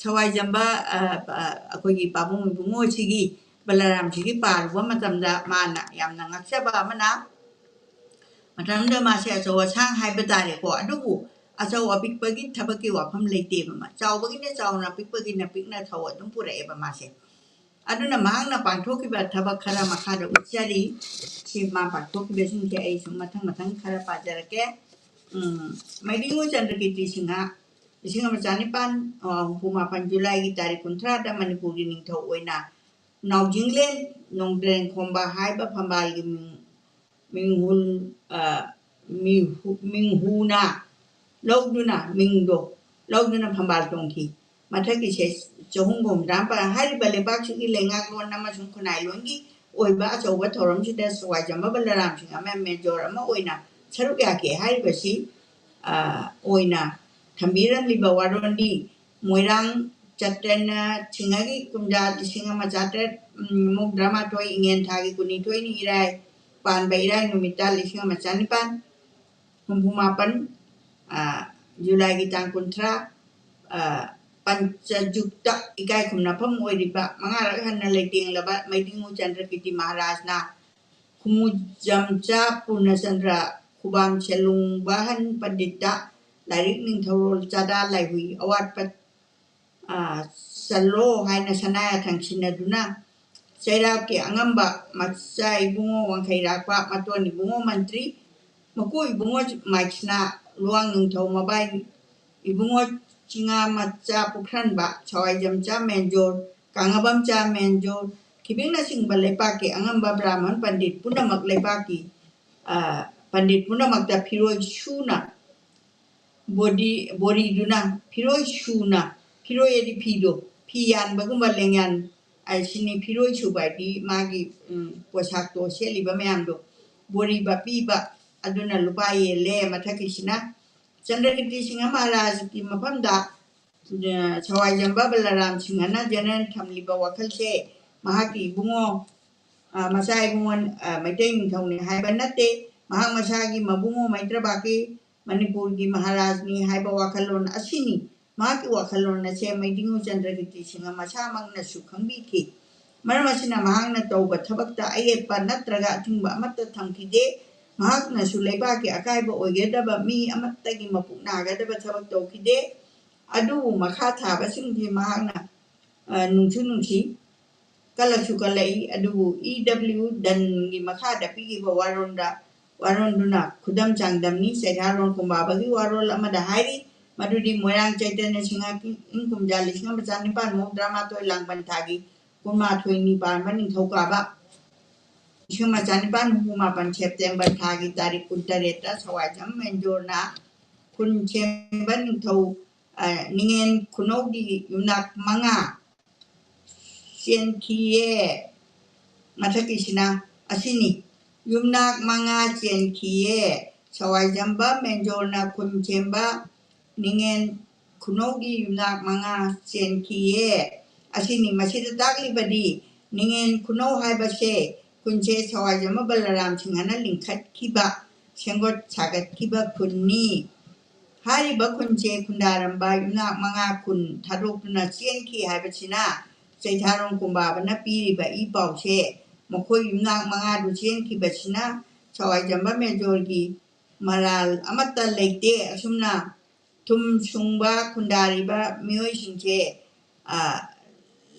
ꯁꯋꯥꯏꯖꯝꯕ, ꯑ, ꯑ, ꯑꯩꯈꯣꯏꯒꯤ ꯄꯥꯕꯨꯡ ꯏꯕꯨꯡꯉꯣꯁꯤꯒꯤ, ꯕꯂꯔꯥꯝꯁꯤꯒꯤ ꯄꯥꯔꯨꯕ ꯃꯇꯝꯗ ꯃꯥꯅ ꯌꯥꯝꯅ ꯉꯥꯛꯆꯕ ꯑꯃꯅ, ꯃꯇꯝꯗꯨꯗ ꯃꯥꯁꯦ ꯑꯆꯧ ꯑꯁꯥꯡ ꯍꯥꯏꯕ ꯇꯥꯔꯦꯀꯣ, ꯑꯗꯨꯕꯨ ꯑꯆꯧ ꯑꯄꯤꯛꯄꯒꯤ ꯊꯕꯛꯀꯤ ꯋꯥꯐꯝ ꯂꯩꯇꯦꯕ꯫ ꯃꯥ ꯆꯥꯎꯕꯒꯤꯅ ꯆꯥꯎꯅ, ꯄꯤꯛꯄꯒꯤꯅ ꯄꯤꯛꯅ ꯊꯧ ꯑꯗꯨꯝ ꯄꯨꯔꯛꯑꯦꯕ ꯃꯥꯁꯦ꯫ ꯑꯗꯨꯅ ꯃꯍꯥꯛꯅ ꯄꯥꯡꯊꯣꯛꯈꯤꯕ ꯊꯕꯛ ꯈꯔ ꯃꯈꯥꯗ ꯎꯠꯆꯔꯤ꯫ ꯁꯤ ꯃꯥ ꯄꯥꯡꯊꯣꯛꯈꯤꯕꯁꯤꯡꯁꯦ ꯑꯩ ꯁꯨꯝ ꯃꯊꯪ ꯃꯊꯪ ꯈꯔ ꯄꯥꯖꯔꯛꯀꯦ꯫ ꯎꯝ, ꯃꯩꯗꯤꯡꯉꯨ ꯆꯟꯗ꯭ꯔꯀꯤꯔꯇꯤ ꯁꯤꯡꯍ, ꯂꯤꯁꯤꯡ ꯑꯃ ꯆꯅꯤꯄꯥꯟ ꯍꯨꯝꯐꯨ ꯃꯥꯄꯟ ꯖꯨꯂꯥꯏꯒꯤ ꯇꯥꯔꯤꯛ ꯀꯨꯟꯊ꯭ꯔꯥꯗ ꯃꯅꯤꯄꯨꯔꯒꯤ ꯅꯤꯡꯊꯧ ꯑꯣꯏꯅ ꯅꯥꯎꯖꯤꯡꯂꯦꯟ ꯅꯣꯡꯗ꯭ꯔꯦꯟ ꯈꯣꯝꯕ ꯍꯥꯏꯕ ꯐꯝꯕꯥꯜꯒꯤ ꯃꯤꯡ ꯃꯤꯡꯍꯨꯜ ꯃꯤꯡꯍꯨꯅ ꯂꯧꯗꯨꯅ ꯃꯤꯡꯗꯣ ꯂꯧꯗꯨꯅ ꯐꯝꯕꯥꯜ ꯇꯣꯡꯈꯤ꯫ ꯃꯊꯛꯀꯤꯁꯦ ꯆꯍꯨꯝꯒ ꯍꯨꯝꯗ꯭ꯔꯥ ꯍꯥꯏꯔꯤꯕ ꯂꯩꯕꯥꯛꯁꯤꯒꯤ ꯂꯩꯉꯥꯛꯂꯣꯟ ꯑꯃꯁꯨꯡ ꯈꯨꯟꯅꯥꯏꯂꯣꯟꯒꯤ ꯑꯣꯏꯕ ꯑꯆꯧꯕ ꯊꯧꯔꯝꯁꯤꯗ ꯁꯋꯥꯏꯖꯝꯕ ꯕꯂꯔꯥꯝ ꯁꯤꯡ ꯑꯃ ꯃꯦꯖꯣꯔ ꯑꯃ ꯑꯣꯏꯅ ꯁꯔꯨꯛ ꯌꯥꯈꯤ ꯍꯥꯏꯔꯤꯕꯁꯤ ꯑꯣꯏꯅ ꯊꯝꯕꯤꯔꯝꯂꯤꯕ ꯋꯥꯔꯣꯜꯗꯤ ꯃꯣꯏꯔꯥꯡ ꯆꯠꯇꯅ ꯁꯤꯡꯍꯒꯤ ꯀꯨꯝꯖꯥ ꯂꯤꯁꯤꯡ ꯑꯃ ꯆꯥꯇ꯭ꯔꯦꯠ ꯃꯧꯗ꯭ꯔꯥ ꯃꯥꯊꯣꯏ ꯏꯉꯦꯟ ꯊꯥꯒꯤ ꯀꯨꯟꯅꯤꯊꯣꯏꯅꯤ ꯏꯔꯥꯏ ꯄꯥꯟꯕ ꯏꯔꯥꯏ ꯅꯨꯃꯤꯠꯇ ꯂꯤꯁꯤꯡ ꯑꯃ ꯆꯅꯤꯄꯥꯟ ꯍꯨꯝꯐꯨ ꯃꯥꯄꯟ ꯖꯨꯂꯥꯏꯒꯤ ꯇꯥꯡ ꯀꯨꯟꯊ꯭ꯔꯥ ꯄꯟꯆꯖꯨꯛꯇ ꯏꯀꯥꯏ ꯈꯨꯝꯅꯐꯝ ꯑꯣꯏꯔꯤꯕ ꯃꯉꯥꯔꯛ ꯍꯟꯅ ꯂꯩꯇꯦꯡꯂꯕ ꯃꯩꯗꯤꯡꯉꯨ ꯆꯟꯗ꯭ꯔꯀꯤꯔꯇꯤ ꯃꯍꯥꯔꯥꯖꯅ ꯈꯨꯃꯨꯖꯝꯆꯥ ꯄꯨꯔꯅꯆꯟꯗ꯭ꯔ ꯈꯨꯕꯥꯝ ꯁꯦꯂꯨꯡ ꯕꯥꯍꯟ ꯄꯟꯗꯤꯠꯇ ꯂꯥꯏꯔꯤꯛ ꯅꯤꯡꯊꯧꯔꯣꯜ ꯆꯥꯗꯥ ꯂꯥꯏꯍꯨꯏ ꯑꯋꯥꯠꯄ ꯆꯜꯂꯣ ꯍꯥꯏꯅ ꯁꯅꯥ ꯌꯥꯊꯪ ꯁꯤꯟꯅꯗꯨꯅ ꯆꯩꯔꯥꯛꯀꯤ ꯑꯉꯝꯕ ꯃꯆꯥ ꯏꯕꯨꯡꯉꯣ ꯋꯥꯡꯈꯩꯔꯥꯛꯄ ꯃꯇꯣꯟ ꯏꯕꯨꯡꯉꯣ ꯃꯟꯇ꯭ꯔꯤ ꯃꯀꯨ ꯏꯕꯨꯡꯉꯣ ꯃꯥꯏꯁꯅꯥ ꯂꯨꯋꯥꯡ ꯅꯤꯡꯊꯧ ꯃꯕꯥꯏ ꯏꯕꯨꯡꯉꯣ ꯆꯤꯉꯥ ꯃꯆꯥ ꯄꯨꯈ꯭ꯔꯟꯕ ꯁꯋꯥꯏꯖꯝꯆꯥ ꯃꯦꯟꯖꯣꯔ ꯀꯥꯡꯉꯕꯝꯆꯥ ꯃꯦꯟꯖꯣꯔ ꯈꯤꯕꯤꯡꯅꯆꯤꯡꯕ ꯂꯩꯄꯥꯛꯀꯤ ꯑꯉꯝꯕ ꯕ꯭ꯔꯥꯍꯃꯟ ꯄꯟꯗꯤꯠ ꯄꯨꯝꯅꯃꯛ ꯂꯩꯄꯥꯛꯀꯤ ꯄꯟꯗꯤꯠ ꯄꯨꯝꯅꯃꯛꯇ ꯐꯤꯔꯣꯏ ꯁꯨꯅ ꯕꯣꯗꯤ ꯕꯣꯔꯤꯗꯨꯅ ꯐꯤꯔꯣꯏ ꯁꯨꯅ ꯐꯤꯔꯣꯏ ꯍꯥꯏꯗꯤ ꯐꯤꯗꯣ ꯐꯤ ꯌꯥꯟꯕꯒꯨꯝꯕ ꯂꯦꯡꯌꯥꯟ ꯍꯥꯏꯁꯤꯅꯤ꯫ ꯐꯤꯔꯣꯏ ꯁꯨꯕ ꯍꯥꯏꯗꯤ ꯃꯥꯒꯤ ꯄꯣꯠꯁꯥꯛꯇꯣ ꯁꯦꯠꯂꯤꯕ ꯃꯌꯥꯝꯗꯣ ꯕꯣꯔꯤꯕ ꯄꯤꯕ ꯑꯗꯨꯅ ꯂꯨꯄꯥ ꯌꯦꯜꯂꯦ꯫ ꯃꯊꯛꯀꯤꯁꯤꯅ ꯆꯟꯗ꯭ꯔꯀꯤꯔꯇꯤ ꯁꯤꯡꯍ ꯃꯍꯥꯔꯥꯖꯀꯤ ꯃꯐꯝꯗ ꯁꯋꯥꯏꯖꯝꯕ ꯕꯂꯔꯥꯝ ꯁꯤꯡꯍꯅ ꯖꯦꯅꯔꯦꯜ ꯊꯝꯂꯤꯕ ꯋꯥꯈꯜꯁꯦ ꯃꯍꯥꯛꯀꯤ ꯏꯕꯨꯡꯉꯣ ꯃꯆꯥ ꯏꯕꯨꯡꯉꯣ ꯃꯩꯇꯩ ꯅꯤꯡꯊꯧꯅꯤ ꯍꯥꯏꯕ ꯅꯠꯇꯦ꯫ ꯃꯍꯥꯛ ꯃꯁꯥꯒꯤ ꯃꯕꯨꯡꯉꯣ ꯃꯩꯇ꯭ꯔꯕꯥꯛꯀꯤ ꯃꯅꯤꯄꯨꯔꯒꯤ ꯃꯍꯥꯔꯥꯖꯅꯤ ꯍꯥꯏꯕ ꯋꯥꯈꯜꯂꯣꯟ ꯑꯁꯤꯅꯤ꯫ ꯃꯍꯥꯛꯀꯤ ꯋꯥꯈꯜꯂꯣꯟ ꯑꯁꯦ ꯃꯩꯗꯤꯡꯉꯨ ꯆꯟꯗ꯭ꯔꯀꯤꯔꯇꯤ ꯁꯤꯡꯍ ꯃꯁꯥꯃꯛꯅꯁꯨ ꯈꯪꯕꯤꯈꯤ꯫ ꯃꯔꯝ ꯑꯁꯤꯅ ꯃꯍꯥꯛꯅ ꯇꯧꯕ ꯊꯕꯛꯇ ꯑꯌꯦꯠꯄ ꯅꯠꯇ꯭ꯔꯒ ꯑꯊꯤꯡꯕ ꯑꯃꯠꯇ ꯊꯝꯈꯤꯗꯦ꯫ ꯃꯍꯥꯛꯅꯁꯨ ꯂꯩꯕꯥꯛꯀꯤ ꯑꯀꯥꯏꯕ ꯑꯣꯏꯒꯗꯕ ꯃꯤ ꯑꯃꯠꯇꯒꯤ ꯃꯄꯨꯛ ꯅꯥꯒꯗꯕ ꯊꯕꯛ ꯇꯧꯈꯤꯗꯦ꯫ ꯑꯗꯨꯕꯨ ꯃꯈꯥ ꯊꯥꯕꯁꯤꯡꯗꯤ ꯃꯍꯥꯛꯅ ꯅꯨꯡꯁꯨ ꯅꯨꯡꯁꯤ ꯀꯜꯂꯛꯁꯨ ꯀꯜꯂꯛꯏ꯫ ꯑꯗꯨꯕꯨ ꯏ ꯗꯕ꯭ꯂꯤꯎ ꯗꯟꯒꯤ ꯃꯈꯥꯗ ꯄꯤꯈꯤꯕ ꯋꯥꯔꯣꯜꯗ ꯋꯥꯔꯣꯜꯗꯨꯅ ꯈꯨꯗꯝ ꯆꯥꯡꯗꯝꯅꯤ꯫ ꯆꯩꯔꯥꯔꯣꯜ ꯀꯨꯝꯕꯥꯕꯒꯤ ꯋꯥꯔꯣꯜ ꯑꯃꯗ ꯍꯥꯏꯔꯤ, ꯃꯗꯨꯗꯤ ꯃꯣꯏꯔꯥꯡ ꯆꯩꯇꯟꯅ ꯁꯤꯡꯍ ꯏꯪ ꯀꯨꯝꯖꯥ ꯂꯤꯁꯤꯡ ꯑꯃ ꯆꯥꯅꯤꯄꯥꯟ ꯃꯧꯗ꯭ꯔꯥ ꯃꯥꯊꯣꯏ ꯂꯥꯡꯕꯟ ꯊꯥꯒꯤ ꯀꯨꯟꯃꯥꯊꯣꯏꯅꯤ ꯄꯥꯟꯕ ꯅꯤꯡꯊꯧꯀꯥꯕ ꯂꯤꯁꯤꯡ ꯑꯃ ꯆꯥꯅꯤꯄꯥꯟ ꯍꯨꯝꯐꯨ ꯃꯥꯄꯟ ꯁꯦꯞꯇꯦꯝꯕꯔ ꯊꯥꯒꯤ ꯇꯥꯔꯤꯛ ꯀꯨꯟꯇꯔꯦꯠꯇ ꯁꯋꯥꯏꯖꯝ ꯃꯦꯟꯖꯣꯔꯅ ꯈꯨꯟ ꯁꯦꯝꯕ ꯅꯤꯡꯊꯧ, ꯑ, ꯅꯤꯡꯉꯦꯟ ꯈꯨꯅꯧꯒꯤ ꯌꯨꯝꯅꯥꯛ ꯃꯉꯥ, ꯆꯦꯟꯈꯤꯌꯦ꯫ ꯃꯊꯛꯀꯤꯁꯤꯅ ꯑꯁꯤꯅꯤ, ꯌꯨꯝꯅꯥꯛ ꯃꯉꯥ ꯆꯦꯟꯈꯤꯌꯦ꯫ ꯁꯋꯥꯏꯖꯝꯕ ꯃꯦꯟꯖꯣꯔꯅ ꯈꯨꯟ ꯁꯦꯝꯕ ꯅꯤꯡꯉꯦꯟ ꯈꯨꯅꯧꯒꯤ ꯌꯨꯝꯅꯥꯛ ꯃꯉꯥ ꯆꯦꯟꯈꯤꯌꯦ꯫ ꯑꯁꯤꯅꯤ, ꯃꯁꯤꯗ ꯇꯥꯛꯂꯤꯕꯗꯤ ꯅꯤꯡꯉꯦꯟ ꯈꯨꯅꯧ ꯍꯥꯏꯕꯁꯦ ꯈꯨꯟꯁꯦ ꯁꯋꯥꯏꯖꯝꯕ ꯕꯂꯔꯥꯝ ꯁꯤꯡꯍꯅ ꯂꯤꯡꯈꯠꯈꯤꯕ, ꯁꯦꯝꯒꯠ ꯁꯥꯒꯠꯈꯤꯕ ꯈꯨꯟꯅꯤ꯫ ꯍꯥꯏꯔꯤꯕ ꯈꯨꯟꯁꯦ ꯈꯨꯟꯗꯥꯔꯝꯕ ꯌꯨꯝꯅꯥꯛ ꯃꯉꯥ ꯈꯨꯟ ꯊꯥꯗꯣꯛꯇꯨꯅ ꯆꯦꯟꯈꯤ ꯍꯥꯏꯕꯁꯤꯅ ꯆꯩꯊꯥꯔꯣꯜ ꯀꯨꯝꯕꯥꯕꯅ ꯄꯤꯔꯤꯕ ꯏ ꯄꯥꯎꯁꯦ ꯃꯈꯣꯏ ꯌꯨꯝꯅꯥꯛ ꯃꯉꯥꯗꯨ ꯆꯦꯟꯈꯤꯕꯁꯤꯅ ꯁꯋꯥꯏꯖꯝꯕ ꯃꯦꯖꯣꯔꯒꯤ ꯃꯔꯥꯜ ꯑꯃꯠꯇ ꯂꯩꯇꯦ꯫ ꯑꯁꯨꯝꯅ ꯊꯨꯝ ꯁꯨꯡꯕ ꯈꯨꯟꯗꯥꯔꯤꯕ ꯃꯤꯑꯣꯏꯁꯤꯡꯁꯦ, ꯑ,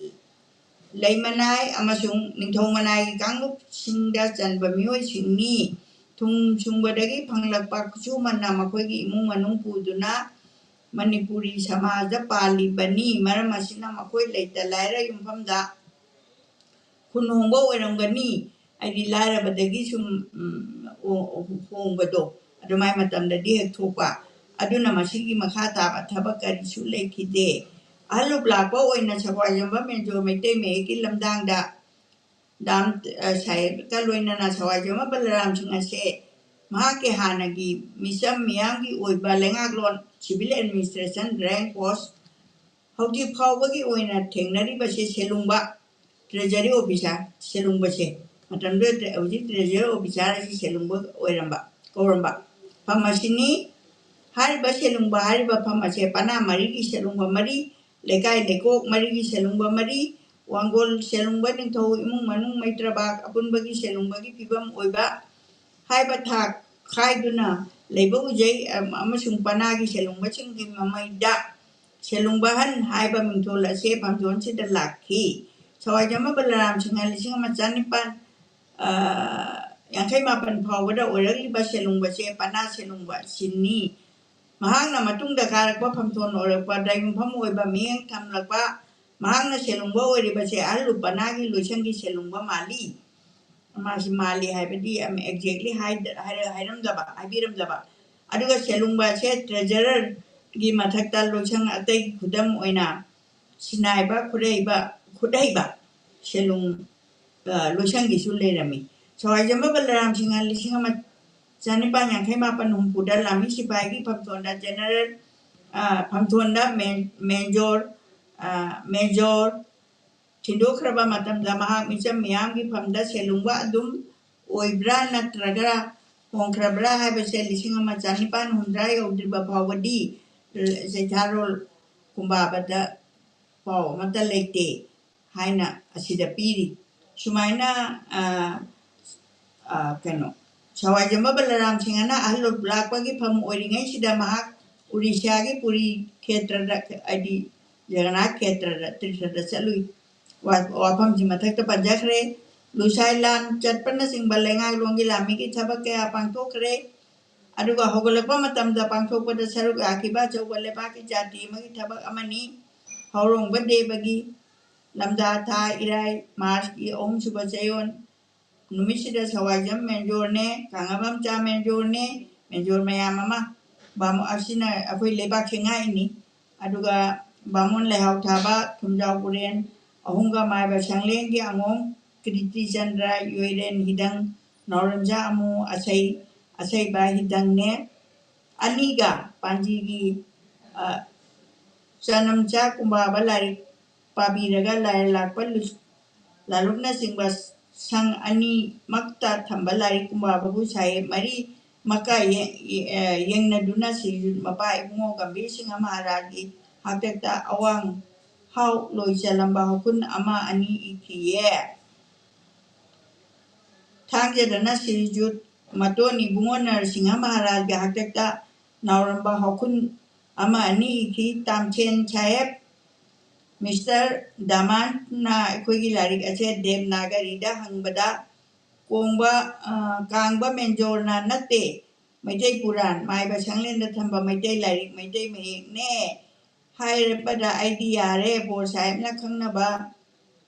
ꯂꯩꯃꯅꯥꯏ ꯑꯃꯁꯨꯡ ꯅꯤꯡꯊꯧ ꯃꯅꯥꯏꯒꯤ ꯀꯥꯡꯂꯨꯞꯁꯤꯡꯗ ꯆꯟꯕ ꯃꯤꯑꯣꯏꯁꯤꯡꯅꯤ꯫ ꯊꯨꯝ ꯁꯨꯡꯕꯗꯒꯤ ꯐꯪꯂꯛꯄ ꯈꯨꯠꯁꯨꯃꯟꯅ ꯃꯈꯣꯏꯒꯤ ꯏꯃꯨꯡ ꯃꯅꯨꯡ ꯄꯨꯗꯨꯅ ꯃꯅꯤꯄꯨꯔꯤ ꯁꯃꯥꯖꯗ ꯄꯥꯜꯂꯤꯕꯅꯤ꯫ ꯃꯔꯝ ꯑꯁꯤꯅ ꯃꯈꯣꯏ ꯂꯩꯇ ꯂꯥꯏꯔ ꯌꯨꯝꯐꯝꯗ ꯈꯨꯟ ꯍꯣꯡꯕ ꯑꯣꯏꯔꯝꯒꯅꯤ꯫ ꯍꯥꯏꯗꯤ ꯂꯥꯏꯔꯕꯗꯒꯤ ꯁꯨꯝ, ꯎꯝ, ꯑꯣ-, ꯍꯣꯡꯕꯗꯣ ꯑꯗꯨꯃꯥꯏ ꯃꯇꯝꯗꯗꯤ ꯍꯦꯛ ꯊꯣꯛꯄ꯫ ꯑꯗꯨꯅ ꯃꯁꯤꯒꯤ ꯃꯈꯥ ꯇꯥꯕ ꯊꯕꯛ ꯀꯔꯤꯁꯨ ꯂꯩꯈꯤꯗꯦ꯫ ꯑꯍꯜ ꯂꯨꯞ ꯂꯥꯛꯄ ꯑꯣꯏꯅ ꯁꯒꯣꯜꯕꯟ ꯃꯦꯟꯖꯣꯔ ꯃꯩꯇꯩ ꯃꯌꯦꯛꯀꯤ ꯂꯝꯗꯥꯡꯗ ꯗꯥꯝ, ꯑ, ꯁꯥꯍꯦꯕꯀ ꯂꯣꯏꯅꯅ ꯁꯋꯥꯏꯖꯝꯕ ꯕꯂꯔꯥꯝ ꯁꯤꯡꯍ ꯑꯁꯦ ꯃꯍꯥꯛꯀꯤ ꯍꯥꯟꯅꯒꯤ ꯃꯤꯆꯝ ꯃꯤꯌꯥꯝꯒꯤ ꯑꯣꯏꯕ ꯂꯩꯉꯥꯛꯂꯣꯟ, civil administration, rank post, ꯍꯧꯖꯤꯛ ꯐꯥꯎꯕꯒꯤ ꯑꯣꯏꯅ ꯊꯦꯡꯅꯔꯤꯕꯁꯤ ꯁꯦꯂꯨꯡꯕ, treasury officer, ꯁꯦꯂꯨꯡꯕꯁꯦ, ꯃꯇꯝꯗꯨꯗ ꯍꯧꯖꯤꯛ treasury officer ꯑꯁꯤ ꯁꯦꯂꯨꯡꯕ ꯑꯣꯏꯔꯝꯕ, ꯀꯧꯔꯝꯕ ꯐꯝ ꯑꯁꯤꯅꯤ꯫ ꯍꯥꯏꯔꯤꯕ ꯁꯦꯂꯨꯡꯕ ꯍꯥꯏꯔꯤꯕ ꯐꯝ ꯑꯁꯦ ꯄꯅꯥ ꯃꯔꯤꯒꯤ ꯁꯦꯂꯨꯡꯕ ꯃꯔꯤ, ꯂꯩꯀꯥꯏ ꯂꯩꯀꯣꯛ ꯃꯔꯤꯒꯤ ꯁꯦꯂꯨꯡꯕ ꯃꯔꯤ, ꯋꯥꯡꯒꯣꯜ ꯁꯦꯂꯨꯡꯕ ꯅꯤꯡꯊꯧ ꯏꯃꯨꯡ ꯃꯅꯨꯡ ꯃꯩꯇ꯭ꯔꯕꯥꯛ ꯑꯄꯨꯟꯕꯒꯤ ꯁꯦꯂꯨꯡꯕꯒꯤ ꯐꯤꯕꯝ ꯑꯣꯏꯕ ꯍꯥꯏꯕ ꯊꯥꯛ ꯈꯥꯏꯗꯨꯅ ꯂꯩꯕ ꯎꯖꯩ, ꯑꯃꯁꯨꯡ ꯄꯅꯥꯒꯤ ꯁꯦꯂꯨꯡꯕꯁꯤꯡꯒꯤ ꯃꯃꯩꯗ ꯁꯦꯂꯨꯡꯕꯍꯟ ꯍꯥꯏꯕ ꯃꯤꯡꯊꯣꯜ ꯑꯁꯤ ꯐꯝꯖꯣꯟꯁꯤꯗ ꯂꯥꯛꯈꯤ꯫ ꯁꯋꯥꯏꯖꯝꯕ ꯕꯂꯔꯥꯝ ꯁꯤꯡꯍ ꯂꯤꯁꯤꯡ ꯑꯃ ꯆꯥꯅꯤꯄꯥꯟ, ꯑ, ꯌꯥꯡꯈꯩ ꯃꯥꯄꯟ ꯐꯥꯎꯕꯗ ꯑꯣꯏꯔꯛꯂꯤꯕ ꯁꯦꯂꯨꯡꯕꯁꯦ ꯄꯅꯥ ꯁꯦꯂꯨꯡꯕ ꯑꯁꯤꯅꯤ꯫ ꯃꯍꯥꯛꯅ ꯃꯇꯨꯡꯗ ꯀꯥꯔꯛꯄ ꯐꯝꯊꯣꯟ ꯑꯣꯏꯔꯛꯄ ꯗ꯭ꯔꯥꯏꯒꯨꯝꯐꯝ ꯑꯣꯏꯕ ꯃꯤꯠꯌꯦꯡ ꯊꯝꯂꯛꯄ ꯃꯍꯥꯛꯅ ꯁꯦꯂꯨꯡꯕ ꯑꯣꯏꯔꯤꯕꯁꯦ ꯑꯍꯜ ꯂꯨꯄꯅꯥꯒꯤ ꯂꯣꯏꯁꯪꯒꯤ ꯁꯦꯂꯨꯡꯕ ꯃꯥꯜꯂꯤ꯫ ꯃꯥꯁꯤ ꯃꯥꯜꯂꯤ ꯍꯥꯏꯕꯗꯤ ꯌꯥꯝ exactly ꯍꯥꯏꯗ-, ꯍꯥꯏꯔ-, ꯍꯥꯏꯔꯝꯗꯕ, ꯍꯥꯏꯕꯤꯔꯝꯗꯕ꯫ ꯑꯗꯨꯒ ꯁꯦꯂꯨꯡꯕ ꯑꯁꯦ treasurerꯒꯤ ꯃꯊꯛꯇ ꯂꯣꯏꯁꯪ ꯑꯇꯩ ꯈꯨꯗꯝ ꯑꯣꯏꯅ ꯁꯤꯟꯅꯥꯏꯕ, ꯈꯨꯠꯍꯩꯕ, ꯈꯨꯠꯍꯩꯕ ꯁꯦꯂꯨꯡ, ꯑ, ꯂꯣꯏꯁꯪꯒꯤꯁꯨ ꯂꯩꯔꯝꯃꯤ꯫ ꯁꯋꯥꯏꯖꯝꯕ ꯕꯂꯔꯥꯝ ꯁꯤꯡꯍ ꯂꯤꯁꯤꯡ ꯑꯃ ꯆꯅꯤꯄꯥꯟ ꯌꯥꯡꯈꯩ ꯃꯥꯄꯟ ꯍꯨꯝꯐꯨꯗ ꯂꯥꯟꯃꯤ ꯁꯤꯄꯥꯏꯒꯤ ꯐꯝꯊꯣꯟꯗ general, ꯑ, ꯐꯝꯊꯣꯟꯗ ꯃꯦꯟ-, major, ꯑ, major ꯊꯤꯟꯗꯣꯛꯈ꯭ꯔꯕ ꯃꯇꯝꯗ ꯃꯍꯥꯛ ꯃꯤꯆꯝ ꯃꯤꯌꯥꯝꯒꯤ ꯐꯝꯗ ꯁꯦꯂꯨꯡꯕ ꯑꯗꯨꯝ ꯑꯣꯏꯕ꯭ꯔꯥ ꯅꯠꯇ꯭ꯔꯒ ꯍꯣꯡꯈ꯭ꯔꯕ꯭ꯔꯥ ꯍꯥꯏꯕꯁꯦ ꯂꯤꯁꯤꯡ ꯑꯃ ꯆꯅꯤꯄꯥꯟ ꯍꯨꯝꯗ꯭ꯔꯥ ꯌꯧꯗ꯭ꯔꯤꯕ ꯐꯥꯎꯕꯗꯤ ꯆꯩꯊꯥꯔꯣꯜ ꯀꯨꯝꯕꯥꯕꯗ ꯄꯥꯎ ꯑꯃꯠꯇ ꯂꯩꯇꯦ ꯍꯥꯏꯅ ꯑꯁꯤꯗ ꯄꯤꯔꯤ꯫ ꯁꯨꯃꯥꯏꯅ, ꯑ, ꯑ, ꯀꯩꯅꯣ, ꯁꯋꯥꯏꯖꯝꯕ ꯕꯂꯔꯥꯝ ꯁꯤꯡꯍꯅ ꯑꯍꯜ ꯂꯥꯛꯄꯒꯤ ꯐꯝ ꯑꯣꯏꯔꯤꯉꯩꯁꯤꯗ ꯃꯍꯥꯛ ꯎꯔꯤꯁ꯭ꯌꯥꯒꯤ ꯄꯨꯔꯤ ꯈꯦꯇ꯭ꯔꯗ, ꯍꯥꯏꯗꯤ ꯖꯒꯟꯅꯥꯊ ꯈꯦꯇ꯭ꯔꯗ, ꯇꯤꯔꯊꯗ ꯆꯠꯂꯨꯏ꯫ ꯋꯥ-, ꯋꯥꯐꯝꯁꯤ ꯃꯊꯛꯇ ꯄꯟꯖꯈ꯭ꯔꯦ꯫ ꯂꯨꯁꯥꯏ ꯂꯥꯟ ꯆꯠꯄꯅꯆꯤꯡꯕ ꯂꯩꯉꯥꯛꯂꯣꯟꯒꯤ ꯂꯥꯟꯃꯤꯒꯤ ꯊꯕꯛ ꯀꯌꯥ ꯄꯥꯡꯊꯣꯛꯈ꯭ꯔꯦ꯫ ꯑꯗꯨꯒ ꯍꯧꯒꯠꯂꯛꯄ ꯃꯇꯝꯗ ꯄꯥꯡꯊꯣꯛꯄꯗ ꯁꯔꯨꯛ ꯌꯥꯈꯤꯕ ꯑꯆꯧꯕ ꯂꯩꯕꯥꯛꯀꯤ ꯖꯥꯇꯤ ꯑꯃꯒꯤ ꯊꯕꯛ ꯑꯃꯅꯤ꯫ ꯍꯧꯔꯣꯡꯕ ꯗꯦꯕꯒꯤ ꯂꯝꯖꯥ ꯊꯥ ꯏꯔꯥꯏ, ꯃꯥꯔꯆꯀꯤ ꯑꯍꯨꯝꯁꯨꯕ ꯆꯌꯣꯜ ꯅꯨꯃꯤꯠꯁꯤꯗ ꯁꯋꯥꯏꯖꯝ ꯃꯦꯟꯖꯣꯔꯅꯦ, ꯀꯥꯡꯉꯕꯝꯆꯥ ꯃꯦꯟꯖꯣꯔꯅꯦ, ꯃꯦꯟꯖꯣꯔ ꯃꯌꯥꯝ ꯑꯃ, ꯕꯥꯃꯣ-, ꯑꯁꯤꯅ ꯑꯩꯈꯣꯏ ꯂꯩꯕꯥꯛꯁꯦ ꯉꯥꯛꯏꯅꯤ꯫ ꯑꯗꯨꯒ ꯕꯥꯃꯣꯟ ꯂꯩꯍꯥꯎ ꯊꯥꯕ, ꯊꯨꯝꯖꯥꯎ ꯀꯨꯔꯦꯟ, ꯑꯍꯨꯝꯒ ꯃꯥꯏꯕ ꯁꯪꯂꯦꯟꯒꯤ ꯑꯉꯣꯝ, ꯀ꯭ꯔꯤꯇꯤꯆꯟꯗ꯭ꯔ, ꯌꯣꯏꯔꯦꯟ ꯍꯤꯗꯪ, ꯅꯥꯎꯔꯦꯝꯆꯥ ꯑꯃꯨ, ꯑꯁꯩ-, ꯑꯁꯩꯕ ꯍꯤꯗꯪꯅꯦ꯫ ꯑꯅꯤꯒ ꯄꯥꯟꯖꯤꯒꯤ, ꯑ, ꯆꯅꯝꯆꯥ ꯀꯨꯝꯕꯥꯕ ꯂꯥꯏꯔꯤꯛ ꯄꯥꯕꯤꯔꯒ ꯂꯥꯏꯔ ꯂꯥꯛꯄ ꯂꯨ-, ꯂꯥꯂꯨꯛꯅꯆꯤꯡꯕ ꯁꯪ ꯑꯅꯤꯃꯛꯇ ꯊꯝꯕ ꯂꯥꯏꯔꯤꯛ ꯀꯨꯝꯕꯥꯕꯕꯨ ꯁꯥꯍꯦꯕ ꯃꯔꯤ ꯃꯀꯥ ꯌꯦ-, ꯌꯦ-, ꯑ, ꯌꯦꯡꯅꯗꯨꯅ ꯁꯤꯔꯖꯨꯠ ꯃꯄꯥ ꯏꯕꯨꯡꯉꯣ ꯒꯝꯚꯤꯔ ꯁꯤꯡꯍ ꯃꯍꯥꯔꯥꯖꯒꯤ ꯍꯥꯛꯇꯛꯇ ꯑꯋꯥꯡ ꯍꯥꯎ ꯂꯣꯏ ꯆꯜꯂꯝꯕ ꯍꯧꯈꯨꯟ ꯑꯃ ꯑꯅꯤ ꯏꯈꯤꯌꯦ꯫ ꯊꯥꯡꯖꯗꯅ ꯁꯤꯔꯖꯨꯠ ꯃꯇꯣꯟ ꯏꯕꯨꯡꯉꯣ ꯅꯔꯁꯤꯡꯍ ꯃꯍꯥꯔꯥꯖꯒꯤ ꯍꯥꯛꯇꯛꯇ ꯅꯥꯎꯔꯝꯕ ꯍꯧꯈꯨꯟ ꯑꯃ ꯑꯅꯤ ꯏꯈꯤ꯫ ꯇꯥꯝꯊꯦꯟ ꯁꯥꯍꯦꯕ, ꯃꯤꯁꯇꯔ ꯗꯥꯃꯥꯟꯅ ꯑꯩꯈꯣꯏꯒꯤ ꯂꯥꯏꯔꯤꯛ ꯑꯁꯦ ꯗꯦꯕꯅꯥꯒꯔꯤꯗ ꯍꯪꯕꯗ ꯀꯣꯡꯕ, ꯑ, ꯀꯥꯡꯕ ꯃꯦꯟꯖꯣꯔꯅ ꯅꯠꯇꯦ, ꯃꯩꯇꯩ ꯄꯨꯔꯥꯟ, ꯃꯥꯏꯕ ꯁꯪꯂꯦꯟꯗ ꯊꯝꯕ ꯃꯩꯇꯩ ꯂꯥꯏꯔꯤꯛ, ꯃꯩꯇꯩ ꯃꯌꯦꯛꯅꯦ ꯍꯥꯏꯔꯕꯗ ꯑꯩꯗꯤ ꯌꯥꯔꯦ, ꯕꯣꯔ ꯁꯥꯍꯦꯕꯅ ꯈꯪꯅꯕ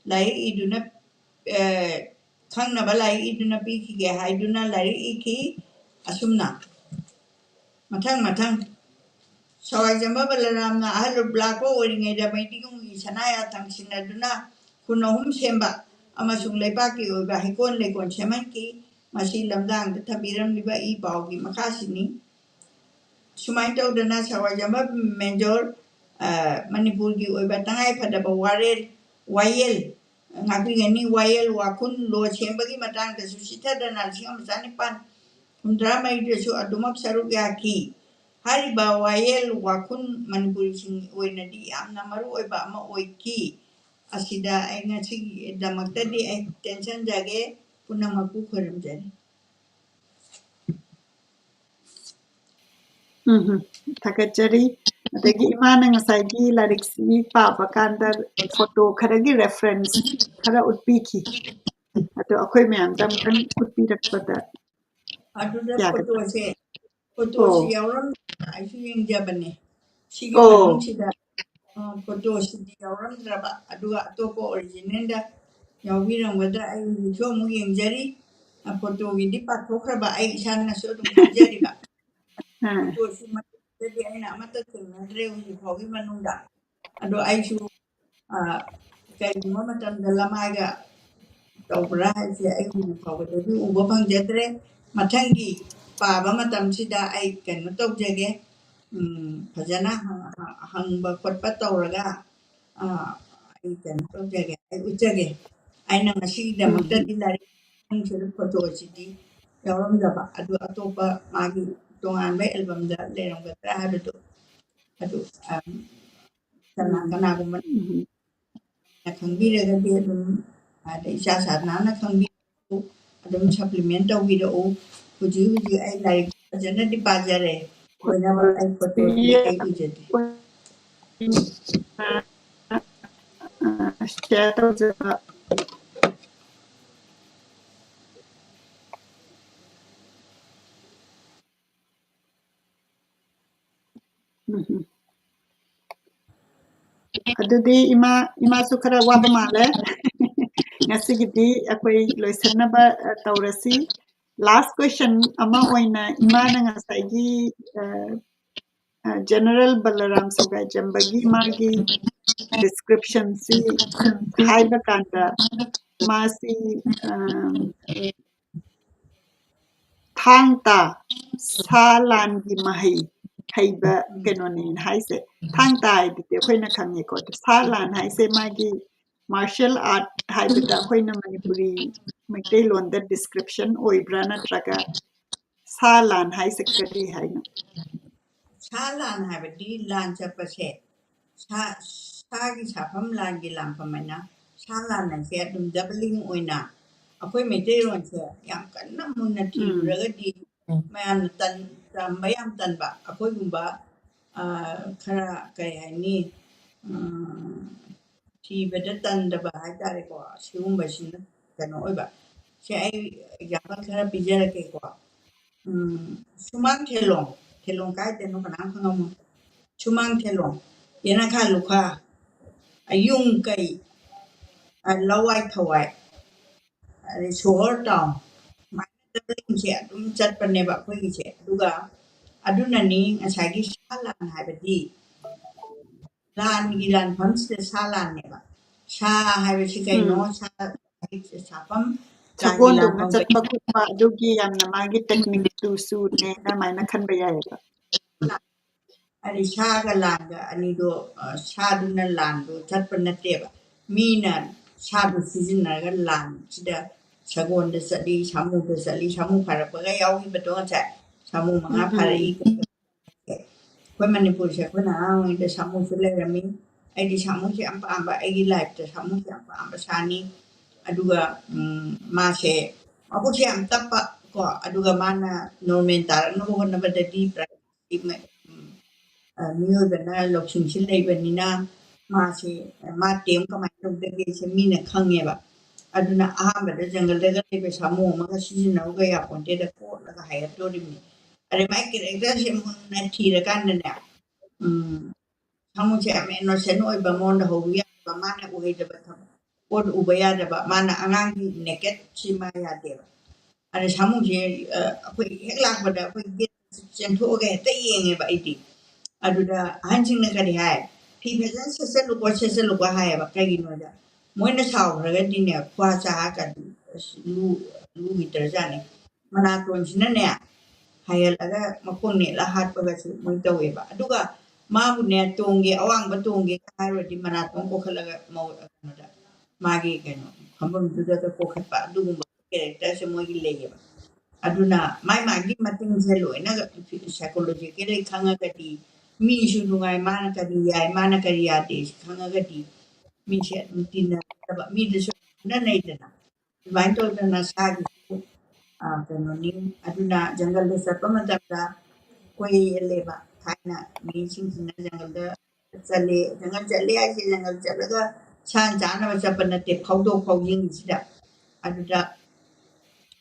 ꯂꯥꯏꯔꯤꯛ ꯏꯗꯨꯅ, ꯑ, ꯈꯪꯅꯕ ꯂꯥꯏꯔꯤꯛ ꯏꯗꯨꯅ ꯄꯤꯈꯤꯒꯦ ꯍꯥꯏꯗꯨꯅ ꯂꯥꯏꯔꯤꯛ ꯏꯈꯤ꯫ ꯑꯁꯨꯝꯅ ꯃꯊꯪ ꯃꯊꯪ ꯁꯋꯥꯏꯖꯝꯕ ꯕꯂꯔꯥꯝꯅ ꯑꯍꯜ ꯂꯨꯞ ꯂꯥꯛꯄ ꯑꯣꯏꯔꯤꯉꯩꯗ ꯃꯩꯇꯩꯒꯨꯝꯒꯤ ꯁꯅꯥ ꯌꯥꯊꯪ ꯁꯤꯟꯅꯗꯨꯅ ꯈꯨꯟ ꯑꯍꯨꯝ ꯁꯦꯝꯕ ꯑꯃꯁꯨꯡ ꯂꯩꯕꯥꯛꯀꯤ ꯑꯣꯏꯕ ꯍꯩꯀꯣꯜ ꯂꯩꯀꯣꯜ ꯁꯦꯝꯍꯟꯈꯤ꯫ ꯃꯁꯤ ꯂꯝꯗꯥꯡꯗ ꯊꯝꯕꯤꯔꯝꯂꯤꯕ ꯏ ꯄꯥꯎꯒꯤ ꯃꯈꯥꯁꯤꯅꯤ꯫ ꯁꯨꯃꯥꯏꯅ ꯇꯧꯗꯅ ꯁꯋꯥꯏꯖꯝꯕ ꯃꯦꯖꯣꯔ, ꯑ, ꯃꯅꯤꯄꯨꯔꯒꯤ ꯑꯣꯏꯕ ꯇꯉꯥꯏꯐꯗꯕ ꯋꯥꯔꯦꯜ, ꯋꯥꯌꯦꯜ ꯉꯥꯛꯄꯤꯒꯅꯤ꯫ ꯋꯥꯌꯦꯜ ꯋꯥꯈꯨꯟ ꯂꯣ ꯁꯦꯝꯕꯒꯤ ꯃꯇꯥꯡꯗꯁꯨ ꯆꯤꯊꯗꯅ ꯂꯤꯁꯤꯡ ꯑꯃ ꯆꯅꯤꯄꯥꯟ ꯍꯨꯝꯗ꯭ꯔꯥ ꯃꯔꯤꯗꯁꯨ ꯑꯗꯨꯃꯛ ꯁꯔꯨꯛ ꯌꯥꯈꯤ꯫ ꯍꯥꯏꯔꯤꯕ ꯋꯥꯌꯦꯜ ꯋꯥꯈꯨꯟ ꯃꯅꯤꯄꯨꯔꯤꯁꯤꯡꯒꯤ ꯑꯣꯏꯅꯗꯤ ꯌꯥꯝꯅ ꯃꯔꯨ ꯑꯣꯏꯕ ꯑꯃ ꯑꯣꯏꯈꯤ꯫ ꯑꯁꯤꯗ ꯑꯩ ꯉꯁꯤꯒꯤꯗꯃꯛꯇꯗꯤ ꯑꯩ ꯇꯦꯟꯁꯟꯖꯒꯦ, ꯄꯨꯝꯅꯃꯛꯄꯨ ꯈꯣꯏꯔꯝꯖꯔꯤ꯫ ꯎꯝ, ꯊꯥꯒꯠꯆꯔꯤ꯫ ꯑꯗꯒꯤ ꯏꯃꯥꯅ ꯉꯁꯥꯏꯒꯤ ꯂꯥꯏꯔꯤꯛꯁꯤ ꯄꯥꯕ ꯀꯥꯟꯗ ꯐꯣꯇꯣ ꯈꯔꯒꯤ ꯔꯦꯐꯔꯦꯟꯁ ꯈꯔ ꯎꯠꯄꯤꯈꯤ꯫ ꯑꯗꯣ ꯑꯩꯈꯣꯏ ꯃꯌꯥꯝꯗ ꯑꯃꯨꯛꯇꯪ ꯎꯠꯄꯤꯔꯛꯄꯗ ꯑꯗꯨꯗ ꯌꯥꯒꯗ꯭ꯔꯥ? ꯐꯣꯇꯣꯁꯦ, ꯐꯣꯇꯣꯁꯤ ꯑꯣ꯫ ꯌꯥꯎꯔꯝꯗꯅ ꯑꯩꯁꯨ ꯌꯦꯡꯖꯕꯅꯦ꯫ ꯁꯤꯒꯤ ꯑꯣ꯫ ꯃꯅꯨꯡꯁꯤꯗ, ꯑ, ꯐꯣꯇꯣꯁꯤꯗꯤ ꯌꯥꯎꯔꯝꯗ꯭ꯔꯕ, ꯑꯗꯨꯒ ꯑꯇꯣꯞꯄ ꯑꯣꯔꯤꯖꯤꯅꯦꯜꯗ ꯌꯥꯎꯕꯤꯔꯝꯒꯗ꯭ꯔꯥ? ꯑꯩ ꯍꯧꯖꯤꯛꯁꯨ ꯑꯃꯨꯛ ꯌꯦꯡꯖꯔꯤ꯫ ꯑ, ꯐꯣꯇꯣꯒꯤꯗꯤ ꯄꯥꯊꯣꯛꯈ꯭ꯔꯕ, ꯑꯩ ꯏꯁꯥꯅꯁꯨ ꯑꯗꯨꯝ ꯈꯪꯖꯔꯤꯕ꯫ ꯑꯥ꯫ ꯐꯣꯇꯣꯁꯤ ꯃꯅꯨꯡꯗꯗꯤ ꯑꯩꯅ ꯑꯃꯠꯇ ꯊꯦꯡꯅꯗ꯭ꯔꯦ ꯍꯧꯖꯤꯛ ꯐꯥꯎꯒꯤ ꯃꯅꯨꯡꯗ꯫ ꯑꯗꯣ ꯑꯩꯁꯨ, ꯑ, ꯀꯔꯤꯒꯨꯝꯕ ꯃꯇꯝꯗ ꯂꯃꯥꯏꯒ ꯇꯧꯕ꯭ꯔꯥ ꯍꯥꯏꯁꯦ ꯑꯩ ꯍꯧꯖꯤꯛ ꯐꯥꯎꯕꯗꯗꯤ ꯎꯕ ꯐꯪꯖꯗ꯭ꯔꯦ꯫ ꯃꯊꯪꯒꯤ ꯄꯥꯕ ꯃꯇꯝꯁꯤꯗ ꯑꯩ ꯀꯩꯅꯣ ꯇꯧꯖꯒꯦ, ꯎꯝ, ꯐꯖꯅ ꯍ-, ꯍ-, ꯍꯪꯕ ꯈꯣꯠꯄ ꯇꯧꯔꯒ, ꯑ, ꯑꯩ ꯀꯩꯅꯣ ꯇꯧꯖꯒꯦ, ꯑꯩ ꯎꯠꯆꯒꯦ꯫ ꯑꯩꯅ ꯉꯁꯤꯒꯤꯗꯃꯛꯇꯗꯤ ꯂꯥꯏꯔꯤꯛ ꯃꯅꯨꯡꯁꯤꯗ ꯐꯣꯇꯣꯁꯤꯗꯤ ꯌꯥꯎꯔꯝꯗꯕ, ꯑꯗꯨ ꯑꯇꯣꯞꯄ ꯃꯥꯒꯤ ꯇꯣꯉꯥꯟꯕ ꯑꯦꯜꯕꯝꯗ ꯂꯩꯔꯝꯒꯗ꯭ꯔꯥ ꯍꯥꯏꯕꯗꯣ, ꯑꯗꯨ, ꯑ, ꯀꯅꯥ-, ꯀꯅꯥꯒꯨꯝꯕ ꯈꯪꯕꯤꯔꯒꯗꯤ ꯑꯗꯨꯝ, ꯑꯗ ꯏꯆꯥ ꯁꯥ ꯅꯥꯟꯅ ꯈꯪꯕꯤꯔꯛꯎ, ꯑꯗꯨꯝ ꯁꯄ꯭ꯂꯤꯃꯦꯟ ꯇꯧꯕꯤꯔꯛꯎ꯫ ꯍꯧꯖꯤꯛ ꯍꯧꯖꯤꯛ ꯑꯩ ꯂꯥꯏꯔꯤꯛ ꯐꯖꯅꯗꯤ ꯄꯥꯖꯔꯦ, ꯂꯣꯏꯅꯃꯛ ꯑꯩ ꯐꯣꯇꯣꯗꯤ ꯑꯩ ꯎꯖꯗꯦ꯫ ꯑ, ꯁꯤꯌꯔ ꯇꯧꯖꯕ꯫ ꯎꯝ, ꯎꯝ꯫ ꯑꯗꯨꯗꯤ ꯏꯃꯥ, ꯏꯃꯥꯁꯨ ꯈꯔ ꯋꯥꯕ ꯃꯥꯜꯂꯦ꯫ ꯉꯁꯤꯒꯤꯗꯤ ꯑꯩꯈꯣꯏ ꯂꯣꯏꯁꯤꯟꯅꯕ, ꯑ, ꯇꯧꯔꯁꯤ꯫ Last question ꯑꯃ ꯑꯣꯏꯅ ꯏꯃꯥꯅ ꯉꯁꯥꯏꯒꯤ, ꯑ, ꯑ, General ꯕꯂꯔꯥꯝ ꯁꯧꯒꯥꯏꯖꯝꯕꯒꯤ ꯃꯥꯒꯤ description ꯁꯤ ꯍꯥꯏꯕ ꯀꯥꯟꯗ ꯃꯥꯁꯤ, ꯑ, ꯊꯥꯡ ꯇꯥ ꯁꯥ ꯂꯥꯟꯒꯤ ꯃꯍꯩ ꯍꯩꯕ ꯀꯩꯅꯣꯅꯦꯅ ꯍꯥꯏꯁꯦ꯫ ꯊꯥꯡ ꯇꯥ ꯍꯥꯏꯗꯨꯗꯤ ꯑꯩꯈꯣꯏꯅ ꯈꯪꯉꯦꯀꯣ꯫ ꯑꯗꯨ ꯁꯥ ꯂꯥꯟ ꯍꯥꯏꯁꯦ ꯃꯥꯒꯤ martial art ꯍꯥꯏꯕꯗ ꯑꯩꯈꯣꯏꯅ ꯃꯅꯤꯄꯨꯔꯤ ꯃꯩꯇꯩꯂꯣꯟꯗ description ꯑꯣꯏꯕ꯭ꯔꯥ, ꯅꯠꯇ꯭ꯔꯒ ꯁꯥ ꯂꯥꯟ ꯍꯥꯏꯁꯦ ꯀꯔꯤ ꯍꯥꯏꯅꯣ? ꯁꯥ ꯂꯥꯟ ꯍꯥꯏꯕꯗꯤ ꯂꯥꯟ ꯆꯠꯄꯁꯦ, ꯁꯥ, ꯁꯥꯒꯤ ꯁꯥꯐꯝ, ꯂꯥꯟꯒꯤ ꯂꯥꯟꯐꯝ ꯍꯥꯏꯅ ꯁꯥ ꯂꯥꯟ ꯍꯥꯏꯁꯦ ꯑꯗꯨꯝ doubling ꯑꯣꯏꯅ ꯑꯩꯈꯣꯏ ꯃꯩꯇꯩꯂꯣꯟꯁꯦ ꯌꯥꯝ ꯀꯟꯅ ꯃꯨꯟꯅ ꯎꯝ꯫ ꯊꯤꯔꯨꯔꯒꯗꯤ ꯎꯝ꯫ ꯃꯌꯥꯝꯅ ꯇꯟ-, ꯇꯝꯕ ꯌꯥꯝ ꯇꯟꯕ ꯑꯩꯈꯣꯏꯒꯨꯝꯕ, ꯑ, ꯈꯔ ꯀꯩ ꯍꯥꯏꯅꯤ, ꯎꯝ, ꯊꯤꯕꯗ ꯇꯟꯗꯕ ꯍꯥꯏꯇꯥꯔꯦꯀꯣ, ꯁꯤꯒꯨꯝꯕꯁꯤꯅ ꯀꯩꯅꯣ ꯑꯣꯏꯕ꯫ ꯁꯦ ꯑꯩ example ꯈꯔ ꯄꯤꯖꯔꯛꯀꯦꯀꯣ꯫ ꯎꯝ, ꯁꯨꯃꯥꯡ ꯊꯦꯂꯣꯡ, ꯊꯦꯂꯣꯡ ꯀꯥꯏꯗꯅꯣ ꯀꯅꯥꯝ ꯈꯪꯉꯝꯃꯣꯏ꯫ ꯁꯨꯃꯥꯡ ꯊꯦꯂꯣꯡ, ꯌꯦꯅꯈꯥ ꯂꯨꯈꯥ, ꯑꯌꯨꯡ ꯀꯩ, ꯑ, ꯂꯋꯥꯏ ꯊꯋꯥꯏ, ꯑꯗꯩ ꯁꯣꯍꯣꯔ ꯇꯥꯎꯟ, ꯁꯨꯃꯥꯏꯅ doubling ꯁꯦ ꯑꯗꯨꯝ ꯆꯠꯄꯅꯦꯕ ꯑꯩꯈꯣꯏꯒꯤꯁꯦ꯫ ꯑꯗꯨꯒ ꯑꯗꯨꯅꯅꯤ ꯉꯁꯥꯏꯒꯤ ꯁꯥ ꯂꯥꯟ ꯍꯥꯏꯕꯗꯤ ꯂꯥꯟꯒꯤ ꯂꯥꯟꯐꯝꯁꯤꯗ ꯁꯥ ꯂꯥꯟꯅꯦꯕ꯫ ꯁꯥ ꯍꯥꯏꯕꯁꯤ ꯀꯩꯅꯣ? ꯎꯝ꯫ ꯁꯥ ꯍꯥꯏꯕꯁꯤ ꯁꯥꯐꯝ, ꯂꯥꯟꯒꯤ ꯁꯒꯣꯜꯗꯧꯅ ꯂꯥꯟꯐꯝ ꯆꯠꯄ ꯈꯣꯠꯄ ꯑꯗꯨꯒꯤ ꯌꯥꯝꯅ ꯃꯥꯒꯤ technique ꯇꯨꯁꯨꯅꯦ, ꯑꯗꯨꯃꯥꯏꯅ ꯈꯟꯕ ꯌꯥꯏꯑꯕ꯫ ꯍꯥꯏꯗꯤ ꯁꯥꯒ ꯂꯥꯟꯒ ꯑꯅꯤꯗꯣ, ꯑ, ꯁꯥꯗꯨꯅ ꯂꯥꯟꯗꯣ ꯆꯠꯄ ꯅꯠꯇꯦꯕ꯫ ꯃꯤꯅ ꯁꯥꯗꯨ ꯁꯤꯖꯤꯟꯅꯔꯒ ꯂꯥꯟꯁꯤꯗ ꯁꯒꯣꯜꯗ ꯆꯠꯂꯤ, ꯁꯥꯃꯨꯗ ꯆꯠꯂꯤ, ꯁꯥꯃꯨ ꯐꯥꯔꯛꯄꯒ ꯌꯥꯎꯈꯤꯕꯗꯣ ꯉꯁꯥꯏ꯫ ꯁꯥꯃꯨ ꯃꯉꯥ ꯎꯝ, ꯎꯝ꯫ ꯐꯥꯔꯛꯏ꯫ ꯑꯩꯈꯣꯏ ꯃꯅꯤꯄꯨꯔꯁꯦ ꯑꯩꯈꯣꯏꯅ ꯑꯉꯥꯡ ꯑꯣꯏꯔꯤꯉꯩꯗ ꯁꯥꯃꯨꯁꯨ ꯂꯩꯔꯝꯃꯤ꯫ ꯑꯩꯗꯤ ꯁꯥꯃꯨꯁꯦ ꯌꯥꯝ ꯄꯥꯝꯕ, ꯑꯩꯒꯤ life ꯇ ꯁꯥꯃꯨꯁꯦ ꯌꯥꯝ ꯄꯥꯝꯕ ꯁꯥꯅꯤ꯫ ꯑꯗꯨꯒ, ꯎꯝ, ꯃꯥꯁꯦ ꯃꯕꯨꯛꯁꯦ ꯌꯥꯝ ꯇꯞꯄ ꯀꯣ, ꯑꯗꯨꯒ ꯃꯥꯅ normal ꯇꯥꯔꯛꯅꯕ ꯍꯣꯠꯅꯕꯗꯗꯤ ꯄ꯭ꯔ-, ꯎꯝ, ꯑ, ꯃꯤꯑꯣꯏꯕꯅ ꯂꯧꯁꯤꯡꯁꯤ ꯂꯩꯕꯅꯤꯅ ꯃꯥꯁꯦ, ꯃꯥ ꯇꯦꯝ ꯀꯃꯥꯏꯅ ꯇꯧꯗꯒꯦꯁꯦ ꯃꯤꯅ ꯈꯪꯉꯦꯕ꯫ ꯑꯗꯨꯅ ꯑꯍꯥꯟꯕꯗ ꯖꯪꯒꯜꯗꯒ ꯂꯩꯕ ꯁꯥꯃꯨ ꯑꯃꯒ ꯁꯤꯖꯤꯟꯅꯧꯒ ꯌꯥꯄꯣꯟꯇꯦꯗ, ꯀꯣꯠꯂꯒ ꯍꯥꯏꯔꯛꯇꯣꯔꯤꯕꯅꯤ꯫ ꯑꯗꯩ ꯃꯥꯏ character ꯁꯦ ꯃꯨꯟꯅ ꯊꯤꯔꯀꯥꯟꯗꯅꯦ, ꯎꯝ, ꯁꯥꯃꯨꯁꯦ ꯌꯥꯝ innocent ꯑꯣꯏꯕ, ꯃꯉꯣꯟꯗ ꯍꯧꯕ ꯌꯥꯗꯕ, ꯃꯥꯅ ꯎꯍꯩꯗꯕ ꯊꯕꯛ, ꯄꯣꯠ ꯎꯕ ꯌꯥꯗꯕ, ꯃꯥꯅ ꯑꯉꯥꯡꯒꯤ nakedꯁꯤ ꯃꯥ ꯌꯥꯗꯦꯕ꯫ ꯑꯗ ꯁꯥꯃꯨꯁꯦ, ꯑ, ꯑꯩꯈꯣꯏ ꯍꯦꯛ ꯂꯥꯛꯄꯗ ꯑꯩꯈꯣꯏ gate ꯆꯦꯟꯊꯣꯛꯑꯒ ꯍꯦꯛꯇ ꯌꯦꯡꯉꯦꯕ ꯑꯩꯗꯤ꯫ ꯑꯗꯨꯗ ꯑꯍꯟꯁꯤꯡꯅ ꯀꯔꯤ ꯍꯥꯏ? "ꯐꯤ ꯐꯖꯅ ꯁꯦꯠꯆꯜꯂꯨꯀꯣ, ꯁꯦꯠꯆꯜꯂꯨꯀꯣ" ꯍꯥꯏꯌꯦꯕ꯫ ꯀꯩꯒꯤꯅꯣꯗ ꯃꯣꯏꯅ ꯁꯥꯎꯈ꯭ꯔꯒꯗꯤꯅꯦ, ꯈ꯭ꯋꯥ ꯆꯥ ꯀꯗꯤ ꯑꯁ ꯂꯨ-, ꯂꯨꯈꯤꯗ꯭ꯔꯖꯥꯠꯅꯤ꯫ ꯃꯅꯥꯇꯣꯟꯁꯤꯅꯅꯦ, ꯍꯥꯏꯒꯠꯂꯒ ꯃꯈꯣꯡ ꯅꯦꯠꯂ ꯍꯥꯠꯄꯒꯁꯨ ꯃꯣꯏ ꯇꯧꯋꯦꯕ꯫ ꯑꯗꯨꯒ ꯃꯥꯕꯨꯅꯦ, ꯇꯣꯡꯒꯦ, ꯑꯋꯥꯡꯕ ꯇꯣꯡꯒꯦ ꯍꯥꯏꯔꯨꯔꯗꯤ ꯃꯅꯥꯇꯣꯟ ꯀꯣꯛꯈꯠꯂꯒ ꯃꯧ-, ꯀꯩꯅꯣꯗ, ꯃꯥꯒꯤ ꯀꯩꯅꯣ ꯐꯝꯐꯝꯗꯨꯗ ꯀꯣꯛꯈꯠꯄ, ꯑꯗꯨꯒꯨꯝꯕ characterꯁꯦ ꯃꯣꯏꯒꯤ ꯂꯩꯌꯦꯕ꯫ ꯑꯗꯨꯅ ꯃꯥꯏ ꯃꯥꯒꯤ ꯃꯇꯤꯡꯁꯦ ꯂꯣꯏꯅ psychologically ꯈꯪꯉꯒꯗꯤ, ꯃꯤꯁꯨ ꯅꯨꯡꯉꯥꯏ, ꯃꯥꯅ ꯀꯔꯤ ꯌꯥꯏ, ꯃꯥꯅ ꯀꯔꯤ ꯌꯥꯗꯦ ꯁꯤ ꯈꯪꯉꯒꯗꯤ, ꯃꯤꯁꯦ ꯑꯗꯨꯝ ꯇꯤꯟꯅꯒꯗꯕ, ꯃꯤꯗꯨꯁꯨ ꯈꯪꯅꯅꯩꯗꯅ꯫ ꯑꯗꯨꯃꯥꯏꯅ ꯇꯧꯗꯅ ꯁꯥꯒꯤꯁꯨ, ꯑ, ꯀꯩꯅꯣꯅꯤ꯫ ꯑꯗꯨꯅ ꯖꯪꯒꯜꯗ ꯆꯠꯄ ꯃꯇꯝꯗ ꯀꯣꯏ ꯌꯦꯜꯂꯦꯕ꯫ ꯊꯥꯏꯅ ꯃꯤꯁꯤꯡꯁꯤꯅ ꯖꯪꯒꯜꯗ ꯆꯠꯂꯦ, ꯖꯪꯒꯜ ꯆꯠꯂꯦ ꯍꯥꯏꯁꯦ ꯖꯪꯒꯜ ꯆꯠꯂꯒ ꯁꯥ ꯆꯥꯅꯕ ꯆꯠꯄ ꯅꯠꯇꯦ, ꯐꯥꯎꯗꯣꯛ ꯐꯥꯎꯖꯤꯟꯁꯤꯗ꯫ ꯑꯗꯨꯗ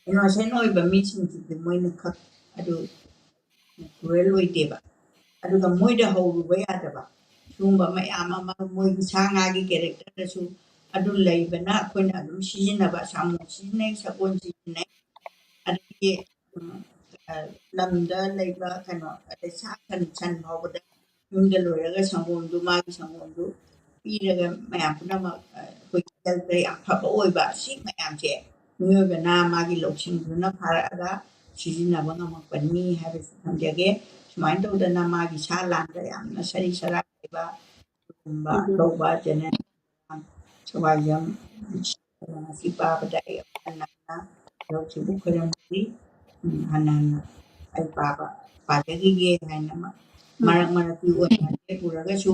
innocent ꯑꯣꯏꯕ ꯃꯤꯁꯤꯡꯁꯤꯗꯤ ꯃꯣꯏꯅ ꯈꯛ ꯑꯗꯨ cruel ꯑꯣꯏꯗꯦꯕ꯫ ꯑꯗꯨꯒ ꯃꯣꯏꯗ ꯍꯧꯔꯨꯕ ꯌꯥꯗꯕ ꯁꯤꯒꯨꯝꯕ ꯃꯌꯥꯝ ꯑꯃ, ꯃꯣꯏꯒꯤ ꯁꯥ ꯉꯥꯒꯤ characterꯗꯁꯨ ꯑꯗꯨ ꯂꯩꯕꯅ ꯑꯩꯈꯣꯏꯅ ꯑꯗꯨꯝ ꯁꯤꯖꯤꯟꯅꯕ, ꯁꯥꯃꯨ ꯁꯤꯖꯤꯟꯅꯩ, ꯁꯒꯣꯜ ꯁꯤꯖꯤꯟꯅꯩ, ꯑꯗꯒꯤ, ꯎꯝ, ꯑ, ꯂꯝꯗ ꯂꯩꯕ ꯀꯩꯅꯣ, ꯑꯗꯩ ꯁꯥ ꯁꯟ, ꯁꯟ ꯐꯥꯎꯕꯗ ꯌꯨꯝꯗ ꯂꯣꯏꯔꯒ ꯁꯪꯒꯣꯝꯗꯨ, ꯃꯥꯒꯤ ꯁꯪꯒꯣꯝꯗꯨ ꯄꯤꯔꯒ ꯃꯌꯥꯝ ꯄꯨꯝꯅꯃꯛ, ꯑ, ꯑꯩꯈꯣꯏꯒꯤ healthꯇ ꯌꯥꯝ ꯐꯕ ꯑꯣꯏꯕ, ꯁꯤ ꯃꯌꯥꯝꯁꯦ ꯃꯤꯑꯣꯏꯕꯅ ꯃꯥꯒꯤ ꯂꯧꯁꯤꯡꯗꯨꯅ ꯐꯥꯔꯛꯑꯒ ꯁꯤꯖꯤꯟꯅꯕ ꯉꯝꯃꯛꯄꯅꯤ ꯍꯥꯏꯕꯁꯤ ꯊꯝꯖꯒꯦ꯫ ꯁꯨꯃꯥꯏꯅ ꯇꯧꯗꯅ ꯃꯥꯒꯤ ꯁꯥ ꯂꯥꯟꯗ ꯌꯥꯝꯅ ꯁꯔꯤ ꯁꯔꯥꯛ ꯂꯩꯕ ꯑꯗꯨꯒꯨꯝꯕ ꯎꯝ꯫ ꯂꯧꯕ channel ꯁꯋꯥꯏꯖꯝ ꯉꯁꯤ ꯄꯥꯕꯗ ꯑꯩ ꯑꯃꯨꯛ ꯍꯟꯅ ꯍꯟꯅ ꯂꯧꯁꯤꯡꯕꯨ ꯈꯣꯏꯔꯝꯖꯔꯤ꯫ ꯎꯝ, ꯍꯟꯅ ꯍꯟꯅ ꯑꯩ ꯄꯥꯕ ꯄꯥꯖꯈꯤꯒꯦ ꯍꯥꯏꯅ ꯃ-, ꯎꯝ꯫ ꯃꯔꯛ ꯃꯔꯛꯀꯤ ꯑꯣꯏꯅ ꯂꯦꯞꯄꯨꯔꯒꯁꯨ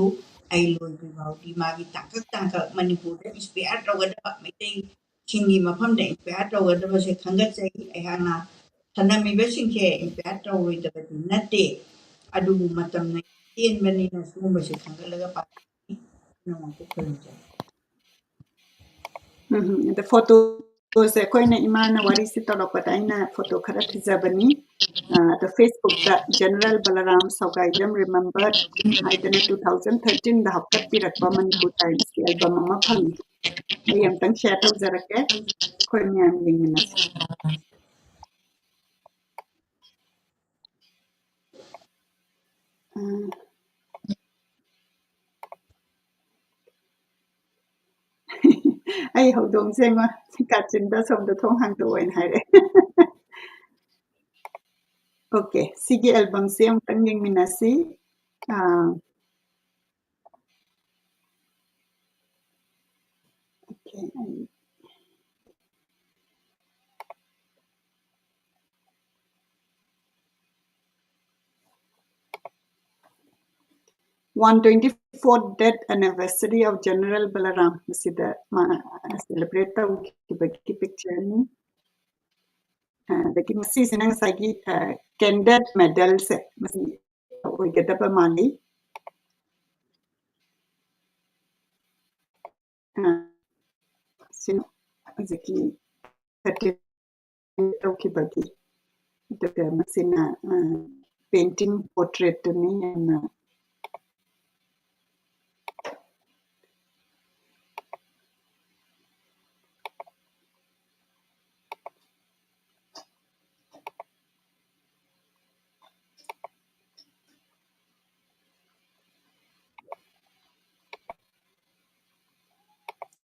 ꯑꯩ ꯂꯣꯏꯗ꯭ꯔꯤ ꯐꯥꯎꯗꯤ ꯃꯥꯒꯤ ꯇꯥꯡꯀꯛ ꯇꯥꯡꯀꯛ ꯃꯅꯤꯄꯨꯔꯗ inspire ꯇꯧꯒꯗꯕ, ꯃꯩꯇꯩꯁꯤꯡꯒꯤ ꯃꯐꯝꯗ inspire ꯇꯧꯒꯗꯕꯁꯦ ꯈꯟꯒꯠꯆꯩ꯫ ꯑꯩꯍꯥꯛꯅ ꯊꯅꯝꯃꯤꯕꯁꯤꯡꯁꯦ inspire ꯇꯧꯔꯣꯏꯗꯕꯗꯤ ꯅꯠꯇꯦ, ꯑꯗꯨꯕꯨ ꯃꯇꯝꯅ ꯇꯦꯟꯕꯅꯤꯅ ꯁꯤꯒꯨꯝꯕꯁꯦ ꯈꯟꯒꯠꯂꯒ ꯄꯥꯕꯤꯌꯨ꯫ ꯅꯉꯣꯟꯗ ꯈꯨꯔꯨꯝꯖꯔꯤ꯫ ꯎꯝ, ꯑꯗ photo ꯁꯦ ꯑꯩꯈꯣꯏꯅ ꯏꯃꯥꯅ ꯋꯥꯔꯤꯁꯤ ꯇꯧꯔꯛꯄꯗ ꯑꯩꯅ ꯐꯣꯇꯣ ꯈꯔ ꯊꯤꯖꯕꯅꯤ꯫ ꯑ, ꯑꯗꯣ Facebookꯇ General Balaram Saogaidam Remembered ꯍꯥꯏꯗꯅ two thousand thirteenꯗ ꯍꯥꯞꯀꯠꯄꯤꯔꯛꯄ ꯃꯅꯤꯄꯨꯔ ꯇꯥꯏꯝꯁꯀꯤ ꯑꯦꯜꯕꯝ ꯑꯃ ꯐꯪꯉꯤ꯫ ꯑꯩ ꯑꯝꯇꯪ ꯁꯤꯌꯔ ꯇꯧꯖꯔꯛꯀꯦ, ꯑꯩꯈꯣꯏ ꯃꯌꯥꯝ ꯌꯦꯡꯃꯤꯟꯅꯁꯤ꯫ ꯎꯝ꯫ ꯑꯩ ꯍꯧꯗꯣꯡꯁꯦ ꯃꯥ ꯀꯥꯆꯤꯟꯗ ꯑꯁꯣꯝꯗ ꯊꯣꯡ ꯍꯥꯡꯗꯣꯛꯑꯣꯅ ꯍꯥꯏꯔꯦ꯫ ꯑꯣꯀꯦ, ꯁꯤꯒꯤ ꯑꯦꯜꯕꯝꯁꯦ ꯑꯃꯨꯛꯇꯪ ꯌꯦꯡꯃꯤꯟꯅꯁꯤ꯫ ꯑꯥ, ꯑꯣꯀꯦ, ꯑꯩ One twenty-fourth death anniversary of General Balaram ꯃꯁꯤꯗ ꯃꯥ celebrate ꯇꯧꯈꯤꯕꯒꯤ pictureꯅꯤ꯫ ꯑꯗꯒꯤ ꯃꯁꯤꯁꯤꯅ ꯉꯁꯥꯏꯒꯤ, ꯑ, candid medalꯁꯦ ꯃꯁꯤ ꯑꯣꯏꯒꯗꯕ ꯃꯥꯜꯂꯤ꯫ ꯑ, ꯁꯤꯅ ꯍꯧꯖꯤꯛꯀꯤ ꯇꯧꯈꯤꯕꯒꯤ, ꯑꯗꯨꯒ ꯃꯁꯤꯅ, ꯑ, painting portraitꯇꯨꯅꯤ꯫ ꯌꯥꯝꯅ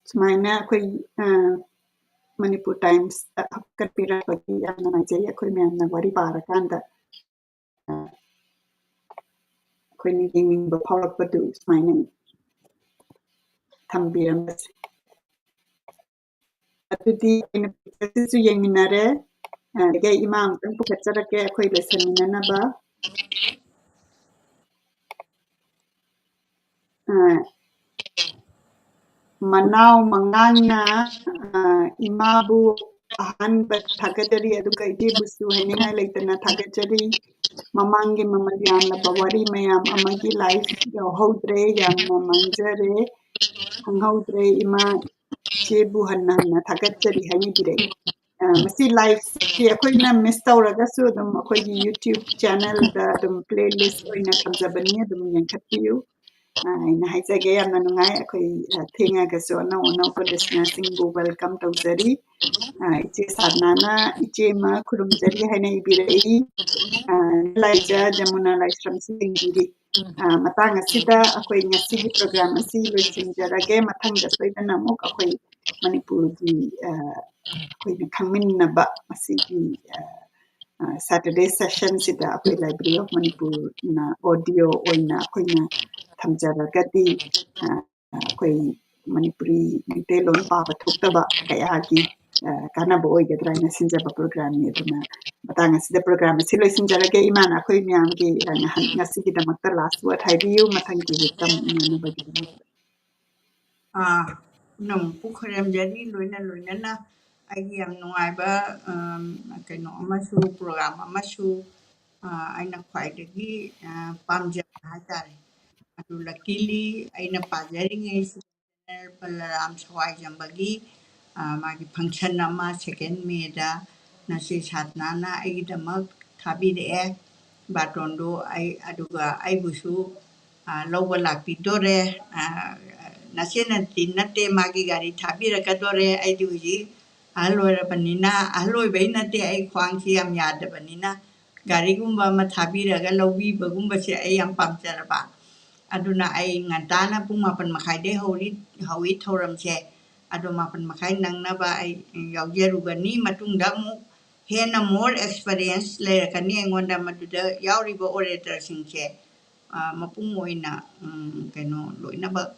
ꯁꯨꯃꯥꯏꯅ ꯑꯩꯈꯣꯏ, ꯑ, ꯃꯅꯤꯄꯨꯔ ꯇꯥꯏꯝꯁꯇ ꯍꯥꯞꯀꯠꯄꯤꯔꯛꯄꯒꯤ ꯌꯥꯝ ꯅꯨꯡꯉꯥꯏꯖꯩ꯫ ꯑꯩꯈꯣꯏ ꯃꯌꯥꯝꯅ ꯋꯥꯔꯤ ꯄꯥꯔꯀꯥꯟꯗ, ꯑ, ꯑꯩꯈꯣꯏꯅ ꯌꯦꯡꯅꯤꯡꯕ ꯐꯥꯎꯔꯛꯄꯗꯨ ꯁꯨꯃꯥꯏꯅ ꯊꯝꯕꯤꯔꯝꯕꯁꯦ꯫ ꯑꯗꯨꯗꯤ ꯑꯩꯅ pictureꯁꯤꯁꯨ ꯌꯦꯡꯃꯤꯟꯅꯔꯦ꯫ ꯑꯗꯒꯤ ꯑꯩ ꯏꯃꯥ ꯑꯃꯨꯛꯇꯪ ꯄꯨꯈꯠꯆꯔꯛꯀꯦ ꯑꯩꯈꯣꯏ ꯂꯣꯏꯁꯟꯃꯤꯟꯅꯅꯕ꯫ ꯑ, ꯃꯅꯥꯎ ꯃꯉꯥꯡꯅ, ꯑ, ꯏꯃꯥꯕꯨ ꯑꯍꯥꯟꯕ ꯊꯥꯒꯠꯆꯔꯤ, ꯑꯗꯨꯒ ꯏꯆꯦꯕꯨꯁꯨ ꯍꯥꯏꯅꯤꯡꯉꯥꯏ ꯂꯩꯇꯅ ꯊꯥꯒꯠꯆꯔꯤ꯫ ꯃꯃꯥꯡꯒꯤ ꯃꯃꯜ ꯌꯥꯝꯂꯕ ꯋꯥꯔꯤ ꯃꯌꯥꯝ ꯑꯃꯒꯤ live ꯌꯥꯎꯍꯧꯗ꯭ꯔꯦ, ꯌꯥꯝꯅ ꯃꯥꯡꯖꯔꯦ, ꯈꯪꯍꯧꯗ꯭ꯔꯦ꯫ ꯏꯃꯥ ꯏꯆꯦꯕꯨ ꯍꯟꯅ ꯍꯟꯅ ꯊꯥꯒꯠꯆꯔꯤ ꯍꯥꯏꯅ ꯏꯕꯤꯔꯛꯏ꯫ ꯑ, ꯃꯁꯤ live ꯁꯤ ꯑꯩꯈꯣꯏꯅ miss ꯇꯧꯔꯒꯁꯨ ꯑꯗꯨꯝ ꯑꯩꯈꯣꯏꯒꯤ YouTube channel ꯗ ꯑꯗꯨꯝ playlist ꯑꯣꯏꯅ ꯊꯝꯖꯕꯅꯤ, ꯑꯗꯨꯝ ꯌꯦꯡꯈꯠꯄꯤꯌꯨ꯫ ꯑ, ꯑꯩꯅ ꯍꯥꯏꯖꯒꯦ, ꯌꯥꯝꯅ ꯅꯨꯡꯉꯥꯏ꯫ ꯑꯩꯈꯣꯏ, ꯑ, ꯊꯦꯡꯉꯒꯁꯨ ꯑꯅꯧ ꯑꯅꯧꯕ listener ꯁꯤꯡꯕꯨ welcome ꯇꯧꯖꯔꯤ꯫ ꯑ, ꯏꯆꯦ ꯁꯥꯗꯅꯥꯅ ꯏꯆꯦ ꯑꯃ ꯈꯨꯔꯨꯝꯖꯔꯤ ꯍꯥꯏꯅ ꯏꯕꯤꯔꯛꯏ꯫ ꯑ, ꯂꯥꯏꯖ ꯖꯃꯨꯅꯥ ꯂꯥꯏꯁ꯭ꯔꯝꯁꯨ ꯌꯦꯡꯕꯤꯔꯤ꯫ ꯑ, ꯃꯇꯥꯡ ꯑꯁꯤꯗ ꯑꯩꯈꯣꯏ ꯉꯁꯤꯒꯤ program ꯑꯁꯤ ꯂꯣꯏꯁꯤꯟꯖꯔꯒꯦ꯫ ꯃꯊꯪꯗ ꯁꯣꯏꯗꯅ ꯑꯃꯨꯛ ꯑꯩꯈꯣꯏ ꯃꯅꯤꯄꯨꯔꯒꯤ, ꯑ, ꯑꯩꯈꯣꯏꯅ ꯈꯪꯃꯤꯟꯅꯕ ꯃꯁꯤꯒꯤ, ꯑ, ꯑ, Saturday session ꯁꯤꯗ ꯑꯩꯈꯣꯏ Library of ꯃꯅꯤꯄꯨꯔꯅ audio ꯑꯣꯏꯅ ꯑꯩꯈꯣꯏꯅ ꯊꯝꯖꯔꯒꯗꯤ, ꯑ, ꯑꯩꯈꯣꯏ ꯃꯅꯤꯄꯨꯔꯤ ꯃꯩꯇꯩꯂꯣꯟ ꯄꯥꯕ ꯊꯣꯛꯇꯕ ꯀꯌꯥꯒꯤ, ꯑ, ꯀꯥꯟꯅꯕ ꯑꯣꯏꯒꯗ꯭ꯔꯥ ꯍꯥꯏꯅ ꯁꯤꯟꯖꯕ program ꯅꯤ꯫ ꯑꯗꯨꯅ ꯃꯇꯥꯡ ꯑꯁꯤꯗ program ꯑꯁꯤ ꯂꯣꯏꯁꯤꯟꯖꯔꯒꯦ꯫ ꯏꯃꯥꯅ ꯑꯩꯈꯣꯏ ꯃꯌꯥꯝꯒꯤ, ꯑ, ꯉꯍꯟ-, ꯉꯁꯤꯒꯤꯗꯃꯛꯇ last word ꯍꯥꯏꯕꯤꯌꯨ, ꯃꯊꯪꯒꯤ week ꯇ ꯑꯃꯨꯛ ꯎꯅꯅꯕꯒꯤꯗꯃꯛꯇ꯫ ꯑꯥ, ꯄꯨꯝꯅꯃꯛꯄꯨ ꯈꯣꯏꯔꯝꯖꯔꯤ, ꯂꯣꯏꯅ ꯂꯣꯏꯅꯅ ꯑꯩꯒꯤ ꯌꯥꯝ ꯅꯨꯡꯉꯥꯏꯕ, ꯑꯝ, ꯀꯩꯅꯣ ꯑꯃꯁꯨ, program ꯑꯃꯁꯨ, ꯑ, ꯑꯩꯅ ꯈ꯭ꯋꯥꯏꯗꯒꯤ, ꯑ, ꯄꯥꯝꯖꯕ ꯍꯥꯏꯇꯥꯔꯦ꯫ ꯑꯗꯨ luckily ꯑꯩꯅ ꯄꯥꯖꯔꯤꯉꯩꯁꯤꯗ ꯕꯂꯔꯥꯝ ꯁꯋꯥꯏꯖꯝꯕꯒꯤ, ꯑ, ꯃꯥꯒꯤ function ꯑꯃ second May ꯗ ꯅꯆꯦ ꯁꯥꯗꯅꯥꯅ ꯑꯩꯒꯤꯗꯃꯛ ꯊꯥꯕꯤꯔꯛꯑꯦ ꯕꯥꯇꯣꯟꯗꯣ꯫ ꯑꯩ, ꯑꯗꯨꯒ ꯑꯩꯕꯨꯁꯨ, ꯑ, ꯂꯧꯕ ꯂꯥꯛꯄꯤꯗꯣꯔꯦ꯫ ꯑ, ꯅꯆꯦꯅꯗꯤ ꯅꯠꯇꯦ, ꯃꯥꯒꯤ ꯒꯥꯔꯤ ꯊꯥꯕꯤꯔꯛꯀꯗꯣꯔꯦ꯫ ꯑꯩꯗꯤ ꯍꯧꯖꯤꯛ ꯑꯍꯜ ꯑꯣꯏꯔꯕꯅꯤꯅ, ꯑꯍꯜ ꯑꯣꯏꯕꯩ ꯅꯠꯇꯦ, ꯑꯩ ꯈ꯭ꯋꯥꯡꯁꯤ ꯌꯥꯝ ꯌꯥꯗꯕꯅꯤꯅ, ꯒꯥꯔꯤꯒꯨꯝꯕ ꯑꯃ ꯊꯥꯕꯤꯔꯒ ꯂꯧꯕꯤꯕꯒꯨꯝꯕꯁꯦ ꯑꯩ ꯌꯥꯝ ꯄꯥꯝꯖꯔꯕ꯫ ꯑꯗꯨꯅ ꯑꯩ ꯉꯟꯇꯥꯅ ꯄꯨꯡ ꯃꯥꯄꯟ ꯃꯈꯥꯏꯗꯩ ꯍꯧꯔꯤ, ꯍꯧꯏ ꯊꯧꯔꯝꯁꯦ꯫ ꯑꯗꯣ ꯃꯥꯄꯟ ꯃꯈꯥꯏ ꯅꯪꯅꯕ ꯑꯩ ꯌꯥꯎꯖꯔꯨꯒꯅꯤ꯫ ꯃꯇꯨꯡꯗ ꯑꯃꯨꯛ ꯍꯦꯟꯅ more experience ꯂꯩꯔꯛꯀꯅꯤ ꯑꯩꯉꯣꯟꯗ꯫ ꯃꯗꯨꯗ ꯌꯥꯎꯔꯤꯕ orator ꯁꯤꯡꯁꯦ, ꯑ, ꯃꯄꯨꯡ ꯑꯣꯏꯅ, ꯎꯝ, ꯀꯩꯅꯣ, ꯂꯣꯏꯅꯃꯛ,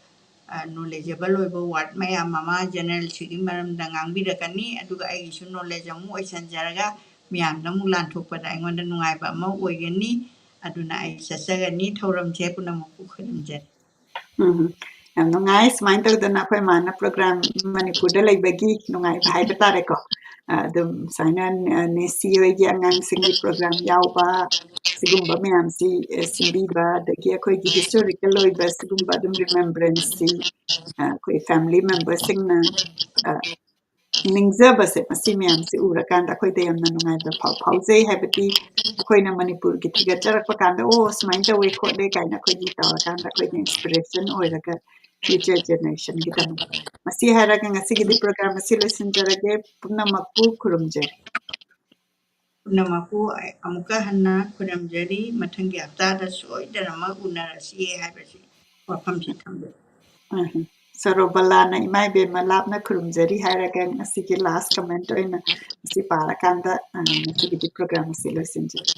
ꯑ, knowledgeable ꯑꯣꯏꯕ word ꯃꯌꯥꯝ ꯑꯃ general ꯁꯤꯒꯤ ꯃꯔꯝꯗ ꯉꯥꯡꯕꯤꯔꯛꯀꯅꯤ꯫ ꯑꯗꯨꯒ ꯑꯩꯒꯤꯁꯨ knowledge ꯑꯃꯨꯛ ꯑꯣꯏꯁꯟꯖꯔꯒ ꯃꯌꯥꯝꯗ ꯑꯃꯨꯛ ꯂꯥꯟꯊꯣꯛꯄꯗ ꯑꯩꯉꯣꯟꯗ ꯅꯨꯡꯉꯥꯏꯕ ꯑꯃ ꯑꯣꯏꯒꯅꯤ꯫ ꯑꯗꯨꯅ ꯑꯩ ꯆꯠꯆꯒꯅꯤ꯫ ꯊꯧꯔꯝꯁꯦ ꯄꯨꯝꯅꯃꯛꯄꯨ ꯈꯣꯏꯔꯝꯖꯔꯤ꯫ ꯎꯝ, ꯌꯥꯝ ꯅꯨꯡꯉꯥꯏ꯫ ꯁꯨꯃꯥꯏꯅ ꯇꯧꯗꯅ ꯑꯩꯈꯣꯏ ꯃꯥꯅ program ꯃꯅꯤꯄꯨꯔꯗ ꯂꯩꯕꯒꯤ ꯅꯨꯡꯉꯥꯏꯕ ꯍꯥꯏꯕ ꯇꯥꯔꯦꯀꯣ꯫ ꯑ, ꯑꯗꯨꯝ ꯁꯨꯃꯥꯏꯅ, ꯑ, ꯅꯦꯁꯤ ꯍꯣꯏꯒꯤ ꯑꯉꯥꯡꯁꯤꯡꯒꯤ program ꯌꯥꯎꯕ, ꯁꯤꯒꯨꯝꯕ ꯃꯌꯥꯝꯁꯤ, ꯑ, ꯁꯤꯟꯕꯤꯕ, ꯑꯗꯒꯤ ꯑꯩꯈꯣꯏꯒꯤ historical ꯑꯣꯏꯕ ꯁꯤꯒꯨꯝꯕ ꯑꯗꯨꯝ remembrance ꯁꯤ, ꯑ, ꯑꯩꯈꯣꯏ family member ꯁꯤꯡꯅ, ꯑ, ꯅꯤꯡꯖꯕꯁꯦ, ꯃꯁꯤ ꯃꯌꯥꯝꯁꯤ ꯎꯔꯀꯥꯟꯗ ꯑꯩꯈꯣꯏꯗ ꯌꯥꯝꯅ ꯅꯨꯡꯉꯥꯏꯕ ꯐꯥꯎ-, ꯐꯥꯎꯖꯩ꯫ ꯍꯥꯏꯕꯗꯤ ꯑꯩꯈꯣꯏꯅ ꯃꯅꯤꯄꯨꯔꯒꯤ ꯊꯤꯒꯠꯆꯔꯛꯄ ꯀꯥꯟꯗ, "ꯑꯣ, ꯁꯨꯃꯥꯏꯅ ꯇꯧꯋꯦ ꯈꯣꯠꯂꯦ" ꯀꯥꯏꯅ ꯑꯩꯈꯣꯏꯒꯤ ꯇꯧꯔꯀꯥꯟꯗ ꯑꯩꯈꯣꯏꯅ inspiration ꯑꯣꯏꯔꯒ future generation ꯒꯤꯗꯃꯛ꯫ ꯃꯁꯤ ꯍꯥꯏꯔꯒ ꯉꯁꯤꯒꯤꯗꯤ program ꯑꯁꯤ ꯂꯣꯏꯁꯤꯟꯖꯔꯒꯦ꯫ ꯄꯨꯝꯅꯃꯛꯄꯨ ꯈꯨꯔꯨꯝꯖꯔꯤ꯫ ꯄꯨꯝꯅꯃꯛꯄꯨ ꯑꯃꯨꯛꯀ ꯍꯟꯅ ꯈꯨꯔꯨꯝꯖꯔꯤ꯫ ꯃꯊꯪꯒꯤ ꯍꯞꯇꯥꯗ ꯁꯣꯏꯗꯅꯃꯛ ꯎꯅꯔꯁꯤ ꯍꯥꯏꯕꯁꯤ ꯋꯥꯐꯝꯁꯤ ꯊꯝꯖꯔꯤ꯫ ꯎꯝ꯫ ꯁꯔꯣꯕꯂꯥꯅ "ꯏꯃꯥ ꯏꯕꯦꯝꯃ ꯂꯥꯞꯅ ꯈꯨꯔꯨꯝꯖꯔꯤ" ꯍꯥꯏꯔꯒ ꯉꯁꯤꯒꯤ last comment ꯑꯣꯏꯅ ꯃꯁꯤ ꯄꯥꯔꯀꯥꯟꯗ, ꯑ, ꯉꯁꯤꯒꯤꯗꯤ program ꯑꯁꯤ ꯂꯣꯏꯁꯤꯟꯖꯔꯤ꯫